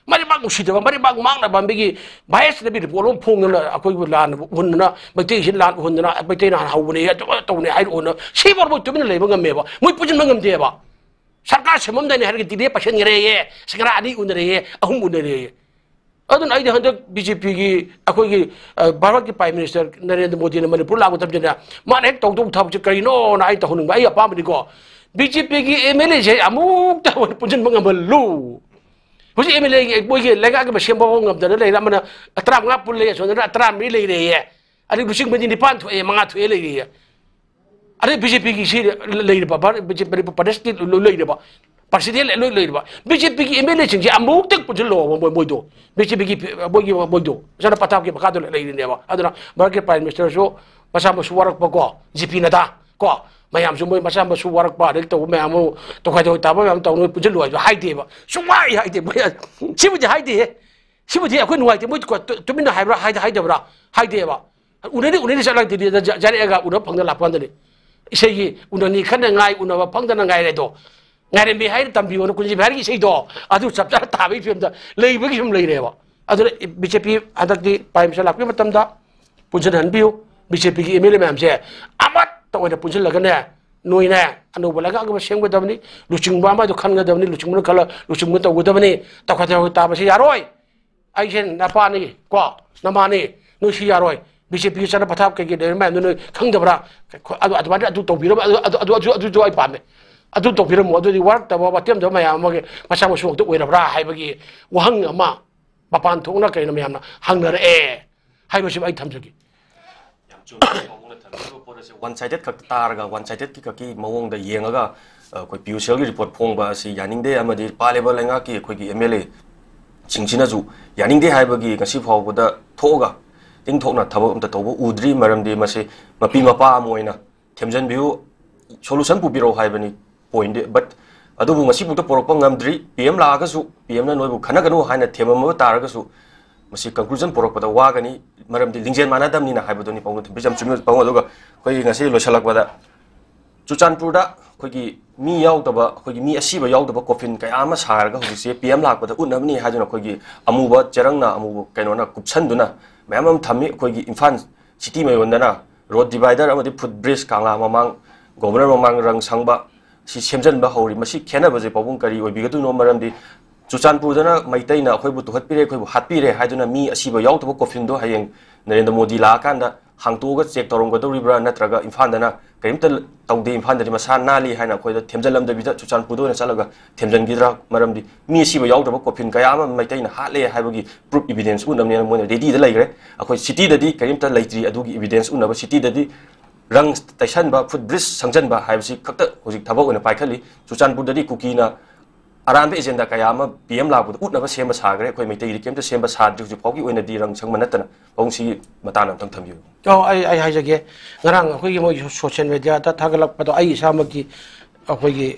ꯃꯔꯩꯕꯥꯛ ꯅꯨꯡꯁꯤꯗꯕ, ꯃꯔꯩꯕꯥꯛ ꯃꯥꯡꯅꯕ ꯃꯤꯒꯤ ꯚꯥꯏꯁꯅꯕꯤ ꯔꯤꯄꯣꯔꯠ ꯑꯃ ꯐꯣꯡꯗꯅ ꯑꯩꯈꯣꯏꯕꯨ ꯂꯥꯟ ꯎꯍꯟꯗꯅ, ꯃꯩꯇꯩꯁꯤ ꯂꯥꯟ ꯎꯍꯟꯗꯅ, ꯃꯩꯇꯩꯅ ꯍꯥꯟꯅ ꯍꯧꯕꯅꯦ, ꯑꯗꯨꯃꯥꯏꯅ ꯇꯧꯕꯅꯦ ꯍꯥꯏꯔꯛꯑꯣꯅ ꯁꯤꯐꯥꯎ ꯃꯣꯏ ꯇꯨꯃꯤꯟꯅ ꯂꯩꯕ ꯉꯝꯃꯦꯕ, ꯃꯣꯏ ꯄꯨꯟꯁꯤꯟꯕ ꯉꯝꯗꯦꯕ꯫ ꯁꯔꯀꯥꯔ ꯁꯦꯝꯃꯝꯗꯥꯏꯅꯦ ꯍꯥꯏꯔꯒ ꯗꯤꯜꯂꯤꯗ ꯄꯥꯏꯁꯟꯈ꯭ꯔꯦꯌꯦ, ꯁꯤꯡꯒꯔꯥ ꯑꯅꯤ ꯎꯅꯔꯦꯌꯦ, ꯑꯍꯨꯝ ꯎꯅꯔꯦꯌꯦ꯫ ꯑꯗꯨꯅ ꯑꯩꯗꯤ ꯍꯟꯗꯛ ꯕꯤ ꯖꯦ ꯄꯤꯒꯤ ꯑꯩꯈꯣꯏꯒꯤ, ꯑ, ꯚꯥꯔꯠꯀꯤ ꯄ꯭ꯔꯥꯏꯝ ꯃꯤꯅꯤꯁꯇꯔ ꯅꯔꯦꯟꯗ꯭ꯔ ꯃꯣꯗꯤꯅ ꯃꯅꯤꯄꯨꯔ ꯂꯥꯛꯄ ꯃꯇꯝꯗꯅꯦ, ꯃꯥꯅ ꯍꯦꯛ ꯇꯧꯗꯧꯕ ꯊꯕꯛꯁꯦ ꯀꯔꯤꯅꯣꯅ ꯑꯩ ꯇꯧꯍꯟꯅꯤꯡꯕ, ꯑꯩ ꯑꯄꯥꯝꯕꯅꯤꯀꯣ꯫ ꯕꯤ ꯖꯦ ꯄꯤꯒꯤ ꯑꯦꯝ ꯑꯦꯜ ꯑꯦꯁꯦ ꯑꯃꯨꯛꯇ ꯑꯣꯏꯅ ꯄꯨꯟꯁꯤꯟꯕ ꯉꯝꯍꯜꯂꯨ꯫ ꯍꯧꯖꯤꯛ ꯑꯦꯝ ꯑꯦꯜ ꯑꯦꯒꯤ ꯃꯣꯏꯒꯤ ꯂꯩꯉꯥꯛꯀꯤ ꯃꯁꯦꯝ ꯐꯥꯎꯕ ꯉꯝꯗꯅ ꯂꯩꯔꯦ, ꯑꯃꯅ ꯇꯔꯥꯃꯉꯥ ꯄꯨꯜꯂꯦ, ꯑꯁꯣꯝꯗꯅ ꯇꯔꯥꯃꯔꯤ ꯂꯩꯔꯦꯌꯦ, ꯑꯗꯩ ꯂꯨꯆꯤꯡꯕꯗꯤ ꯅꯤꯄꯥꯟ ꯊꯣꯛꯑꯦ, ꯃꯉꯥ ꯊꯣꯛꯑꯦ ꯂꯩꯔꯦꯌꯦ꯫ ꯑꯗꯩ ꯕꯤ ꯖꯦ ꯄꯤꯒꯤ ꯁꯤ ꯂꯩꯔꯤꯕ ꯚꯥꯔꯠ, ꯕꯤ ꯖꯦ ꯄꯤ ꯃꯅꯤꯄꯨꯔ ꯄ꯭ꯔꯗꯦꯁꯀꯤ ꯂꯣꯏ ꯂꯩꯔꯤꯕ, ꯄ꯭ꯔꯁꯤꯗꯦꯟ ꯂꯣꯏ ꯂꯩꯔꯤꯕ ꯕꯤ ꯖꯦ ꯄꯤꯒꯤ ꯑꯦꯝ ꯑꯦꯜ ꯑꯦꯁꯤꯡꯁꯦ ꯑꯃꯨꯛꯇꯪ ꯄꯨꯟꯁꯤꯜꯂꯣꯕ ꯃꯣꯏ, ꯃꯣꯏꯗꯣ, ꯕꯤ ꯖꯦ ꯄꯤꯒꯤ ꯃꯣꯏꯒꯤ, ꯃꯣꯏꯗꯣ ꯆꯠꯅ ꯄꯊꯥꯞꯀꯤ ꯃꯈꯥꯗ ꯂꯩꯔꯤꯅꯦꯕ꯫ ꯑꯗꯨꯅ ꯚꯥꯔꯠꯀꯤ ꯄ꯭ꯔꯥꯏꯝ ꯃꯤꯅꯤꯁꯇꯔꯁꯨ ꯃꯆꯥ ꯃꯁꯨ ꯋꯥꯔꯛꯄꯀꯣ, ꯖꯤ ꯄꯤ ꯅꯗꯥ ꯀꯣ, ꯃꯌꯥꯝꯁꯨ ꯃꯣꯏ ꯃꯆꯥ ꯃꯁꯨ ꯋꯥꯔꯛꯄ, ꯑꯗꯩ ꯇꯧꯕ ꯃꯌꯥꯝ ꯑꯃ ꯇꯣꯈꯥꯏ ꯇꯣꯈꯥꯏ ꯇꯥꯕ ꯃꯌꯥꯝ ꯇꯧꯅ ꯄꯨꯟꯁꯤꯜꯂꯨ ꯍꯥꯏꯁꯨ ꯍꯥꯏꯗꯦꯕ, ꯁꯨꯡꯍꯥꯏ ꯍꯥꯏꯗꯦ ꯃꯣꯏ꯫ ꯁꯤꯕꯨꯗꯤ ꯍꯥꯏꯗꯦꯍꯦ, ꯁꯤꯕꯨꯗꯤ ꯑꯩꯈꯣꯏ ꯅꯨꯡꯉꯥꯏꯇꯦ, ꯃꯣꯏ ꯇꯨ-, ꯇꯨꯃꯤꯟꯅ ꯍꯥꯏꯕ꯭ꯔꯥ, ꯍꯥꯏꯗ-, ꯍꯥꯏꯗꯕ꯭ꯔꯥ? ꯍꯥꯏꯗꯦꯕ꯫ ꯎꯅꯗꯤ ꯎꯅꯗꯤ ꯆꯠꯂꯒ ꯗꯤꯜꯂꯤꯗ ꯖ-, ꯖꯥꯏꯔꯛꯑꯒ ꯎꯅꯕ ꯐꯪꯗꯅ ꯂꯥꯛꯄ ꯀꯥꯟꯗꯅꯤ꯫ ꯏꯁꯩꯒꯤ ꯎꯅꯅꯤ ꯈꯟꯅ ꯉꯥꯏ, ꯎꯅꯕ ꯐꯪꯗꯅ ꯉꯥꯏꯔꯦꯗꯣ꯫ ꯉꯥꯏꯔꯝꯃꯤ ꯍꯥꯏꯅ ꯇꯝꯕꯤꯌꯣꯅ ꯀꯨꯟꯖꯤ ꯕꯤꯍꯥꯔꯤꯒꯤ ꯏꯁꯩꯗꯣ ꯑꯗꯨ ꯆꯞ ꯆꯥꯅ ꯊꯥꯕꯒꯤ ꯐꯤꯕꯝꯗ ꯂꯩꯕꯒꯤ ꯐꯤꯕꯝ ꯂꯩꯔꯦꯕ꯫ ꯑꯗꯨꯅ ꯕꯤ ꯖꯦ ꯄꯤ ꯍꯟꯗꯛꯇꯤ ꯄ꯭ꯔꯥꯏꯝ ꯃꯤꯅꯤꯁꯇꯔ ꯂꯥꯛꯄꯒꯤ ꯃꯇꯝꯗ ꯄꯨꯟꯁꯤꯟꯍꯟꯕꯤꯌꯨ꯫ ꯕꯤ ꯖꯦ ꯄꯤꯒꯤ ꯑꯦꯝ ꯑꯦꯜ ꯑꯦ ꯃꯌꯥꯝꯁꯦ ꯑꯃꯠꯇ ꯑꯣꯏꯅ ꯄꯨꯟꯁꯤꯜꯂꯒꯅꯦ, ꯅꯣꯏꯅꯦ, ꯑꯅꯧꯕ ꯂꯩꯉꯥꯛ ꯑꯃ ꯁꯦꯝꯒꯗꯕꯅꯤ꯫ ꯂꯨꯆꯤꯡꯕ ꯑꯃꯗꯣ ꯈꯟꯒꯗꯕꯅꯤ꯫ ꯂꯨꯆꯤꯡꯕꯅ ꯈꯜꯂ ꯂꯨꯆꯤꯡꯕꯅ ꯇꯧꯒꯗꯕꯅꯤ꯫ ꯇꯧꯈꯠ ꯇꯧꯈꯠ ꯇꯥꯕꯁꯤ ꯌꯥꯔꯣꯏ꯫ ꯑꯩꯁꯦ ꯅꯄꯥꯅꯤ ꯀꯣ, ꯅꯃꯥꯅꯤ, ꯅꯣꯏ ꯁꯤ ꯌꯥꯔꯣꯏ꯫ ꯕꯤ ꯖꯦ ꯄꯤꯒꯤ ꯆꯠꯅ ꯄꯊꯥꯞ ꯀꯩꯀꯩ ꯂꯩꯔꯤ ꯃꯌꯥꯝꯗꯣ ꯅꯣꯏ ꯈꯪꯗꯕ꯭ꯔꯥ? ꯑꯗꯨ, ꯑꯗꯨꯃꯥꯏꯅ ꯑꯗꯨ ꯇꯧꯕꯤꯔꯝꯃꯣ, ꯑꯗꯨ, ꯑꯗꯨ, ꯑꯗꯨ, ꯑꯗꯨ, ꯑꯗꯨ, ꯑꯗꯨ ꯑꯩ ꯄꯥꯝꯃꯦ꯫ ꯑꯗꯨ ꯇꯧꯕꯤꯔꯝꯃꯣ, ꯑꯗꯨꯗꯤ ꯋꯥꯔꯛꯇꯕ ꯋꯥꯇꯦꯝꯗꯕ ꯃꯌꯥꯝ ꯑꯃꯒꯤ ꯃꯆꯥ ꯃꯁꯨ ꯉꯥꯛꯇ ꯑꯣꯏꯔꯕ꯭ꯔꯥ ꯍꯥꯏꯕꯒꯤ ꯋꯥꯍꯪ ꯑꯃ ꯃꯄꯥꯟ ꯊꯣꯛꯅ ꯀꯩꯅꯣ ꯃꯌꯥꯝꯅ ꯍꯪꯅꯔꯛꯑꯦ ꯍꯥꯏꯕꯁꯤꯃ ꯑꯩ ꯊꯝꯖꯒꯦ꯫ ꯌꯥꯝ ꯆꯨꯝꯕ ꯄꯥꯎꯅ ꯊꯝꯕꯤꯔꯤꯕ ꯄꯣꯠ ꯑꯁꯦ ꯋꯥꯟ ꯁꯥꯏꯗꯦꯠ ꯈꯛꯇ ꯇꯥꯔꯒ, ꯋꯥꯟ ꯁꯥꯏꯗꯦꯠꯀꯤ ꯈꯛꯀꯤ ꯃꯑꯣꯡꯗ ꯌꯦꯡꯉꯒ, ꯑ, ꯑꯩꯈꯣꯏ ꯄꯤ ꯌꯨ ꯁꯤ ꯑꯦꯜꯒꯤ ꯔꯤꯄꯣꯔꯠ ꯐꯣꯡꯕ ꯑꯁꯤ ꯌꯥꯅꯤꯡꯗꯦ꯫ ꯑꯃꯗꯤ ꯄꯥꯜꯂꯤꯕ ꯂꯩꯉꯥꯛꯀꯤ ꯑꯩꯈꯣꯏꯒꯤ ꯑꯦꯝ ꯑꯦꯜ ꯑꯦꯁꯤꯡꯁꯤꯅꯁꯨ ꯌꯥꯅꯤꯡꯗꯦ ꯍꯥꯏꯕꯒꯤ ꯉꯁꯤ ꯐꯥꯎꯕꯗ ꯊꯣꯛꯑꯒ ꯏꯪꯊꯣꯛꯅ ꯊꯕꯛ ꯑꯝꯇ ꯇꯧꯕ ꯎꯗ꯭ꯔꯤ꯫ ꯃꯔꯝꯗꯤ ꯃꯁꯤ ꯃꯄꯤ ꯃꯄꯥ ꯑꯃ ꯑꯣꯏꯅ ꯊꯦꯝꯖꯤꯟꯕꯤꯌꯨ, ꯁꯣꯂꯨꯁꯟ ꯄꯨꯕꯤꯔꯛꯎ ꯍꯥꯏꯕꯅꯤ ꯄꯣꯏꯟꯗꯤ꯫ ꯕꯠ ꯑꯗꯨꯕꯨ ꯉꯁꯤꯐꯥꯎꯗ ꯄꯨꯔꯛꯄ ꯉꯝꯗ꯭ꯔꯤ꯫ ꯄꯤ ꯑꯦꯝ ꯂꯥꯛꯑꯒꯁꯨ ꯄꯤ ꯑꯦꯝꯅ ꯅꯣꯏꯕꯨ ꯈꯟꯅꯒꯅꯨ ꯍꯥꯏꯅ ꯊꯦꯝꯃꯝꯃꯕ ꯇꯥꯔꯒꯁꯨ, ꯃꯁꯤ ꯀꯟꯀ꯭ꯂꯨꯖꯟ ꯄꯨꯔꯛꯄꯗ ꯋꯥꯒꯅꯤ꯫ ꯃꯔꯝꯗꯤ ꯂꯤꯡꯖꯦꯜ ꯃꯥꯟꯅꯗꯕꯅꯤꯅ ꯍꯥꯏꯕꯗꯨꯅꯤ ꯄꯥꯎꯗꯝ ꯊꯝꯕꯤꯔꯤꯁꯦ꯫ ꯌꯥꯝ ꯆꯨꯝꯃꯤ ꯄꯥꯎꯗꯝ꯫ ꯑꯗꯨꯒ ꯑꯩꯈꯣꯏꯒꯤ ꯉꯁꯤ ꯂꯣꯏꯁꯤꯜꯂꯛꯄꯗ ꯆꯨꯔꯆꯥꯟꯄꯨꯔꯗ ꯑꯩꯈꯣꯏꯒꯤ ꯃꯤ ꯌꯥꯎꯗꯕ, ꯑꯩꯈꯣꯏꯒꯤ ꯃꯤ ꯑꯁꯤꯕ ꯌꯌꯥꯎꯗꯕ ꯀꯣꯐꯤꯟ ꯀꯌꯥ ꯑꯃ ꯁꯥꯔꯒ ꯍꯧꯖꯤꯛꯁꯦ ꯄꯤ ꯑꯦꯝ ꯂꯥꯛꯄꯗ ꯎꯠꯅꯕꯅꯤ ꯍꯥꯏꯗꯨꯅ ꯑꯩꯈꯣꯏꯒꯤ ꯑꯃꯨꯕ ꯆꯦꯔꯪꯅ, ꯑꯃꯨꯕ ꯀꯩꯅꯣꯅ ꯀꯨꯞꯁꯟꯗꯨꯅ ꯃꯌꯥꯝ ꯑꯃ ꯊꯝꯃꯤ꯫ ꯑꯩꯈꯣꯏꯒꯤ ꯏꯝꯐꯥꯜ ꯁꯤꯇꯤ ꯃꯌꯣꯟꯗꯅ ꯔꯣꯗ ꯗꯤꯚꯥꯏꯗꯔ ꯑꯃꯗꯤ ꯐꯨꯠ ꯕ꯭ꯔꯤꯖ, ꯀꯪꯂꯥ ꯃꯃꯥꯡ, ꯒꯣꯕꯔꯅꯔ ꯃꯃꯥꯡ ꯔꯪ ꯁꯪꯕ, ꯁꯤ ꯁꯦꯝꯖꯤꯟꯕ ꯍꯧꯔꯤ꯫ ꯃꯁꯤ ꯈꯦꯠꯅꯕꯁꯦ ꯄꯥꯕꯨꯡ ꯀꯔꯤ ꯑꯣꯏꯕꯤꯒꯗꯣꯏꯅꯣ? ꯃꯔꯝꯗꯤ ꯆꯨꯔꯆꯥꯟꯄꯨꯔꯗꯅ ꯃꯩꯇꯩꯅ ꯑꯩꯈꯣꯏꯕꯨ ꯇꯨꯍꯠꯄꯤꯔꯦ, ꯑꯩꯈꯣꯏꯕꯨ ꯍꯥꯠꯄꯤꯔꯦ ꯍꯥꯏꯗꯨꯅ ꯃꯤ ꯑꯁꯤꯕ ꯌꯥꯎꯗꯕ ꯀꯣꯐꯤꯟꯗꯣ ꯍꯌꯦꯡ ꯅꯔꯦꯟꯗ꯭ꯔ ꯃꯣꯗꯤ ꯂꯥꯛꯑꯀꯥꯟꯗ ꯍꯥꯡꯇꯣꯛꯑꯒ ꯆꯦꯛ ꯇꯧꯔꯝꯒꯗꯧꯔꯤꯕ꯭ꯔꯥ, ꯅꯠꯇ꯭ꯔꯒ ꯏꯝꯐꯥꯜꯗꯅ ꯀꯔꯤꯝꯇ ꯇꯧꯗꯦ, ꯏꯝꯐꯥꯜꯗꯗꯤ ꯃꯁꯥ ꯅꯥꯜꯂꯤ ꯍꯥꯏꯅ ꯑꯩꯈꯣꯏꯗ ꯊꯦꯝꯖꯤꯜꯂꯝꯗꯕꯤꯗ ꯆꯨꯔꯆꯥꯟꯄꯨꯔꯗ ꯑꯣꯏꯅ ꯆꯠꯂꯒ ꯊꯦꯝꯖꯤꯟꯈꯤꯗ꯭ꯔꯥ? ꯃꯔꯝꯗꯤ ꯃꯤ ꯑꯁꯤꯕ ꯌꯥꯎꯗꯕ ꯀꯣꯐꯤꯟ ꯀꯌꯥ ꯑꯃ ꯃꯩꯇꯩꯅ ꯍꯥꯠꯂꯦ ꯍꯥꯏꯕꯒꯤ ꯄ꯭ꯔꯨꯞ, ꯏꯕꯤꯗꯦꯟꯁ ꯎꯠꯅꯕꯅꯦꯅ ꯃꯣꯏꯅ ꯔꯦꯗꯤꯗ ꯂꯩꯈ꯭ꯔꯦ꯫ ꯑꯩꯈꯣꯏ ꯁꯤꯇꯤꯗꯗꯤ ꯀꯔꯤꯝꯇ ꯂꯩꯇ꯭ꯔꯤ ꯑꯗꯨꯒꯤ ꯏꯕꯤꯗꯦꯟꯁ ꯎꯠꯅꯕ꯫ ꯁꯤꯇꯤꯗꯗꯤ ꯔꯪ ꯇꯩꯁꯟꯕ, ꯐꯨꯠ ꯕ꯭ꯔꯤꯖ ꯁꯪꯖꯟꯕ ꯍꯥꯏꯕꯁꯤ ꯈꯛꯇ ꯍꯧꯖꯤꯛ ꯊꯕꯛ ꯑꯣꯏꯅ ꯄꯥꯏꯈꯠꯂꯤ꯫ ꯆꯨꯔꯆꯥꯟꯄꯨꯔꯗꯗꯤ ꯀꯨꯀꯤꯅ ꯑꯔꯥꯟꯕ ꯑꯦꯖꯦꯟꯗꯥ ꯀꯌꯥ ꯑꯃ ꯄꯤ ꯑꯦꯝ ꯂꯥꯛꯄꯗ ꯎꯠꯅꯕ ꯁꯦꯝꯕ ꯁꯥꯈ꯭ꯔꯦ꯫ ꯑꯩꯈꯣꯏ ꯃꯩꯇꯩꯒꯤꯗꯤ ꯀꯔꯤꯝꯇ ꯁꯦꯝꯕ ꯁꯥꯗ꯭ꯔꯤ ꯍꯧꯖꯤꯛ ꯐꯥꯎꯒꯤ ꯑꯣꯏꯅꯗꯤ, ꯔꯪ ꯁꯪꯕ ꯅꯠꯇꯅ꯫ ꯄꯥꯕꯨꯡ, ꯁꯤꯒꯤ ꯃꯇꯥꯡꯗ ꯑꯝꯇꯪ ꯊꯝꯕꯤꯌꯨ꯫ ꯑꯣ, ꯑꯩ ꯑꯩ ꯍꯥꯏꯖꯒꯦ꯫ ꯉꯔꯥꯡ ꯑꯩꯈꯣꯏꯒꯤ ꯃꯣꯏ ꯁꯣꯁꯤꯌꯦꯜ ꯃꯦꯗꯤꯌꯥꯗ ꯊꯥꯒꯠꯂꯛꯄꯗꯣ ꯑꯩ ꯏꯁꯥꯃꯛꯀꯤ ꯑꯩꯈꯣꯏꯒꯤ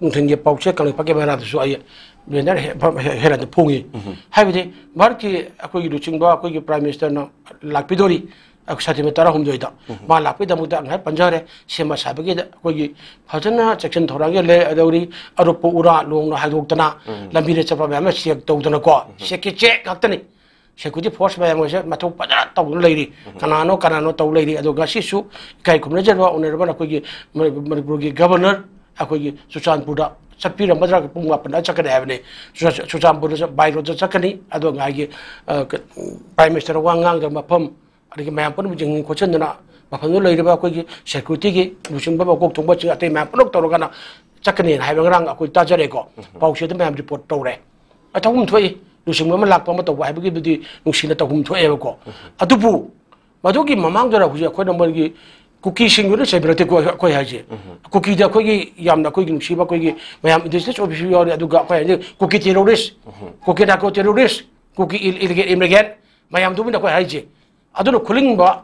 ꯅꯨꯡꯊꯤꯜꯒꯤ ꯄꯥꯎꯆꯦ ꯀꯪꯂꯩꯄꯥꯛꯀꯤ ꯃꯦꯔꯥꯗꯁꯨ ꯑꯩ ꯕꯦꯅꯔ ꯍꯦ- ꯍꯦ- ꯍꯦꯔꯥꯗ ꯐꯣꯡꯉꯤ꯫ ꯍꯥꯏꯕꯗꯤ ꯚꯥꯔꯠꯀꯤ ꯑꯩꯈꯣꯏꯒꯤ ꯂꯨꯆꯤꯡꯕ ꯑꯩꯈꯣꯏꯒꯤ ꯄ꯭ꯔꯥꯏꯝ ꯃꯤꯅꯤꯁꯇꯔꯅ ꯂꯥꯛꯄꯤꯗꯣꯔꯤ, ꯑꯩꯈꯣꯏ ꯁꯦꯞꯇꯦꯝꯕꯔ ꯇꯔꯥꯍꯨꯝꯗꯣꯏꯗ꯫ ꯃꯥ ꯂꯥꯛꯄꯒꯤꯗꯃꯛꯇ ꯉꯁꯥꯏ ꯄꯟꯖꯈ꯭ꯔꯦ, ꯁꯦꯝꯕ ꯁꯥꯕꯒꯤꯗ ꯑꯩꯈꯣꯏꯒꯤ ꯐꯖꯅ ꯆꯦꯛꯁꯤꯟ ꯊꯧꯔꯥꯡꯒ ꯂꯩꯔꯗꯧꯔꯤ꯫ ꯑꯔꯨꯞꯄ ꯎꯔꯥ ꯂꯣꯡꯅ ꯍꯥꯏꯗꯣꯛꯇꯅ ꯂꯝꯕꯤꯗ ꯆꯠꯄ ꯃꯌꯥꯝ ꯑꯃ ꯆꯦꯛ ꯇꯧꯗꯅꯀꯣ, ꯆꯦꯛꯀꯤ ꯆꯦꯛ ꯉꯥꯛꯇꯅꯤ꯫ ꯁꯦꯀ꯭ꯌꯨꯔꯤꯇꯤ ꯐꯣꯔꯁ ꯃꯌꯥꯝ ꯑꯁꯦ ꯃꯊꯧ ꯐꯖꯅ ꯇꯧꯗꯨꯅ ꯂꯩꯔꯤ꯫ ꯀꯅꯥꯅꯣ ꯀꯅꯥꯅꯣ ꯇꯧ ꯂꯩꯔꯤ꯫ ꯑꯗꯣ ꯉꯁꯤꯁꯨ ꯏꯀꯥꯏ ꯈꯨꯝꯅꯖꯕ ꯑꯣꯅꯔꯦꯕꯜ ꯑꯩꯈꯣꯏꯒꯤ ꯃꯅꯤ- ꯃꯅꯤꯄꯨꯔꯒꯤ ꯒꯕꯔꯅꯔ ꯑꯩꯈꯣꯏꯒꯤ ꯆꯨꯔꯆꯥꯟꯄꯨꯔꯗ ꯆꯠꯄꯤꯔꯝꯒꯗ꯭ꯔꯥ? ꯄꯨꯡ ꯃꯥꯄꯟꯗ ꯆꯠꯀꯅꯤ ꯍꯥꯏꯕꯅꯤ꯫ ꯆꯨꯔꯆꯥ- ꯆꯨꯔꯆꯥꯟꯄꯨꯔꯗ ꯆꯠ- ꯕꯥꯏ ꯔꯣꯗꯇ ꯆꯠꯀꯅꯤ꯫ ꯑꯗꯣ ꯉꯥꯏꯒꯤ, ꯑ, ꯀ- ꯄ꯭ꯔꯥꯏꯝ ꯃꯤꯅꯤꯁꯇꯔ ꯋꯥ ꯉꯥꯡꯗꯕ ꯃꯐꯝ, ꯑꯗꯒꯤ ꯃꯌꯥꯝ ꯄꯨꯝꯅꯃꯛ ꯌꯦꯡꯁꯤꯟ ꯈꯣꯠꯆꯤꯟꯗꯅ ꯃꯐꯝꯗꯨꯗ ꯂꯩꯔꯤꯕ ꯑꯩꯈꯣꯏꯒꯤ ꯁꯦꯀ꯭ꯌꯨꯔꯤꯇꯤꯒꯤ ꯂꯨꯆꯤꯡꯕ ꯃꯀꯣꯛ ꯊꯣꯡꯕꯁꯤꯡ ꯑꯇꯩ ꯃꯌꯥꯝ ꯄꯨꯂꯞ ꯇꯧꯔꯒꯅ ꯆꯠꯀꯅꯤꯅ ꯍꯥꯏꯕ ꯉꯔꯥꯡ ꯑꯩꯈꯣꯏ ꯇꯥꯖꯔꯦꯀꯣ꯫ ꯄꯥꯎꯆꯦꯗ ꯃꯌꯥꯝ ꯔꯤꯄꯣꯔꯠ ꯇꯧꯔꯦ꯫ ꯑ, ꯇꯧꯐꯝ ꯊꯣꯛꯏ꯫ ꯂꯨꯆꯤꯡꯕ ꯑꯃ ꯂꯥꯛꯄ ꯑꯃ ꯇꯧꯕ ꯍꯥꯏꯕꯒꯤꯕꯨꯗꯤ ꯅꯨꯡꯁꯤꯅ ꯇꯧꯐꯝ ꯊꯣꯛꯑꯦꯕꯀꯣ꯫ ꯑꯗꯨꯕꯨ ꯃꯗꯨꯒꯤ ꯃꯃꯥꯡꯗꯅ ꯍꯧꯖꯤꯛ ꯑꯩꯈꯣꯏꯅ ꯃꯣꯏꯒꯤ ꯀꯨꯀꯤꯁꯤꯡꯗꯨꯅ ꯆꯩꯕ ꯅꯠꯇꯦꯀꯣ ꯑꯩꯈꯣꯏ ꯍꯥꯏꯁꯦ꯫ ꯀꯨꯀꯤꯗ ꯑꯩꯈꯣꯏꯒꯤ ꯌꯥꯝꯅ ꯑꯩꯈꯣꯏꯒꯤ ꯅꯨꯡꯁꯤꯕ ꯑꯩꯈꯣꯏꯒꯤ ꯃꯌꯥꯝ ꯏꯟꯗꯤꯖꯤꯅꯁ ꯑꯣꯏꯕꯁꯨ ꯌꯥꯎꯔꯤ, ꯑꯗꯨꯒ ꯑꯩꯈꯣꯏ ꯍꯥꯏꯗꯤ ꯀꯨꯀꯤ ꯇꯦꯔꯣꯔꯤꯁ, ꯀꯨꯀꯤ ꯅꯥꯔꯀꯣ ꯇꯦꯔꯣꯔꯤꯁ, ꯀꯨꯀꯤ ꯏꯜ- ꯏꯂꯤꯒꯦꯜ ꯏꯃꯤꯒ꯭ꯔꯦꯟ ꯃꯌꯥꯝꯗꯨꯕꯨꯅ ꯑꯩꯈꯣꯏ ꯍꯥꯏꯁꯦ꯫ ꯑꯗꯨꯅ ꯈꯨꯂꯤꯡꯕ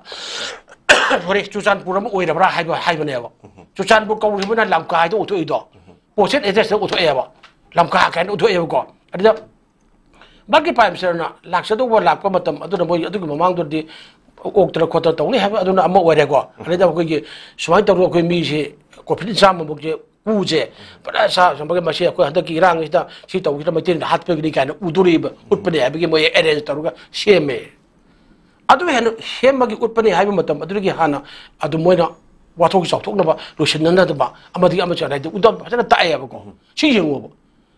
ꯁꯣꯔꯤ, ꯆꯨꯔꯆꯥꯟꯄꯨꯔ ꯑꯃ ꯑꯣꯏꯔꯕ꯭ꯔꯥ ꯍꯥꯏꯕ ꯍꯥꯏꯕꯅꯦꯕ꯫ ꯆꯨꯔꯆꯥꯟꯄꯨꯔ ꯀꯧꯔꯤꯕꯅ ꯂꯝꯀꯥ ꯍꯥꯏꯗꯣ ꯎꯠꯊꯣꯛꯏꯗꯣ꯫ ꯄꯣꯁꯦꯠ ꯑꯦꯗ꯭ꯔꯦꯁꯇ ꯎꯠꯊꯣꯛꯑꯦꯕ꯫ ꯂꯝꯀꯥ ꯀꯥꯏꯅ ꯎꯠꯊꯣꯛꯑꯦꯕꯀꯣ꯫ ꯑꯗꯨꯗ ꯃꯥꯒꯤ ꯄ꯭ꯔꯥꯏꯝ ꯃꯤꯅꯤꯁꯇꯔꯅ ꯂꯥꯛꯆꯗꯧꯕ ꯂꯥꯛꯄ ꯃꯇꯝ ꯑꯗꯨꯅ ꯃꯣꯏ ꯑꯗꯨꯒꯤ ꯃꯃꯥꯡꯗꯗꯤ ꯑꯣꯛꯇꯅ ꯈꯣꯠꯇꯅ ꯇꯧꯅꯤ ꯍꯥꯏꯕ ꯑꯗꯨꯅ ꯑꯃ ꯑꯣꯏꯔꯦꯀꯣ꯫ ꯑꯗꯩꯗ ꯑꯩꯈꯣꯏꯒꯤ ꯁꯨꯃꯥꯏꯅ ꯇꯧꯔꯒ ꯑꯩꯈꯣꯏ ꯃꯤꯁꯤ ꯀꯣꯐꯤ ꯆꯥꯝꯃꯃꯨꯛꯁꯦ ꯎꯁꯦ ꯐꯖꯅ ꯁꯥ ꯁꯝꯕꯒꯤ ꯃꯁꯤ ꯑꯩꯈꯣꯏ ꯍꯟꯗꯛꯀꯤ ꯏꯔꯥꯡꯁꯤꯗ ꯁꯤ ꯇꯧꯈꯤꯗ ꯃꯩꯇꯩꯅ ꯍꯥꯠꯄꯒꯤꯅꯤ ꯀꯥꯏꯅ ꯎꯗꯣꯔꯤꯕ ꯎꯠꯄꯅꯦ ꯍꯥꯏꯕꯒꯤ ꯃꯣꯏ ꯑꯦꯔꯦꯟꯖ ꯇꯧꯔꯒ ꯁꯦꯝꯃꯦ꯫ ꯑꯗꯨ ꯍꯦꯟꯅ ꯁꯦꯝꯕꯒꯤ ꯎꯠꯄꯅꯤ ꯍꯥꯏꯕ ꯃꯇꯝ ꯑꯗꯨꯗꯒꯤ ꯍꯥꯟꯅ ꯑꯗꯨ ꯃꯣꯏꯅ ꯋꯥꯊꯣꯛꯁꯤ ꯆꯥꯎꯊꯣꯛꯅꯕ ꯂꯣꯏꯁꯤꯟꯅꯗꯕ ꯑꯃꯗꯒꯤ ꯑꯃ ꯆꯠꯅ ꯍꯥꯏꯗꯤ ꯎꯗ ꯐꯖꯅ ꯇꯥꯛꯑꯦꯕꯀꯣ꯫ ꯁꯤ ꯌꯦꯡꯉꯣꯕ꯫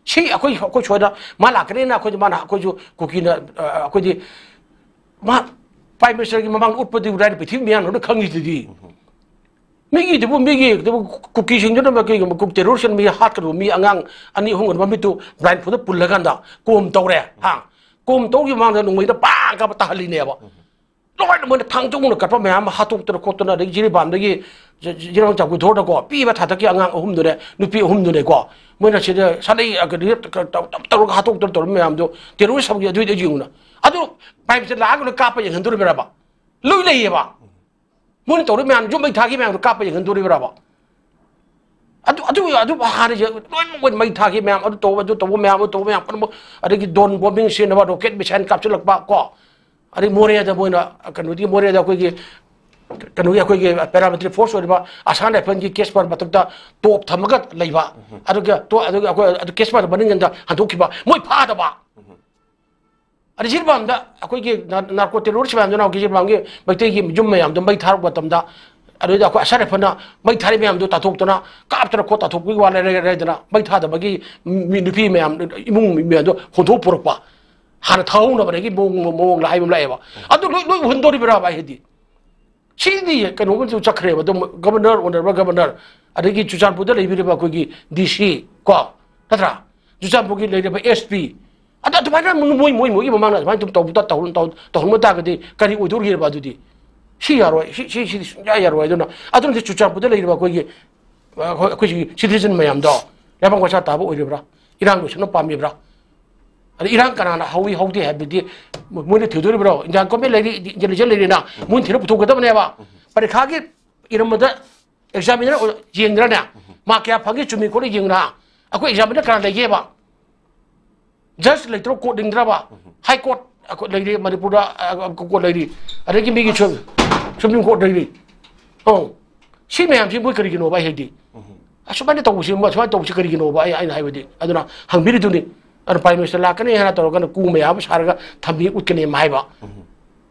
ꯁꯤ ꯑꯩꯈꯣꯏ ꯑꯩꯈꯣꯏ ꯁꯣꯏꯗ ꯃꯥ ꯂꯥꯛꯀꯅꯤꯅ ꯑꯩꯈꯣꯏꯁꯨ ꯃꯥꯅ ꯑꯩꯈꯣꯏꯁꯨ ꯀꯨꯀꯤꯅ ꯑ, ꯑꯩꯈꯣꯏꯗꯤ ꯃꯥ ꯄ꯭ꯔꯥꯏꯝ ꯃꯤꯅꯤꯁꯇꯔꯒꯤ ꯃꯃꯥꯡꯗ ꯎꯠꯄꯗꯤ ꯎꯔꯥꯏꯅ ꯄ꯭ꯔꯤꯊꯤꯕꯤ ꯃꯌꯥꯝ ꯂꯣꯏꯅ ꯈꯪꯉꯤꯗꯨꯗꯤ꯫ ꯃꯤꯒꯤꯗꯨꯕꯨ ꯃꯤꯒꯤ ꯑꯗꯨꯕꯨ ꯀꯨꯀꯤꯁꯤꯡꯗꯨꯅ ꯀꯩꯒꯨꯝꯕ ꯀꯨꯛ ꯇꯦꯔꯣꯔꯤꯁꯟ ꯃꯤ ꯍꯥꯠꯀꯗꯕ ꯃꯤ ꯑꯉꯥꯡ ꯑꯅꯤ ꯑꯍꯨꯝꯒꯤ ꯃꯃꯤꯠꯇꯨ ꯕ꯭ꯂꯥꯏꯟ ꯐꯣꯜꯗ ꯄꯨꯜꯂꯒꯥꯟꯗ ꯀꯣꯝ ꯇꯧꯔꯦ꯫ ꯍꯥ, ꯀꯣꯝ ꯇꯧꯈꯤꯕ ꯃꯃꯥꯡꯗ ꯅꯣꯡꯃꯩꯗ ꯄꯥꯛ ꯀꯥꯞꯄ ꯇꯥꯍꯜꯂꯤꯅꯦꯕ꯫ ꯂꯣꯏꯅ ꯃꯣꯏꯅ ꯊꯥꯡ ꯆꯧꯅ ꯀꯠꯄ ꯃꯌꯥꯝ ꯑꯃ ꯍꯥꯠꯇꯣꯛꯇꯅ ꯈꯣꯠꯇꯅ ꯑꯗꯒꯤ ꯖꯤꯔꯤꯕꯥꯝꯗꯒꯤ ꯖ-, ꯖ-, ꯖꯤꯔꯥꯡ ꯆꯥꯎꯈꯤ ꯊꯣꯔꯗꯀꯣ ꯄꯤꯕ ꯊꯥꯗꯛꯀꯤ ꯑꯉꯥꯡ ꯑꯍꯨꯝꯗꯨꯅꯦ, ꯅꯨꯄꯤ ꯑꯍꯨꯝꯗꯨꯅꯦꯀꯣ꯫ ꯃꯣꯏꯅ ꯁꯤꯗ ꯁꯥꯟꯅꯩ ꯑ, ꯀꯩꯅꯣ ꯇꯧ-, ꯇꯧ-, ꯇꯧꯔꯒ ꯍꯥꯠꯇꯣꯛꯇꯅ ꯇꯧꯔꯤꯕ ꯃꯌꯥꯝꯗꯣ ꯇꯦꯔꯣꯔꯤꯁ ꯍꯧꯒꯤ ꯑꯗꯨꯏꯗ ꯌꯦꯡꯉꯨꯅ꯫ ꯑꯗꯨ ꯄ꯭ꯔꯥꯏꯝ ꯃꯤꯅꯤꯁꯇꯔ ꯂꯥꯛꯑꯒ ꯂꯣꯏ ꯀꯥꯞꯄ ꯌꯦꯡꯍꯟꯗꯣꯔꯤꯕ꯭ꯔꯕ? ꯂꯣꯏ ꯂꯩꯌꯦꯕ꯫ ꯃꯣꯏꯅ ꯇꯧꯔꯤꯕ ꯃꯌꯥꯝꯗꯨ ꯌꯨꯝ ꯃꯩ ꯊꯥꯈꯤ ꯃꯌꯥꯝꯗꯣ ꯀꯥꯞꯄ ꯌꯦꯡꯍꯟꯗꯣꯔꯤꯕ꯭ꯔꯕ? ꯑꯗꯨ ꯑꯗꯨ ꯑꯗꯨ ꯍꯥꯟꯅ ꯂꯣꯏꯅꯃꯛ ꯃꯣꯏ ꯃꯩ ꯊꯥꯈꯤ ꯃꯌꯥꯝ ꯑꯗꯨ ꯇꯧꯕ ꯑꯗꯨ ꯇꯧꯕ ꯃꯌꯥꯝ ꯑꯗꯨ ꯇꯧꯕ ꯃꯌꯥꯝ ꯄꯨꯝꯅꯃꯛ꯫ ꯑꯗꯒꯤ ꯗꯣꯟ ꯕꯣꯝꯕꯤꯡ ꯁꯤꯖꯤꯟꯅꯕ ꯔꯣꯀꯦꯠ ꯃꯤꯁꯥꯏꯜ ꯀꯥꯞꯁꯤꯜꯂꯛꯄ ꯀꯣ꯫ ꯑꯗꯩ ꯃꯣꯔꯦꯗ ꯃꯣꯏꯅ ꯀꯩꯅꯣꯗꯤ ꯃꯣꯔꯦꯗ ꯑꯩꯈꯣꯏꯒꯤ ꯀꯩꯅꯣꯒꯤ ꯑꯩꯈꯣꯏꯒꯤ ꯄꯦꯔꯥꯃꯤꯂꯤꯇꯔꯤ ꯐꯣꯔꯁ ꯑꯣꯏꯔꯤꯕ ꯑꯁꯥ ꯔꯥꯏꯐꯜꯒꯤ ꯀꯦꯁꯄꯔ ꯃꯊꯛꯇ ꯇꯣꯞ ꯊꯝꯃꯒ ꯂꯩꯕ꯫ ꯑꯗꯨꯒ ꯇꯣ-, ꯑꯗꯨꯒ ꯑꯩꯈꯣꯏ ꯑꯗꯨ ꯀꯦꯁꯄꯔ ꯃꯅꯤꯡꯗ ꯍꯟꯗꯣꯛꯈꯤꯕ ꯃꯣꯏ ꯐꯥꯗꯕ꯫ ꯑꯗ ꯖꯤꯔꯤꯕꯥꯝꯗ ꯑꯩꯈꯣꯏꯒꯤ ꯅꯥ-, ꯅꯥꯔꯀꯣ ꯇꯦꯔꯣꯔꯤꯁ ꯃꯌꯥꯝꯗꯨꯅ ꯍꯧꯖꯤꯛ ꯖꯤꯔꯤꯕꯥꯝꯒꯤ ꯃꯩꯇꯩꯒꯤ ꯌꯨꯝ ꯃꯌꯥꯝꯗꯣ ꯃꯩ ꯊꯥꯔꯛꯄ ꯃꯇꯝꯗ ꯑꯗꯨꯗ ꯑꯩꯈꯣꯏ ꯑꯁꯥ ꯔꯥꯏꯐꯜꯅ ꯃꯩ ꯊꯥꯔꯤ ꯃꯌꯥꯝꯗꯣ ꯇꯥꯟꯊꯣꯛꯇꯅ ꯀꯥꯞꯇꯅ ꯈꯣꯠ ꯇꯥꯟꯊꯣꯛꯄꯒꯤ ꯋꯥ ꯂꯩꯔꯦ ꯂꯩꯗꯅ ꯃꯩ ꯊꯥꯗꯕꯒꯤ ꯃꯤ ꯅꯨꯄꯤ ꯃꯌꯥꯝ ꯏꯃꯨꯡ ꯃꯤ ꯃꯌꯥꯝꯗꯣ ꯍꯣꯟꯊꯣꯛ ꯄꯨꯔꯛꯄ꯫ ꯍꯥꯟꯅ ꯊꯥꯍꯧꯅꯕꯗꯒꯤ ꯃꯑꯣꯡ ꯃꯑꯣꯡ ꯂꯥꯛ ꯍꯥꯏꯕ ꯑꯃ ꯂꯥꯛꯑꯦꯕ꯫ ꯑꯗꯨ ꯂꯣꯏ ꯂꯣꯏ ꯎꯍꯟꯗꯣꯔꯤꯕ꯭ꯔꯥ ꯚꯥꯏ ꯍꯥꯏꯗꯤ? ꯁꯤꯗꯤ ꯀꯩꯅꯣꯒꯁꯨ ꯆꯠꯈ꯭ꯔꯦꯕ ꯑꯗꯨꯝ ꯒꯕꯔꯅꯔ ꯑꯣꯅꯔꯕꯜ ꯒꯕꯔꯅꯔ ꯑꯗꯒꯤ ꯆꯨꯔꯆꯥꯟꯄꯨꯔꯗ ꯂꯩꯕꯤꯔꯤꯕ ꯑꯩꯈꯣꯏꯒꯤ ꯗꯤ ꯁꯤ ꯀꯣ ꯅꯠꯇ꯭ꯔꯥ? ꯆꯨꯔꯆꯥꯟꯄꯨꯔꯒꯤ ꯂꯩꯔꯤꯕ ꯑꯦꯁ ꯄꯤ ꯑꯗ ꯑꯗꯨꯃꯥꯏꯅ ꯃꯣꯏ ꯃꯣꯏ ꯃꯣꯏꯒꯤ ꯃꯃꯥꯡꯗ ꯑꯗꯨꯃꯥꯏꯅ ꯑꯗꯨꯝ ꯇꯧꯕ ꯇꯧꯍꯟ- ꯇꯧꯍꯟ- ꯇꯧꯍꯟꯕ ꯇꯥꯔꯒꯗꯤ ꯀꯔꯤ ꯑꯣꯏꯗꯧꯔꯤꯕ ꯑꯗꯨꯗꯤ? ꯁꯤ ꯌꯥꯔꯣꯏ꯫ ꯁꯤ ꯁꯤ ꯁꯤꯗꯤ ꯁꯨꯡꯌꯥ ꯌꯥꯔꯣꯏ꯫ ꯑꯗꯨꯅ ꯑꯗꯨꯅꯗꯤ ꯆꯨꯔꯆꯥꯟꯄꯨꯔꯗ ꯂꯩꯔꯤꯕ ꯑꯩꯈꯣꯏꯒꯤ ꯑꯩꯈꯣꯏ ꯑꯩꯈꯣꯏꯒꯤ ꯁꯤꯇꯤꯖꯟ ꯃꯌꯥꯝꯗꯣ ꯂꯩꯕꯥꯛ ꯃꯆꯥ ꯇꯥꯕ ꯑꯣꯏꯔꯤꯕ꯭ꯔꯥ? ꯏꯔꯥꯡ ꯂꯣꯏꯁꯤꯟꯕ ꯄꯥꯝꯃꯤꯕ꯭ꯔꯥ? ꯑꯗ ꯏꯔꯥꯡ ꯀꯅꯥꯅ ꯍꯧꯏ ꯍꯧꯗꯦ ꯍꯥꯏꯕꯗꯤ ꯃꯣꯏꯅ ꯊꯤꯗꯣꯔꯤꯕ꯭ꯔꯣ? ꯏꯟꯗꯤꯌꯥꯟ ꯒꯣꯔꯃꯦꯟ ꯂꯩꯔꯤ, ꯏꯟꯇꯦꯂꯤꯖꯦꯟ ꯂꯩꯔꯤꯅ ꯃꯣꯏꯅ ꯊꯤꯔ ꯄꯨꯊꯣꯛꯀꯗꯕꯅꯦꯕ꯫ ꯄꯔꯤꯈꯥꯒꯤ ꯏꯔꯝꯕꯗ ꯑꯦꯛꯖꯥꯃꯤꯅꯔ ꯌꯦꯡꯗ꯭ꯔꯅꯦ? ꯃꯥ ꯀꯌꯥ ꯐꯪꯉꯤ ꯆꯨꯝꯃꯤ ꯈꯣꯠꯂꯤ ꯌꯦꯡꯗ꯭ꯔꯥ? ꯑꯩꯈꯣꯏ ꯑꯦꯛꯖꯥꯃꯤꯅꯔ ꯀꯅꯥ ꯂꯩꯒꯦꯕ? ꯖꯁ ꯂꯩꯇ꯭ꯔꯣ? ꯀꯣꯔꯠ ꯂꯤꯡꯗ꯭ꯔꯕ? ꯍꯥꯏ ꯀꯣꯔꯠ ꯑꯩꯈꯣꯏ ꯂꯩꯔꯤ ꯃꯅꯤꯄꯨꯔꯗ, ꯑ, ꯀꯣꯔꯠ ꯂꯩꯔꯤ꯫ ꯑꯗꯒꯤ ꯃꯤꯒꯤ ꯁꯨ-, ꯁꯨꯄ꯭ꯔꯤꯝ ꯀꯣꯔꯠ ꯂꯩꯔꯤ꯫ ꯑꯧ꯫ ꯁꯤ ꯃꯌꯥꯝꯁꯤ ꯃꯣꯏ ꯀꯔꯤꯒꯤꯅꯣꯕ ꯑꯩ ꯍꯥꯏꯗꯤ? ꯑꯁꯨꯃꯥꯏꯅ ꯇꯧꯕꯁꯤ, ꯑꯁꯨꯃꯥꯏꯅ ꯇꯧꯕꯁꯤ ꯀꯔꯤꯒꯤꯅꯣꯕ? ꯑꯩ, ꯑꯩꯅ ꯍꯥꯏꯕꯗꯤ, ꯑꯗꯨꯅ ꯍꯪꯕꯤꯔꯤꯗꯨꯅꯤ꯫ ꯑꯗꯨꯅ Prime Minister ꯂꯥꯛꯀꯅꯤ ꯍꯥꯏꯅ ꯇꯧꯔꯒꯅ ꯀꯨ ꯃꯌꯥꯝ ꯑꯃ ꯁꯥꯔꯒ ꯊꯝꯕꯤ ꯎꯠꯀꯅꯤ ꯑꯃ ꯍꯥꯏꯕ꯫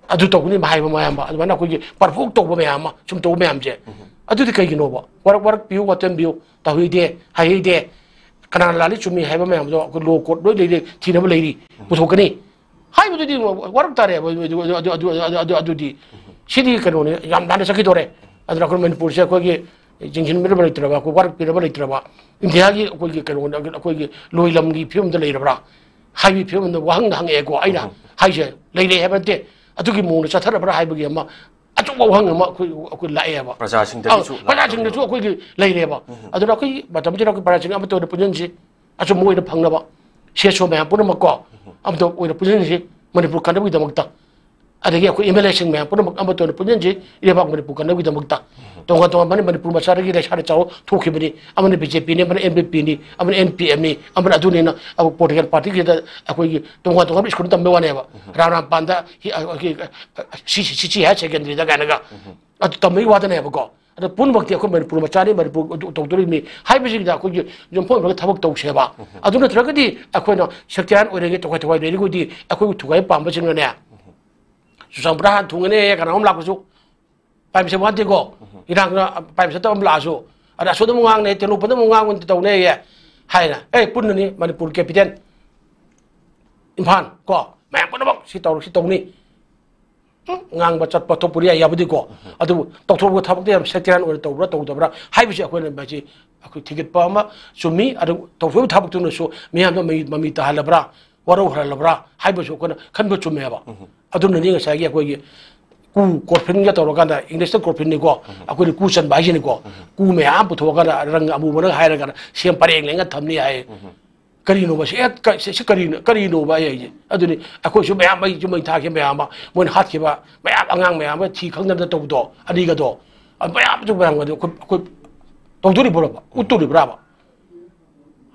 ꯑꯗꯨ ꯇꯧꯒꯅꯤ ꯑꯃ ꯍꯥꯏꯕ ꯃꯌꯥꯝ ꯑꯃ꯫ ꯑꯗꯨꯃꯥꯏꯅ ꯑꯩꯈꯣꯏꯒꯤ ꯄ꯭ꯔꯣꯚꯣꯛ ꯇꯧꯕ ꯃꯌꯥꯝ ꯑꯃ ꯁꯨꯝ ꯇꯧꯕ ꯃꯌꯥꯝꯁꯦ꯫ ꯑꯗꯨꯗꯤ ꯀꯩꯒꯤꯅꯣꯕ? ꯋꯥꯔꯛ, ꯋꯥꯔꯛꯄꯤꯌꯨ, ꯋꯥꯇꯦꯝꯕꯤꯌꯨ, ꯇꯧꯍꯩꯗꯦ, ꯍꯥꯏꯍꯩꯗꯦ, ꯀꯅꯥꯅ ꯂꯥꯜꯂꯤ ꯆꯨꯝꯃꯤ ꯍꯥꯏꯕ ꯃꯌꯥꯝꯗꯣ ꯑꯩꯈꯣꯏ law court ꯂꯣꯏ ꯂꯩꯔꯦ, ꯊꯤꯅꯕ ꯂꯩꯔꯤ, ꯄꯨꯊꯣꯛꯀꯅꯤ꯫ ꯍꯥꯏꯕꯗꯨꯗꯤ ꯋꯥꯔꯛ ꯇꯥꯔꯦꯕ꯫ ꯑꯗꯨ, ꯑꯗꯨ, ꯑꯗꯨꯗꯤ ꯁꯤꯗꯤ ꯀꯩꯅꯣꯅꯤ, ꯌꯥꯝ ꯂꯥꯟꯅ ꯆꯠꯈꯤꯗꯣꯔꯦ꯫ ꯑꯗꯨꯅ ꯑꯩꯈꯣꯏ ꯃꯅꯤꯄꯨꯔꯁꯦ ꯑꯩꯈꯣꯏꯒꯤ ꯌꯦꯡꯁꯤꯟꯕꯤꯅꯕ ꯂꯩꯇ꯭ꯔꯕ, ꯑꯩꯈꯣꯏ ꯋꯥꯔꯛꯄꯤꯅꯕ ꯂꯩꯇ꯭ꯔꯕ, ꯏꯟꯗꯤꯌꯥꯒꯤ ꯑꯩꯈꯣꯏꯒꯤ ꯀꯩꯅꯣ, ꯑꯩꯈꯣꯏꯒꯤ ꯂꯣꯏꯂꯝꯒꯤ ꯐꯤꯕꯝꯗ ꯂꯩꯔꯕ꯭ꯔꯥ ꯍꯥꯏꯕꯒꯤ ꯐꯤꯕꯝꯗ ꯋꯥꯍꯪ ꯍꯪꯉꯛꯑꯦꯀꯣ꯫ ꯑꯩꯅ ꯍꯥꯏꯁꯦ ꯂꯩꯔꯦ ꯍꯥꯏꯕ ꯅꯠꯇꯦ, ꯑꯗꯨꯒꯤ ꯃꯑꯣꯡꯗ ꯆꯠꯊꯔꯕ꯭ꯔꯥ ꯍꯥꯏꯕꯒꯤ ꯑꯃ ꯑꯆꯧꯕ ꯋꯥꯍꯪ ꯑꯃ ꯑꯩꯈꯣꯏ, ꯑꯩꯈꯣꯏ ꯂꯥꯛꯑꯦꯕ꯫ ꯄ꯭ꯔꯖꯥꯁꯤꯡꯗꯒꯤꯁꯨ ꯑꯧ, ꯂꯥꯛꯄ ꯄ꯭ꯔꯖꯥꯁꯤꯡꯗꯁꯨ ꯑꯩꯈꯣꯏꯒꯤ ꯂꯩꯔꯦꯕ꯫ ꯑꯗꯨꯅ ꯑꯩꯈꯣꯏ ꯃꯇꯝꯁꯤꯗ ꯑꯩꯈꯣꯏ ꯄ꯭ꯔꯖꯥꯁꯤꯡ ꯑꯃꯠꯇ ꯑꯣꯏꯅ ꯄꯨꯟꯁꯤꯟꯁꯤ, ꯑꯆꯨꯝꯕ ꯑꯣꯏꯅ ꯐꯪꯅꯕ꯫ ꯁꯦꯠꯁꯣ ꯃꯌꯥꯝ ꯄꯨꯝꯅꯃꯛꯀꯣ, ꯑꯃꯠꯇ ꯑꯣꯏꯅ ꯄꯨꯟꯁꯤꯟꯁꯤ ꯃꯅꯤꯄꯨꯔ ꯀꯟꯅꯕꯒꯤꯗꯃꯛꯇ꯫ ꯑꯗꯒꯤ ꯑꯩꯈꯣꯏ MLAꯁꯤꯡ ꯃꯌꯥꯝ ꯄꯨꯝꯅꯃꯛ ꯑꯃꯠꯇ ꯑꯣꯏꯅ ꯄꯨꯟꯁꯤꯟꯁꯤ ꯏꯔꯩꯕꯥꯛ ꯃꯅꯤꯄꯨꯔ ꯀꯟꯅꯕꯒꯤꯗꯃꯛꯇ꯫ ꯇꯣꯉꯥꯟ ꯇꯣꯉꯥꯟꯕꯅꯤ, ꯃꯅꯤꯄꯨꯔ ꯃꯆꯥꯗꯒꯤ ꯂꯩꯁꯥꯅ ꯆꯥꯎ ꯊꯣꯛꯈꯤꯕꯅꯤ꯫ ꯑꯃꯅ BJPꯅꯤ, ꯑꯃꯅ NPPꯅꯤ, ꯑꯃꯅ NPMꯅꯤ, ꯑꯃꯅ ꯑꯗꯨꯅꯤꯅ ꯑꯩꯈꯣꯏ political partyꯒꯤꯗ ꯑꯩꯈꯣꯏꯒꯤ ꯇꯣꯉꯥꯟ ꯇꯣꯉꯥꯟꯕ ꯁ꯭ꯀꯨꯜꯗ ꯇꯝꯕ ꯋꯥꯅꯦꯕ꯫ ꯔꯥꯝꯔꯥꯝꯄꯥꯟꯗ ꯍꯤ-, ꯑ, ꯍꯤ-, ꯑ, CC, CC Higher Secondaryꯗ ꯀꯥꯏꯅꯒ ꯑꯗꯨ ꯇꯝꯕꯒꯤ ꯋꯥꯗꯅꯦꯕꯀꯣ꯫ ꯑꯗꯣ ꯄꯨꯝꯅꯃꯛꯇꯤ ꯑꯩꯈꯣꯏ ꯃꯅꯤꯄꯨꯔ ꯃꯆꯥꯅꯤ, ꯃꯅꯤꯄꯨꯔ ꯑꯗꯨ ꯇꯧꯗꯣꯔꯤꯕꯅꯤ ꯍꯥꯏꯕꯁꯤꯡꯗ ꯑꯩꯈꯣꯏꯒꯤ ꯌꯨꯝꯐꯝ ꯑꯣꯏꯔꯒ ꯊꯕꯛ ꯇꯧꯁꯦꯕ꯫ ꯑꯗꯨ ꯅꯠꯇ꯭ꯔꯒꯗꯤ ꯑꯩꯈꯣꯏꯅ ꯁꯦꯛꯇꯔ ꯑꯣꯏꯔꯒꯦ, ꯇꯣꯈꯥꯏ ꯇꯣꯈꯥꯏ ꯂꯩꯔꯒꯗꯤ ꯑꯩꯈꯣꯏꯕꯨ ꯊꯨꯒꯥꯏ ꯄꯥꯝꯕꯁꯤꯡꯅꯅꯦ, ꯆꯨꯔꯆꯥꯟꯄꯨꯔ ꯍꯥꯟꯅ ꯊꯨꯡꯒꯅꯤ, ꯀꯅꯥ ꯑꯃ ꯂꯥꯛꯄꯁꯨ ꯄꯥꯏꯕꯁꯦ ꯋꯥꯠꯇꯦꯀꯣ꯫ ꯏꯔꯥꯡꯅ ꯄꯥꯏꯕ ꯆꯠꯇꯕ ꯑꯃ ꯂꯥꯛꯑꯁꯨ, ꯑꯗ ꯑꯁꯣꯝꯗ ꯑꯃꯨꯛ ꯉꯥꯡꯅꯩ, ꯇꯦꯡꯅꯧꯄꯜꯗ ꯑꯃꯨꯛ ꯉꯥꯡꯕ ꯇꯧꯅꯩꯌꯦ ꯍꯥꯏꯅ, ꯑꯦ, ꯄꯨꯟꯅꯅꯤ ꯃꯅꯤꯄꯨꯔ capital ꯏꯝꯐꯥꯜ ꯀꯣ, ꯃꯌꯥꯝ ꯄꯨꯝꯅꯃꯛ ꯁꯤ ꯇꯧꯔ, ꯁꯤ ꯇꯧꯅꯤ꯫ ꯎꯝ, ꯉꯥꯡꯕ ꯆꯠꯄ ꯊꯣꯛꯄꯗꯤ ꯌꯥꯏ, ꯌꯥꯕꯨꯗꯤꯀꯣ꯫ ꯑꯗꯨꯕꯨ ꯇꯧꯊꯣꯛꯄ ꯊꯕꯛꯇꯤ ꯌꯥꯝ ꯁꯦꯛꯇꯔ ꯑꯣꯏꯅ ꯇꯧꯕ꯭ꯔꯥ ꯇꯧꯗꯕ꯭ꯔꯥ ꯍꯥꯏꯕꯁꯤ ꯑꯩꯈꯣꯏꯅ ꯃꯁꯤ ꯑꯩꯈꯣꯏ ꯊꯤꯒꯠꯄ ꯑꯃ ꯆꯨꯝꯃꯤ꯫ ꯑꯗꯨ ꯇꯧꯊꯣꯛꯏꯕ ꯊꯕꯛꯇꯨꯅꯁꯨ ꯃꯤꯌꯥꯝꯗ ꯃꯃꯤ, ꯃꯃꯤ ꯇꯥꯍꯜꯂꯕ꯭ꯔꯥ, ꯋꯥꯔꯧꯍꯜꯂꯕ꯭ꯔꯥ ꯍꯥꯏꯕꯁꯨ ꯑꯩꯈꯣꯏꯅ ꯈꯟꯕ ꯆꯨꯝꯃꯦꯕ꯫ ꯑꯗꯨꯅꯅꯤ ꯉꯁꯥꯏꯒꯤ ꯑꯩꯈꯣꯏꯒꯤ ꯀꯨ ꯀꯣꯔꯐꯤꯟꯒ ꯇꯧꯔꯀꯥꯟꯗ, Englishꯇ ꯀꯣꯔꯐꯤꯟꯅꯤꯀꯣ, ꯑꯩꯈꯣꯏꯅ ꯀꯨ ꯆꯟꯕ ꯍꯥꯏꯁꯤꯅꯤꯀꯣ꯫ ꯀꯨ ꯃꯌꯥꯝ ꯄꯨꯊꯣꯛꯑꯀꯥꯟꯗ ꯔꯪ ꯑꯃꯨꯕꯅꯒ ꯍꯥꯏꯔꯒ ꯁꯦꯝ ꯄꯔꯦꯡ ꯂꯦꯡꯉ ꯊꯝꯅꯤ ꯍꯥꯏ꯫ ꯀꯔꯤꯅꯣꯕ ꯁꯤ? ꯑꯦ, ꯀ-, ꯁꯤ, ꯁꯤ ꯀꯔꯤꯅꯣ, ꯀꯔꯤꯅꯣꯕ ꯑꯩ ꯍꯥꯏꯁꯦ? ꯑꯗꯨꯅꯤ ꯑꯩꯈꯣꯏꯁꯨ ꯃꯌꯥꯝ ꯃꯩꯁꯨ ꯃꯩ ꯊꯥꯈꯤꯕ ꯃꯌꯥꯝ ꯑꯃ, ꯃꯣꯏꯅ ꯍꯥꯠꯈꯤꯕ ꯃꯌꯥꯝ, ꯑꯉꯥꯡ ꯃꯌꯥꯝ ꯑꯃ ꯊꯤ ꯈꯪꯗꯅ ꯇꯧꯕꯗꯣ, ꯑꯅꯤꯒꯗꯣ, ꯑꯗꯨ ꯃꯌꯥꯝꯁꯨ, ꯃꯌꯥꯝꯒꯗꯣ ꯑꯩꯈꯣꯏ, ꯑꯩꯈꯣꯏ ꯇꯧꯗꯣꯔꯤꯕ꯭ꯔꯕ? ꯎꯠꯇꯣꯔꯤꯕ꯭ꯔꯕ?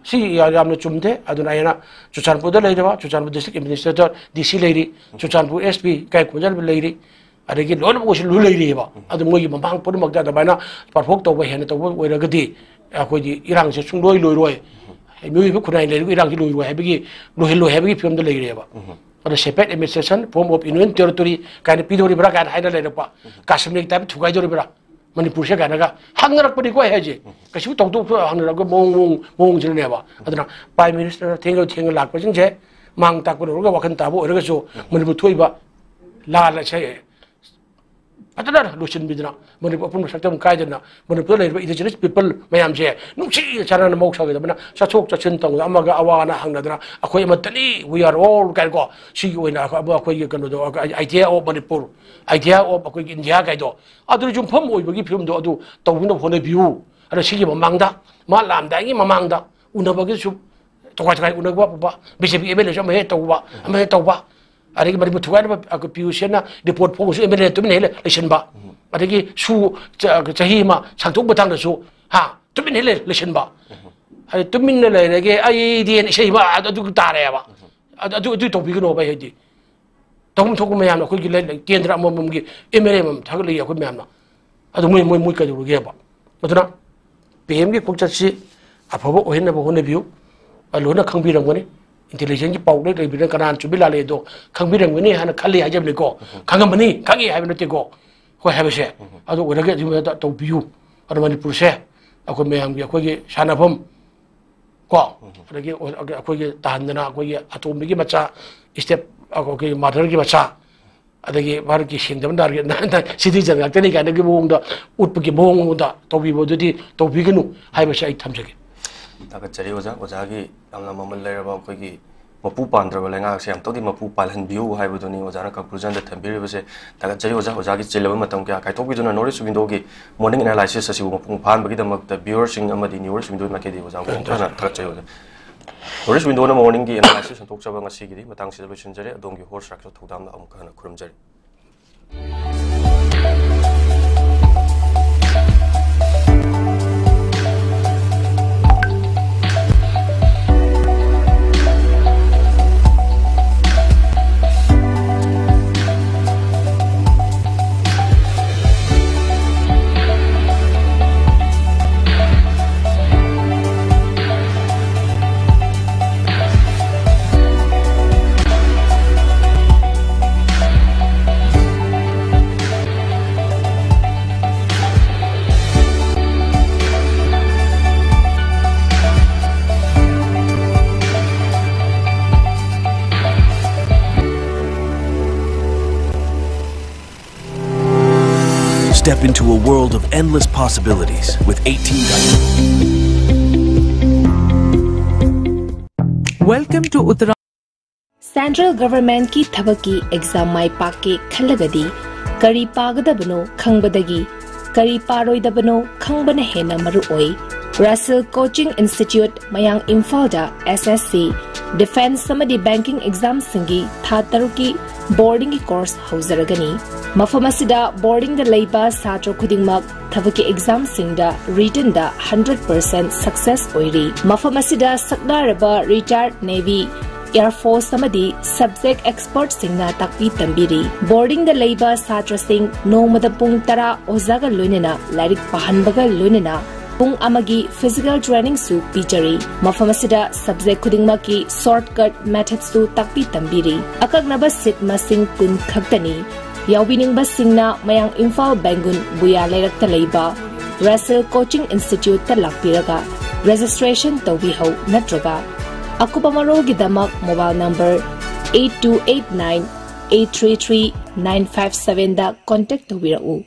ꯁꯤ ꯌꯥ-, ꯌꯥꯝꯅ ꯆꯨꯝꯗꯦ꯫ ꯑꯗꯨꯅ ꯑꯩꯅ ꯆꯨꯔꯆꯥꯟꯄꯨꯔꯗ ꯂꯩꯔꯤꯕ, ꯆꯨꯔꯆꯥꯟꯄꯨꯔ district administrator, DC ꯂꯩꯔꯤ, ꯆꯨꯔꯆꯥꯟꯄꯨꯔ SP ꯏꯀꯥꯏ ꯈꯨꯝꯅꯖꯕ ꯂꯩꯔꯤ, ꯑꯗꯒꯤ ꯂꯣꯏꯅꯃꯛ ꯑꯣꯏꯁꯨ ꯂꯣꯏ ꯂꯩꯔꯤꯑꯕ꯫ ꯑꯗꯨ ꯃꯣꯏꯒꯤ ꯃꯃꯥꯡ ꯄꯨꯝꯅꯃꯛꯇ ꯑꯗꯨꯃꯥꯏꯅ ꯄꯥꯡꯊꯣꯛ ꯇꯧꯕ ꯍꯦꯟꯅ ꯇꯧꯕ ꯑꯣꯏꯔꯒꯗꯤ ꯑꯩꯈꯣꯏꯗꯤ ꯏꯔꯥꯡꯁꯦ ꯁꯨꯡꯂꯣꯏ ꯂꯣꯏꯔꯣꯏ꯫ ꯃꯤꯑꯣꯏꯕ ꯈꯨꯟꯅꯥꯏ ꯂꯩꯔꯒ ꯏꯔꯥꯡꯁꯤ ꯂꯣꯏꯔꯣꯏ ꯍꯥꯏꯕꯒꯤ, ꯂꯣꯏꯍꯜꯂꯣꯏ ꯍꯥꯏꯕꯒꯤ ꯐꯤꯕꯝꯗ ꯂꯩꯔꯦꯕ꯫ ꯑꯗꯣ separate administration, form of union territory ꯀꯥꯏꯅ ꯄꯤꯗꯧꯔꯤꯕ꯭ꯔꯥ ꯀꯥꯏꯅ ꯍꯥꯏꯅ ꯂꯩꯔꯛꯄ, ꯀꯥꯁꯃꯤꯔꯒꯤ ꯇꯥꯏꯞ ꯊꯨꯒꯥꯏꯗꯧꯔꯤꯕ꯭ꯔꯥ ꯃꯅꯤꯄꯨꯔꯁꯦ ꯀꯥꯏꯅꯒ ꯍꯪꯅꯔꯛꯄꯅꯤꯀꯣ ꯑꯩ ꯍꯥꯏꯁꯦ꯫ ꯀꯩꯁꯨ ꯇꯧꯗꯧꯁꯨ ꯍꯪꯅꯔꯛꯄ ꯃꯑꯣꯡ, ꯃꯑꯣꯡ, ꯃꯑꯣꯡꯁꯤꯅꯅꯦꯕ꯫ ꯑꯗꯨꯅ Prime Minister ꯊꯦꯡꯉ ꯊꯦꯡꯉ ꯂꯥꯛꯄꯁꯤꯡꯁꯦ ꯃꯥꯡ ꯇꯥꯛꯄ ꯂꯧꯔꯒ ꯋꯥꯈꯜ ꯇꯥꯕ ꯑꯣꯏꯔꯒꯁꯨ ꯃꯅꯤꯄꯨꯔ ꯊꯣꯛꯏꯕ ꯂꯥꯜ ꯑꯁꯦ ꯐꯖꯅ ꯂꯣꯏꯁꯤꯟꯕꯤꯗꯅ, ꯃꯅꯤꯄꯨꯔ ꯑꯄꯨꯟꯕ ꯁꯛꯇꯝ ꯀꯥꯏꯗꯅ, ꯃꯅꯤꯄꯨꯔꯗ ꯂꯩꯔꯤꯕ indigenous people ꯃꯌꯥꯝꯁꯦ ꯅꯨꯡꯁꯤ ꯆꯥꯟꯅꯅ ꯃꯍꯧꯁꯥꯒꯗꯕꯅ ꯆꯠꯊꯣꯛ ꯆꯠꯁꯤꯟ ꯇꯧꯗꯅ, ꯑꯃꯒ ꯑꯋꯥ ꯑꯅꯥ ꯍꯪꯅꯗꯅ, "ꯑꯩꯈꯣꯏ ꯑꯃꯠꯇꯅꯤ, we are all" ꯀꯥꯏꯅꯀꯣ, ꯁꯤꯒꯤ ꯑꯣꯏꯅ ꯑꯩꯈꯣꯏ, ꯑꯩꯈꯣꯏꯒꯤ ꯀꯩꯅꯣꯗꯣ, idea of Manipur, idea of ꯑꯩꯈꯣꯏꯒꯤ ꯏꯟꯗꯤꯌꯥ ꯀꯥꯏꯗꯣ, ꯑꯗꯨꯅ ꯌꯨꯝꯐꯝ ꯑꯣꯏꯕꯒꯤ ꯐꯤꯕꯝꯗꯣ ꯑꯗꯨ ꯇꯧꯅꯕ ꯍꯣꯠꯅꯕꯤꯌꯨ꯫ ꯑꯗ ꯁꯤꯒꯤ ꯃꯃꯥꯡꯗ, ꯃꯥ ꯂꯥꯛꯑꯝꯗꯥꯏꯒꯤ ꯃꯃꯥꯡꯗ ꯎꯅꯕꯒꯤꯁꯨ ꯇꯣꯈꯥꯏ ꯇꯣꯈꯥꯏ ꯎꯅꯕ, B J P M L ꯑꯦꯁꯨ ꯑꯃ ꯍꯦꯛ ꯇꯧꯕ, ꯑꯃ ꯍꯦꯛ ꯇꯧꯕ, ꯑꯗꯒꯤ ꯃꯅꯤꯄꯨꯔ ꯊꯨꯒꯥꯏꯅꯕ, ꯑ, ꯄꯤ ꯌꯨ ꯁꯤꯅ ꯔꯤꯄꯣꯔꯠ ꯐꯣꯡꯕꯁꯨ ꯑꯦꯝ ꯑꯦꯜ ꯑꯦ ꯇꯨꯃꯤꯟꯅ ꯍꯦꯛ ꯂꯩꯁꯤꯟꯕ, ꯑꯗꯒꯤ ꯁꯨ, ꯆ-, ꯆꯍꯤ ꯑꯃ ꯁꯥꯡꯗꯣꯛꯄ ꯃꯇꯥꯡꯗꯁꯨ, ꯍꯥ, ꯇꯨꯃꯤꯟꯅ ꯍꯦꯛ ꯂꯩ-, ꯂꯩꯁꯤꯟꯕ꯫ ꯑꯗꯩ ꯇꯨꯃꯤꯟꯅ ꯂꯩꯔꯒꯦ ꯑꯩꯗꯤ ꯏꯁꯩ ꯑꯃ ꯑꯗꯨ, ꯑꯗꯨ ꯇꯥꯔꯦꯕ꯫ ꯑꯗꯨ, ꯑꯗꯨ, ꯑꯗꯨ ꯇꯧꯕꯤꯒꯅꯣꯕ ꯑꯩ ꯍꯥꯏꯗꯤ꯫ ꯇꯧꯐꯝ ꯊꯣꯛꯄ ꯃꯌꯥꯝꯅ ꯑꯩꯈꯣꯏꯒꯤ ꯂꯩ-, ꯂꯩ-, ꯀꯦꯟꯗ꯭ꯔ ꯑꯃꯃꯝꯒꯤ ꯑꯦꯝ ꯑꯦꯜ ꯑꯦ ꯑꯃꯃꯝ ꯊꯥꯒꯠꯂꯛꯏ ꯑꯩꯈꯣꯏ ꯃꯌꯥꯝꯅ꯫ ꯑꯗꯨ ꯃꯣꯏ, ꯃꯣꯏ, ꯃꯣꯏ ꯀꯩꯗꯧꯔꯒꯦꯕ? ꯑꯗꯨꯅ ꯄꯤ ꯑꯦꯝꯒꯤ ꯈꯣꯡꯆꯠꯁꯤ ꯑꯐꯕ ꯑꯣꯏꯍꯟꯅꯕ ꯍꯣꯠꯅꯕꯤꯌꯨ꯫ ꯑ, ꯂꯣꯏꯅ ꯈꯪꯕꯤꯔꯝꯒꯅꯤ꯫ Intelligence ꯀꯤ ꯄꯥꯎ ꯂꯣꯏ ꯂꯩꯕꯅꯤꯅ ꯀꯅꯥꯅ ꯆꯨꯝꯃꯤ ꯂꯥꯜꯂꯤ ꯑꯗꯣ ꯈꯪꯕꯤꯔꯝꯒꯅꯤ ꯍꯥꯏꯅ ꯈꯜꯂꯤ ꯍꯥꯏꯖꯕꯅꯤꯀꯣ꯫ ꯈꯪꯉꯝꯃꯅꯤ, ꯈꯪꯉꯤ ꯍꯥꯏꯕ ꯅꯠꯇꯦꯀꯣ꯫ ꯍꯣꯏ ꯍꯥꯏꯕꯁꯦ꯫ ꯑꯗꯨ ꯑꯣꯏꯔꯒꯗꯤ ꯑꯗꯨꯝ ꯇꯧꯕꯤꯌꯨ꯫ ꯑꯗꯨ ꯃꯅꯤꯄꯨꯔꯁꯦ ꯑꯩꯈꯣꯏ ꯃꯌꯥꯝꯒꯤ ꯑꯩꯈꯣꯏꯒꯤ ꯁꯥꯟꯅꯐꯝ ꯀꯣ, ꯑꯗꯒꯤ ꯑꯩꯈꯣꯏꯒꯤ ꯇꯥꯍꯟꯗꯅ ꯑꯩꯈꯣꯏꯒꯤ ꯑꯇꯣꯝꯕꯤꯒꯤ ꯃꯆꯥ, step, ꯑꯩꯈꯣꯏꯒꯤ mother ꯒꯤ ꯃꯆꯥ, ꯑꯗꯒꯤ ꯚꯥꯔꯠꯀꯤ ꯁꯦꯡꯗꯕ ꯅꯥꯒꯔꯤꯛ citizen ꯉꯥꯛꯇꯅꯤ ꯀꯥꯏꯅꯒꯤ ꯃꯑꯣꯡꯗ ꯎꯠꯄꯒꯤ ꯃꯑꯣꯡꯗ ꯇꯧꯕꯤꯕꯗꯨꯗꯤ ꯇꯧꯕꯤꯒꯅꯨ ꯍꯥꯏꯕꯁꯦ ꯑꯩ ꯊꯝꯖꯒꯦ꯫ ꯊꯥꯒꯠꯆꯔꯤ ꯑꯣꯖꯥ꯫ ꯑꯣꯖꯥꯒꯤ ꯌꯥꯝꯅ ꯃꯃꯜ ꯂꯩꯔꯕ ꯑꯩꯈꯣꯏꯒꯤ ꯃꯄꯨ ꯄꯥꯟꯗ꯭ꯔꯕ ꯂꯩꯉꯥꯛꯁꯦ ꯑꯃꯨꯛꯇꯪꯗꯤ ꯃꯄꯨ ꯄꯥꯜꯍꯟꯕꯤꯌꯨ ꯍꯥꯏꯕꯗꯨꯅꯤ ꯑꯣꯖꯥꯅ conclusion ꯗ ꯊꯝꯕꯤꯔꯤꯕꯁꯦ꯫ ꯊꯥꯒꯠꯆꯔꯤ ꯑꯣꯖꯥ꯫ ꯑꯣꯖꯥꯒꯤ ꯆꯤꯜꯂꯕ ꯃꯇꯝ ꯀꯌꯥ ꯀꯥꯏꯊꯣꯛꯄꯤꯗꯨꯅ North East Window ꯒꯤ morning analysis ꯑꯁꯤꯕꯨ ꯃꯄꯨꯡ ꯐꯥꯍꯟꯕꯒꯤꯗꯃꯛꯇ viewer ꯁꯤꯡ ꯑꯃꯗꯤ ꯅ꯭ꯌꯨꯋꯔꯁ ꯋꯤꯟꯗꯣ ꯃꯥꯏꯀꯩꯗꯒꯤ ꯑꯣꯖꯥꯕꯨ ꯑꯃꯨꯛ ꯍꯟꯅ ꯊꯥꯒꯠꯆꯔꯤ ꯑꯣꯖꯥ꯫ North East Window ꯅ morning ꯒꯤ analysis ꯁꯟꯗꯣꯛꯆꯕ ꯉꯁꯤꯒꯤꯗꯤ ꯃꯇꯥꯡꯁꯤꯗ ꯂꯣꯏꯁꯤꯟꯖꯔꯦ꯫ ꯑꯗꯣꯝꯒꯤ host ꯔꯥꯀꯦꯁ ꯊꯧꯗꯥꯝꯗ ꯑꯃꯨꯛꯀ ꯍꯟꯅ ꯈꯨꯔꯨꯝꯖꯔꯤ꯫ Step into a world of endless possibilities with eighteen. Welcome to Uttara. Central Government ꯀꯤ ꯊꯕꯛꯀꯤ exam ꯃꯥꯏ ꯄꯥꯛꯀꯦ ꯈꯜꯂꯒꯗꯤ ꯀꯔꯤ ꯄꯥꯒꯗꯕꯅꯣ ꯈꯪꯕꯗꯒꯤ ꯀꯔꯤ ꯄꯥꯔꯣꯏꯗꯕꯅꯣ ꯈꯪꯕꯅ ꯍꯦꯟꯅ ꯃꯔꯨ ꯑꯣꯏ꯫ Russell Coaching Institute, ꯃꯌꯥꯡ ꯏꯝꯐꯥꯜꯗ S S C, defence ꯑꯃꯗꯤ banking exam ꯁꯤꯡꯒꯤ ꯊꯥ ꯇꯔꯨꯛꯀꯤ boarding ꯒꯤ course ꯍꯧꯖꯔꯒꯅꯤ꯫ ꯃꯐꯝ ꯑꯁꯤꯗ boarding ꯗ ꯂꯩꯕ ꯁꯥꯇ꯭ꯔ ꯈꯨꯗꯤꯡꯃꯛ ꯊꯕꯛꯀꯤ exam ꯁꯤꯡꯗ written ꯗ hundred percent success ꯑꯣꯏꯔꯤ꯫ ꯃꯐꯝ ꯑꯁꯤꯗ ꯁꯛꯅꯥꯏꯔꯕ retired Navy, Air Force ꯑꯃꯗꯤ subject expert ꯁꯤꯡꯅ ꯇꯥꯛꯄꯤ ꯇꯝꯕꯤꯔꯤ꯫ Boarding ꯗ ꯂꯩꯕ ꯁꯥꯇ꯭ꯔꯁꯤꯡ ꯅꯣꯡꯃꯗ ꯄꯨꯡ ꯇꯔꯥ ꯑꯣꯖꯥꯒ ꯂꯣꯏꯅꯅ ꯂꯥꯏꯔꯤꯛ ꯄꯥꯍꯟꯕꯒ ꯂꯣꯏꯅꯅ ꯄꯨꯡ ꯑꯃꯒꯤ physical training ꯁꯨ ꯄꯤꯖꯔꯤ꯫ ꯃꯐꯝ ꯑꯁꯤꯗ subject ꯈꯨꯗꯤꯡꯃꯛꯀꯤ shortcut method ꯁꯨ ꯇꯥꯛꯄꯤ ꯇꯝꯕꯤꯔꯤ꯫ ꯑꯀꯛꯅꯕ seat ꯃꯁꯤꯡ ꯀꯨꯟ ꯈꯛꯇꯅꯤ꯫ ꯌꯥꯎꯕꯤꯅꯤꯡꯕꯁꯤꯡꯅ ꯃꯌꯥꯡ ꯏꯝꯐꯥꯜ ꯕꯦꯡꯒꯨꯟ ꯕꯨꯌꯥ ꯂꯩꯔꯛꯇ ꯂꯩꯕ Russell Coaching Institute ꯇ ꯂꯥꯛꯄꯤꯔꯒ registration ꯇꯧꯕꯤꯍꯧ, ꯅꯠꯇ꯭ꯔꯒ ꯑꯀꯨꯞꯄ ꯃꯔꯣꯜꯒꯤꯗꯃꯛ mobile number eight two eight nine eight three three nine five seven ꯗ contact ꯇꯧꯕꯤꯔꯛꯎ꯫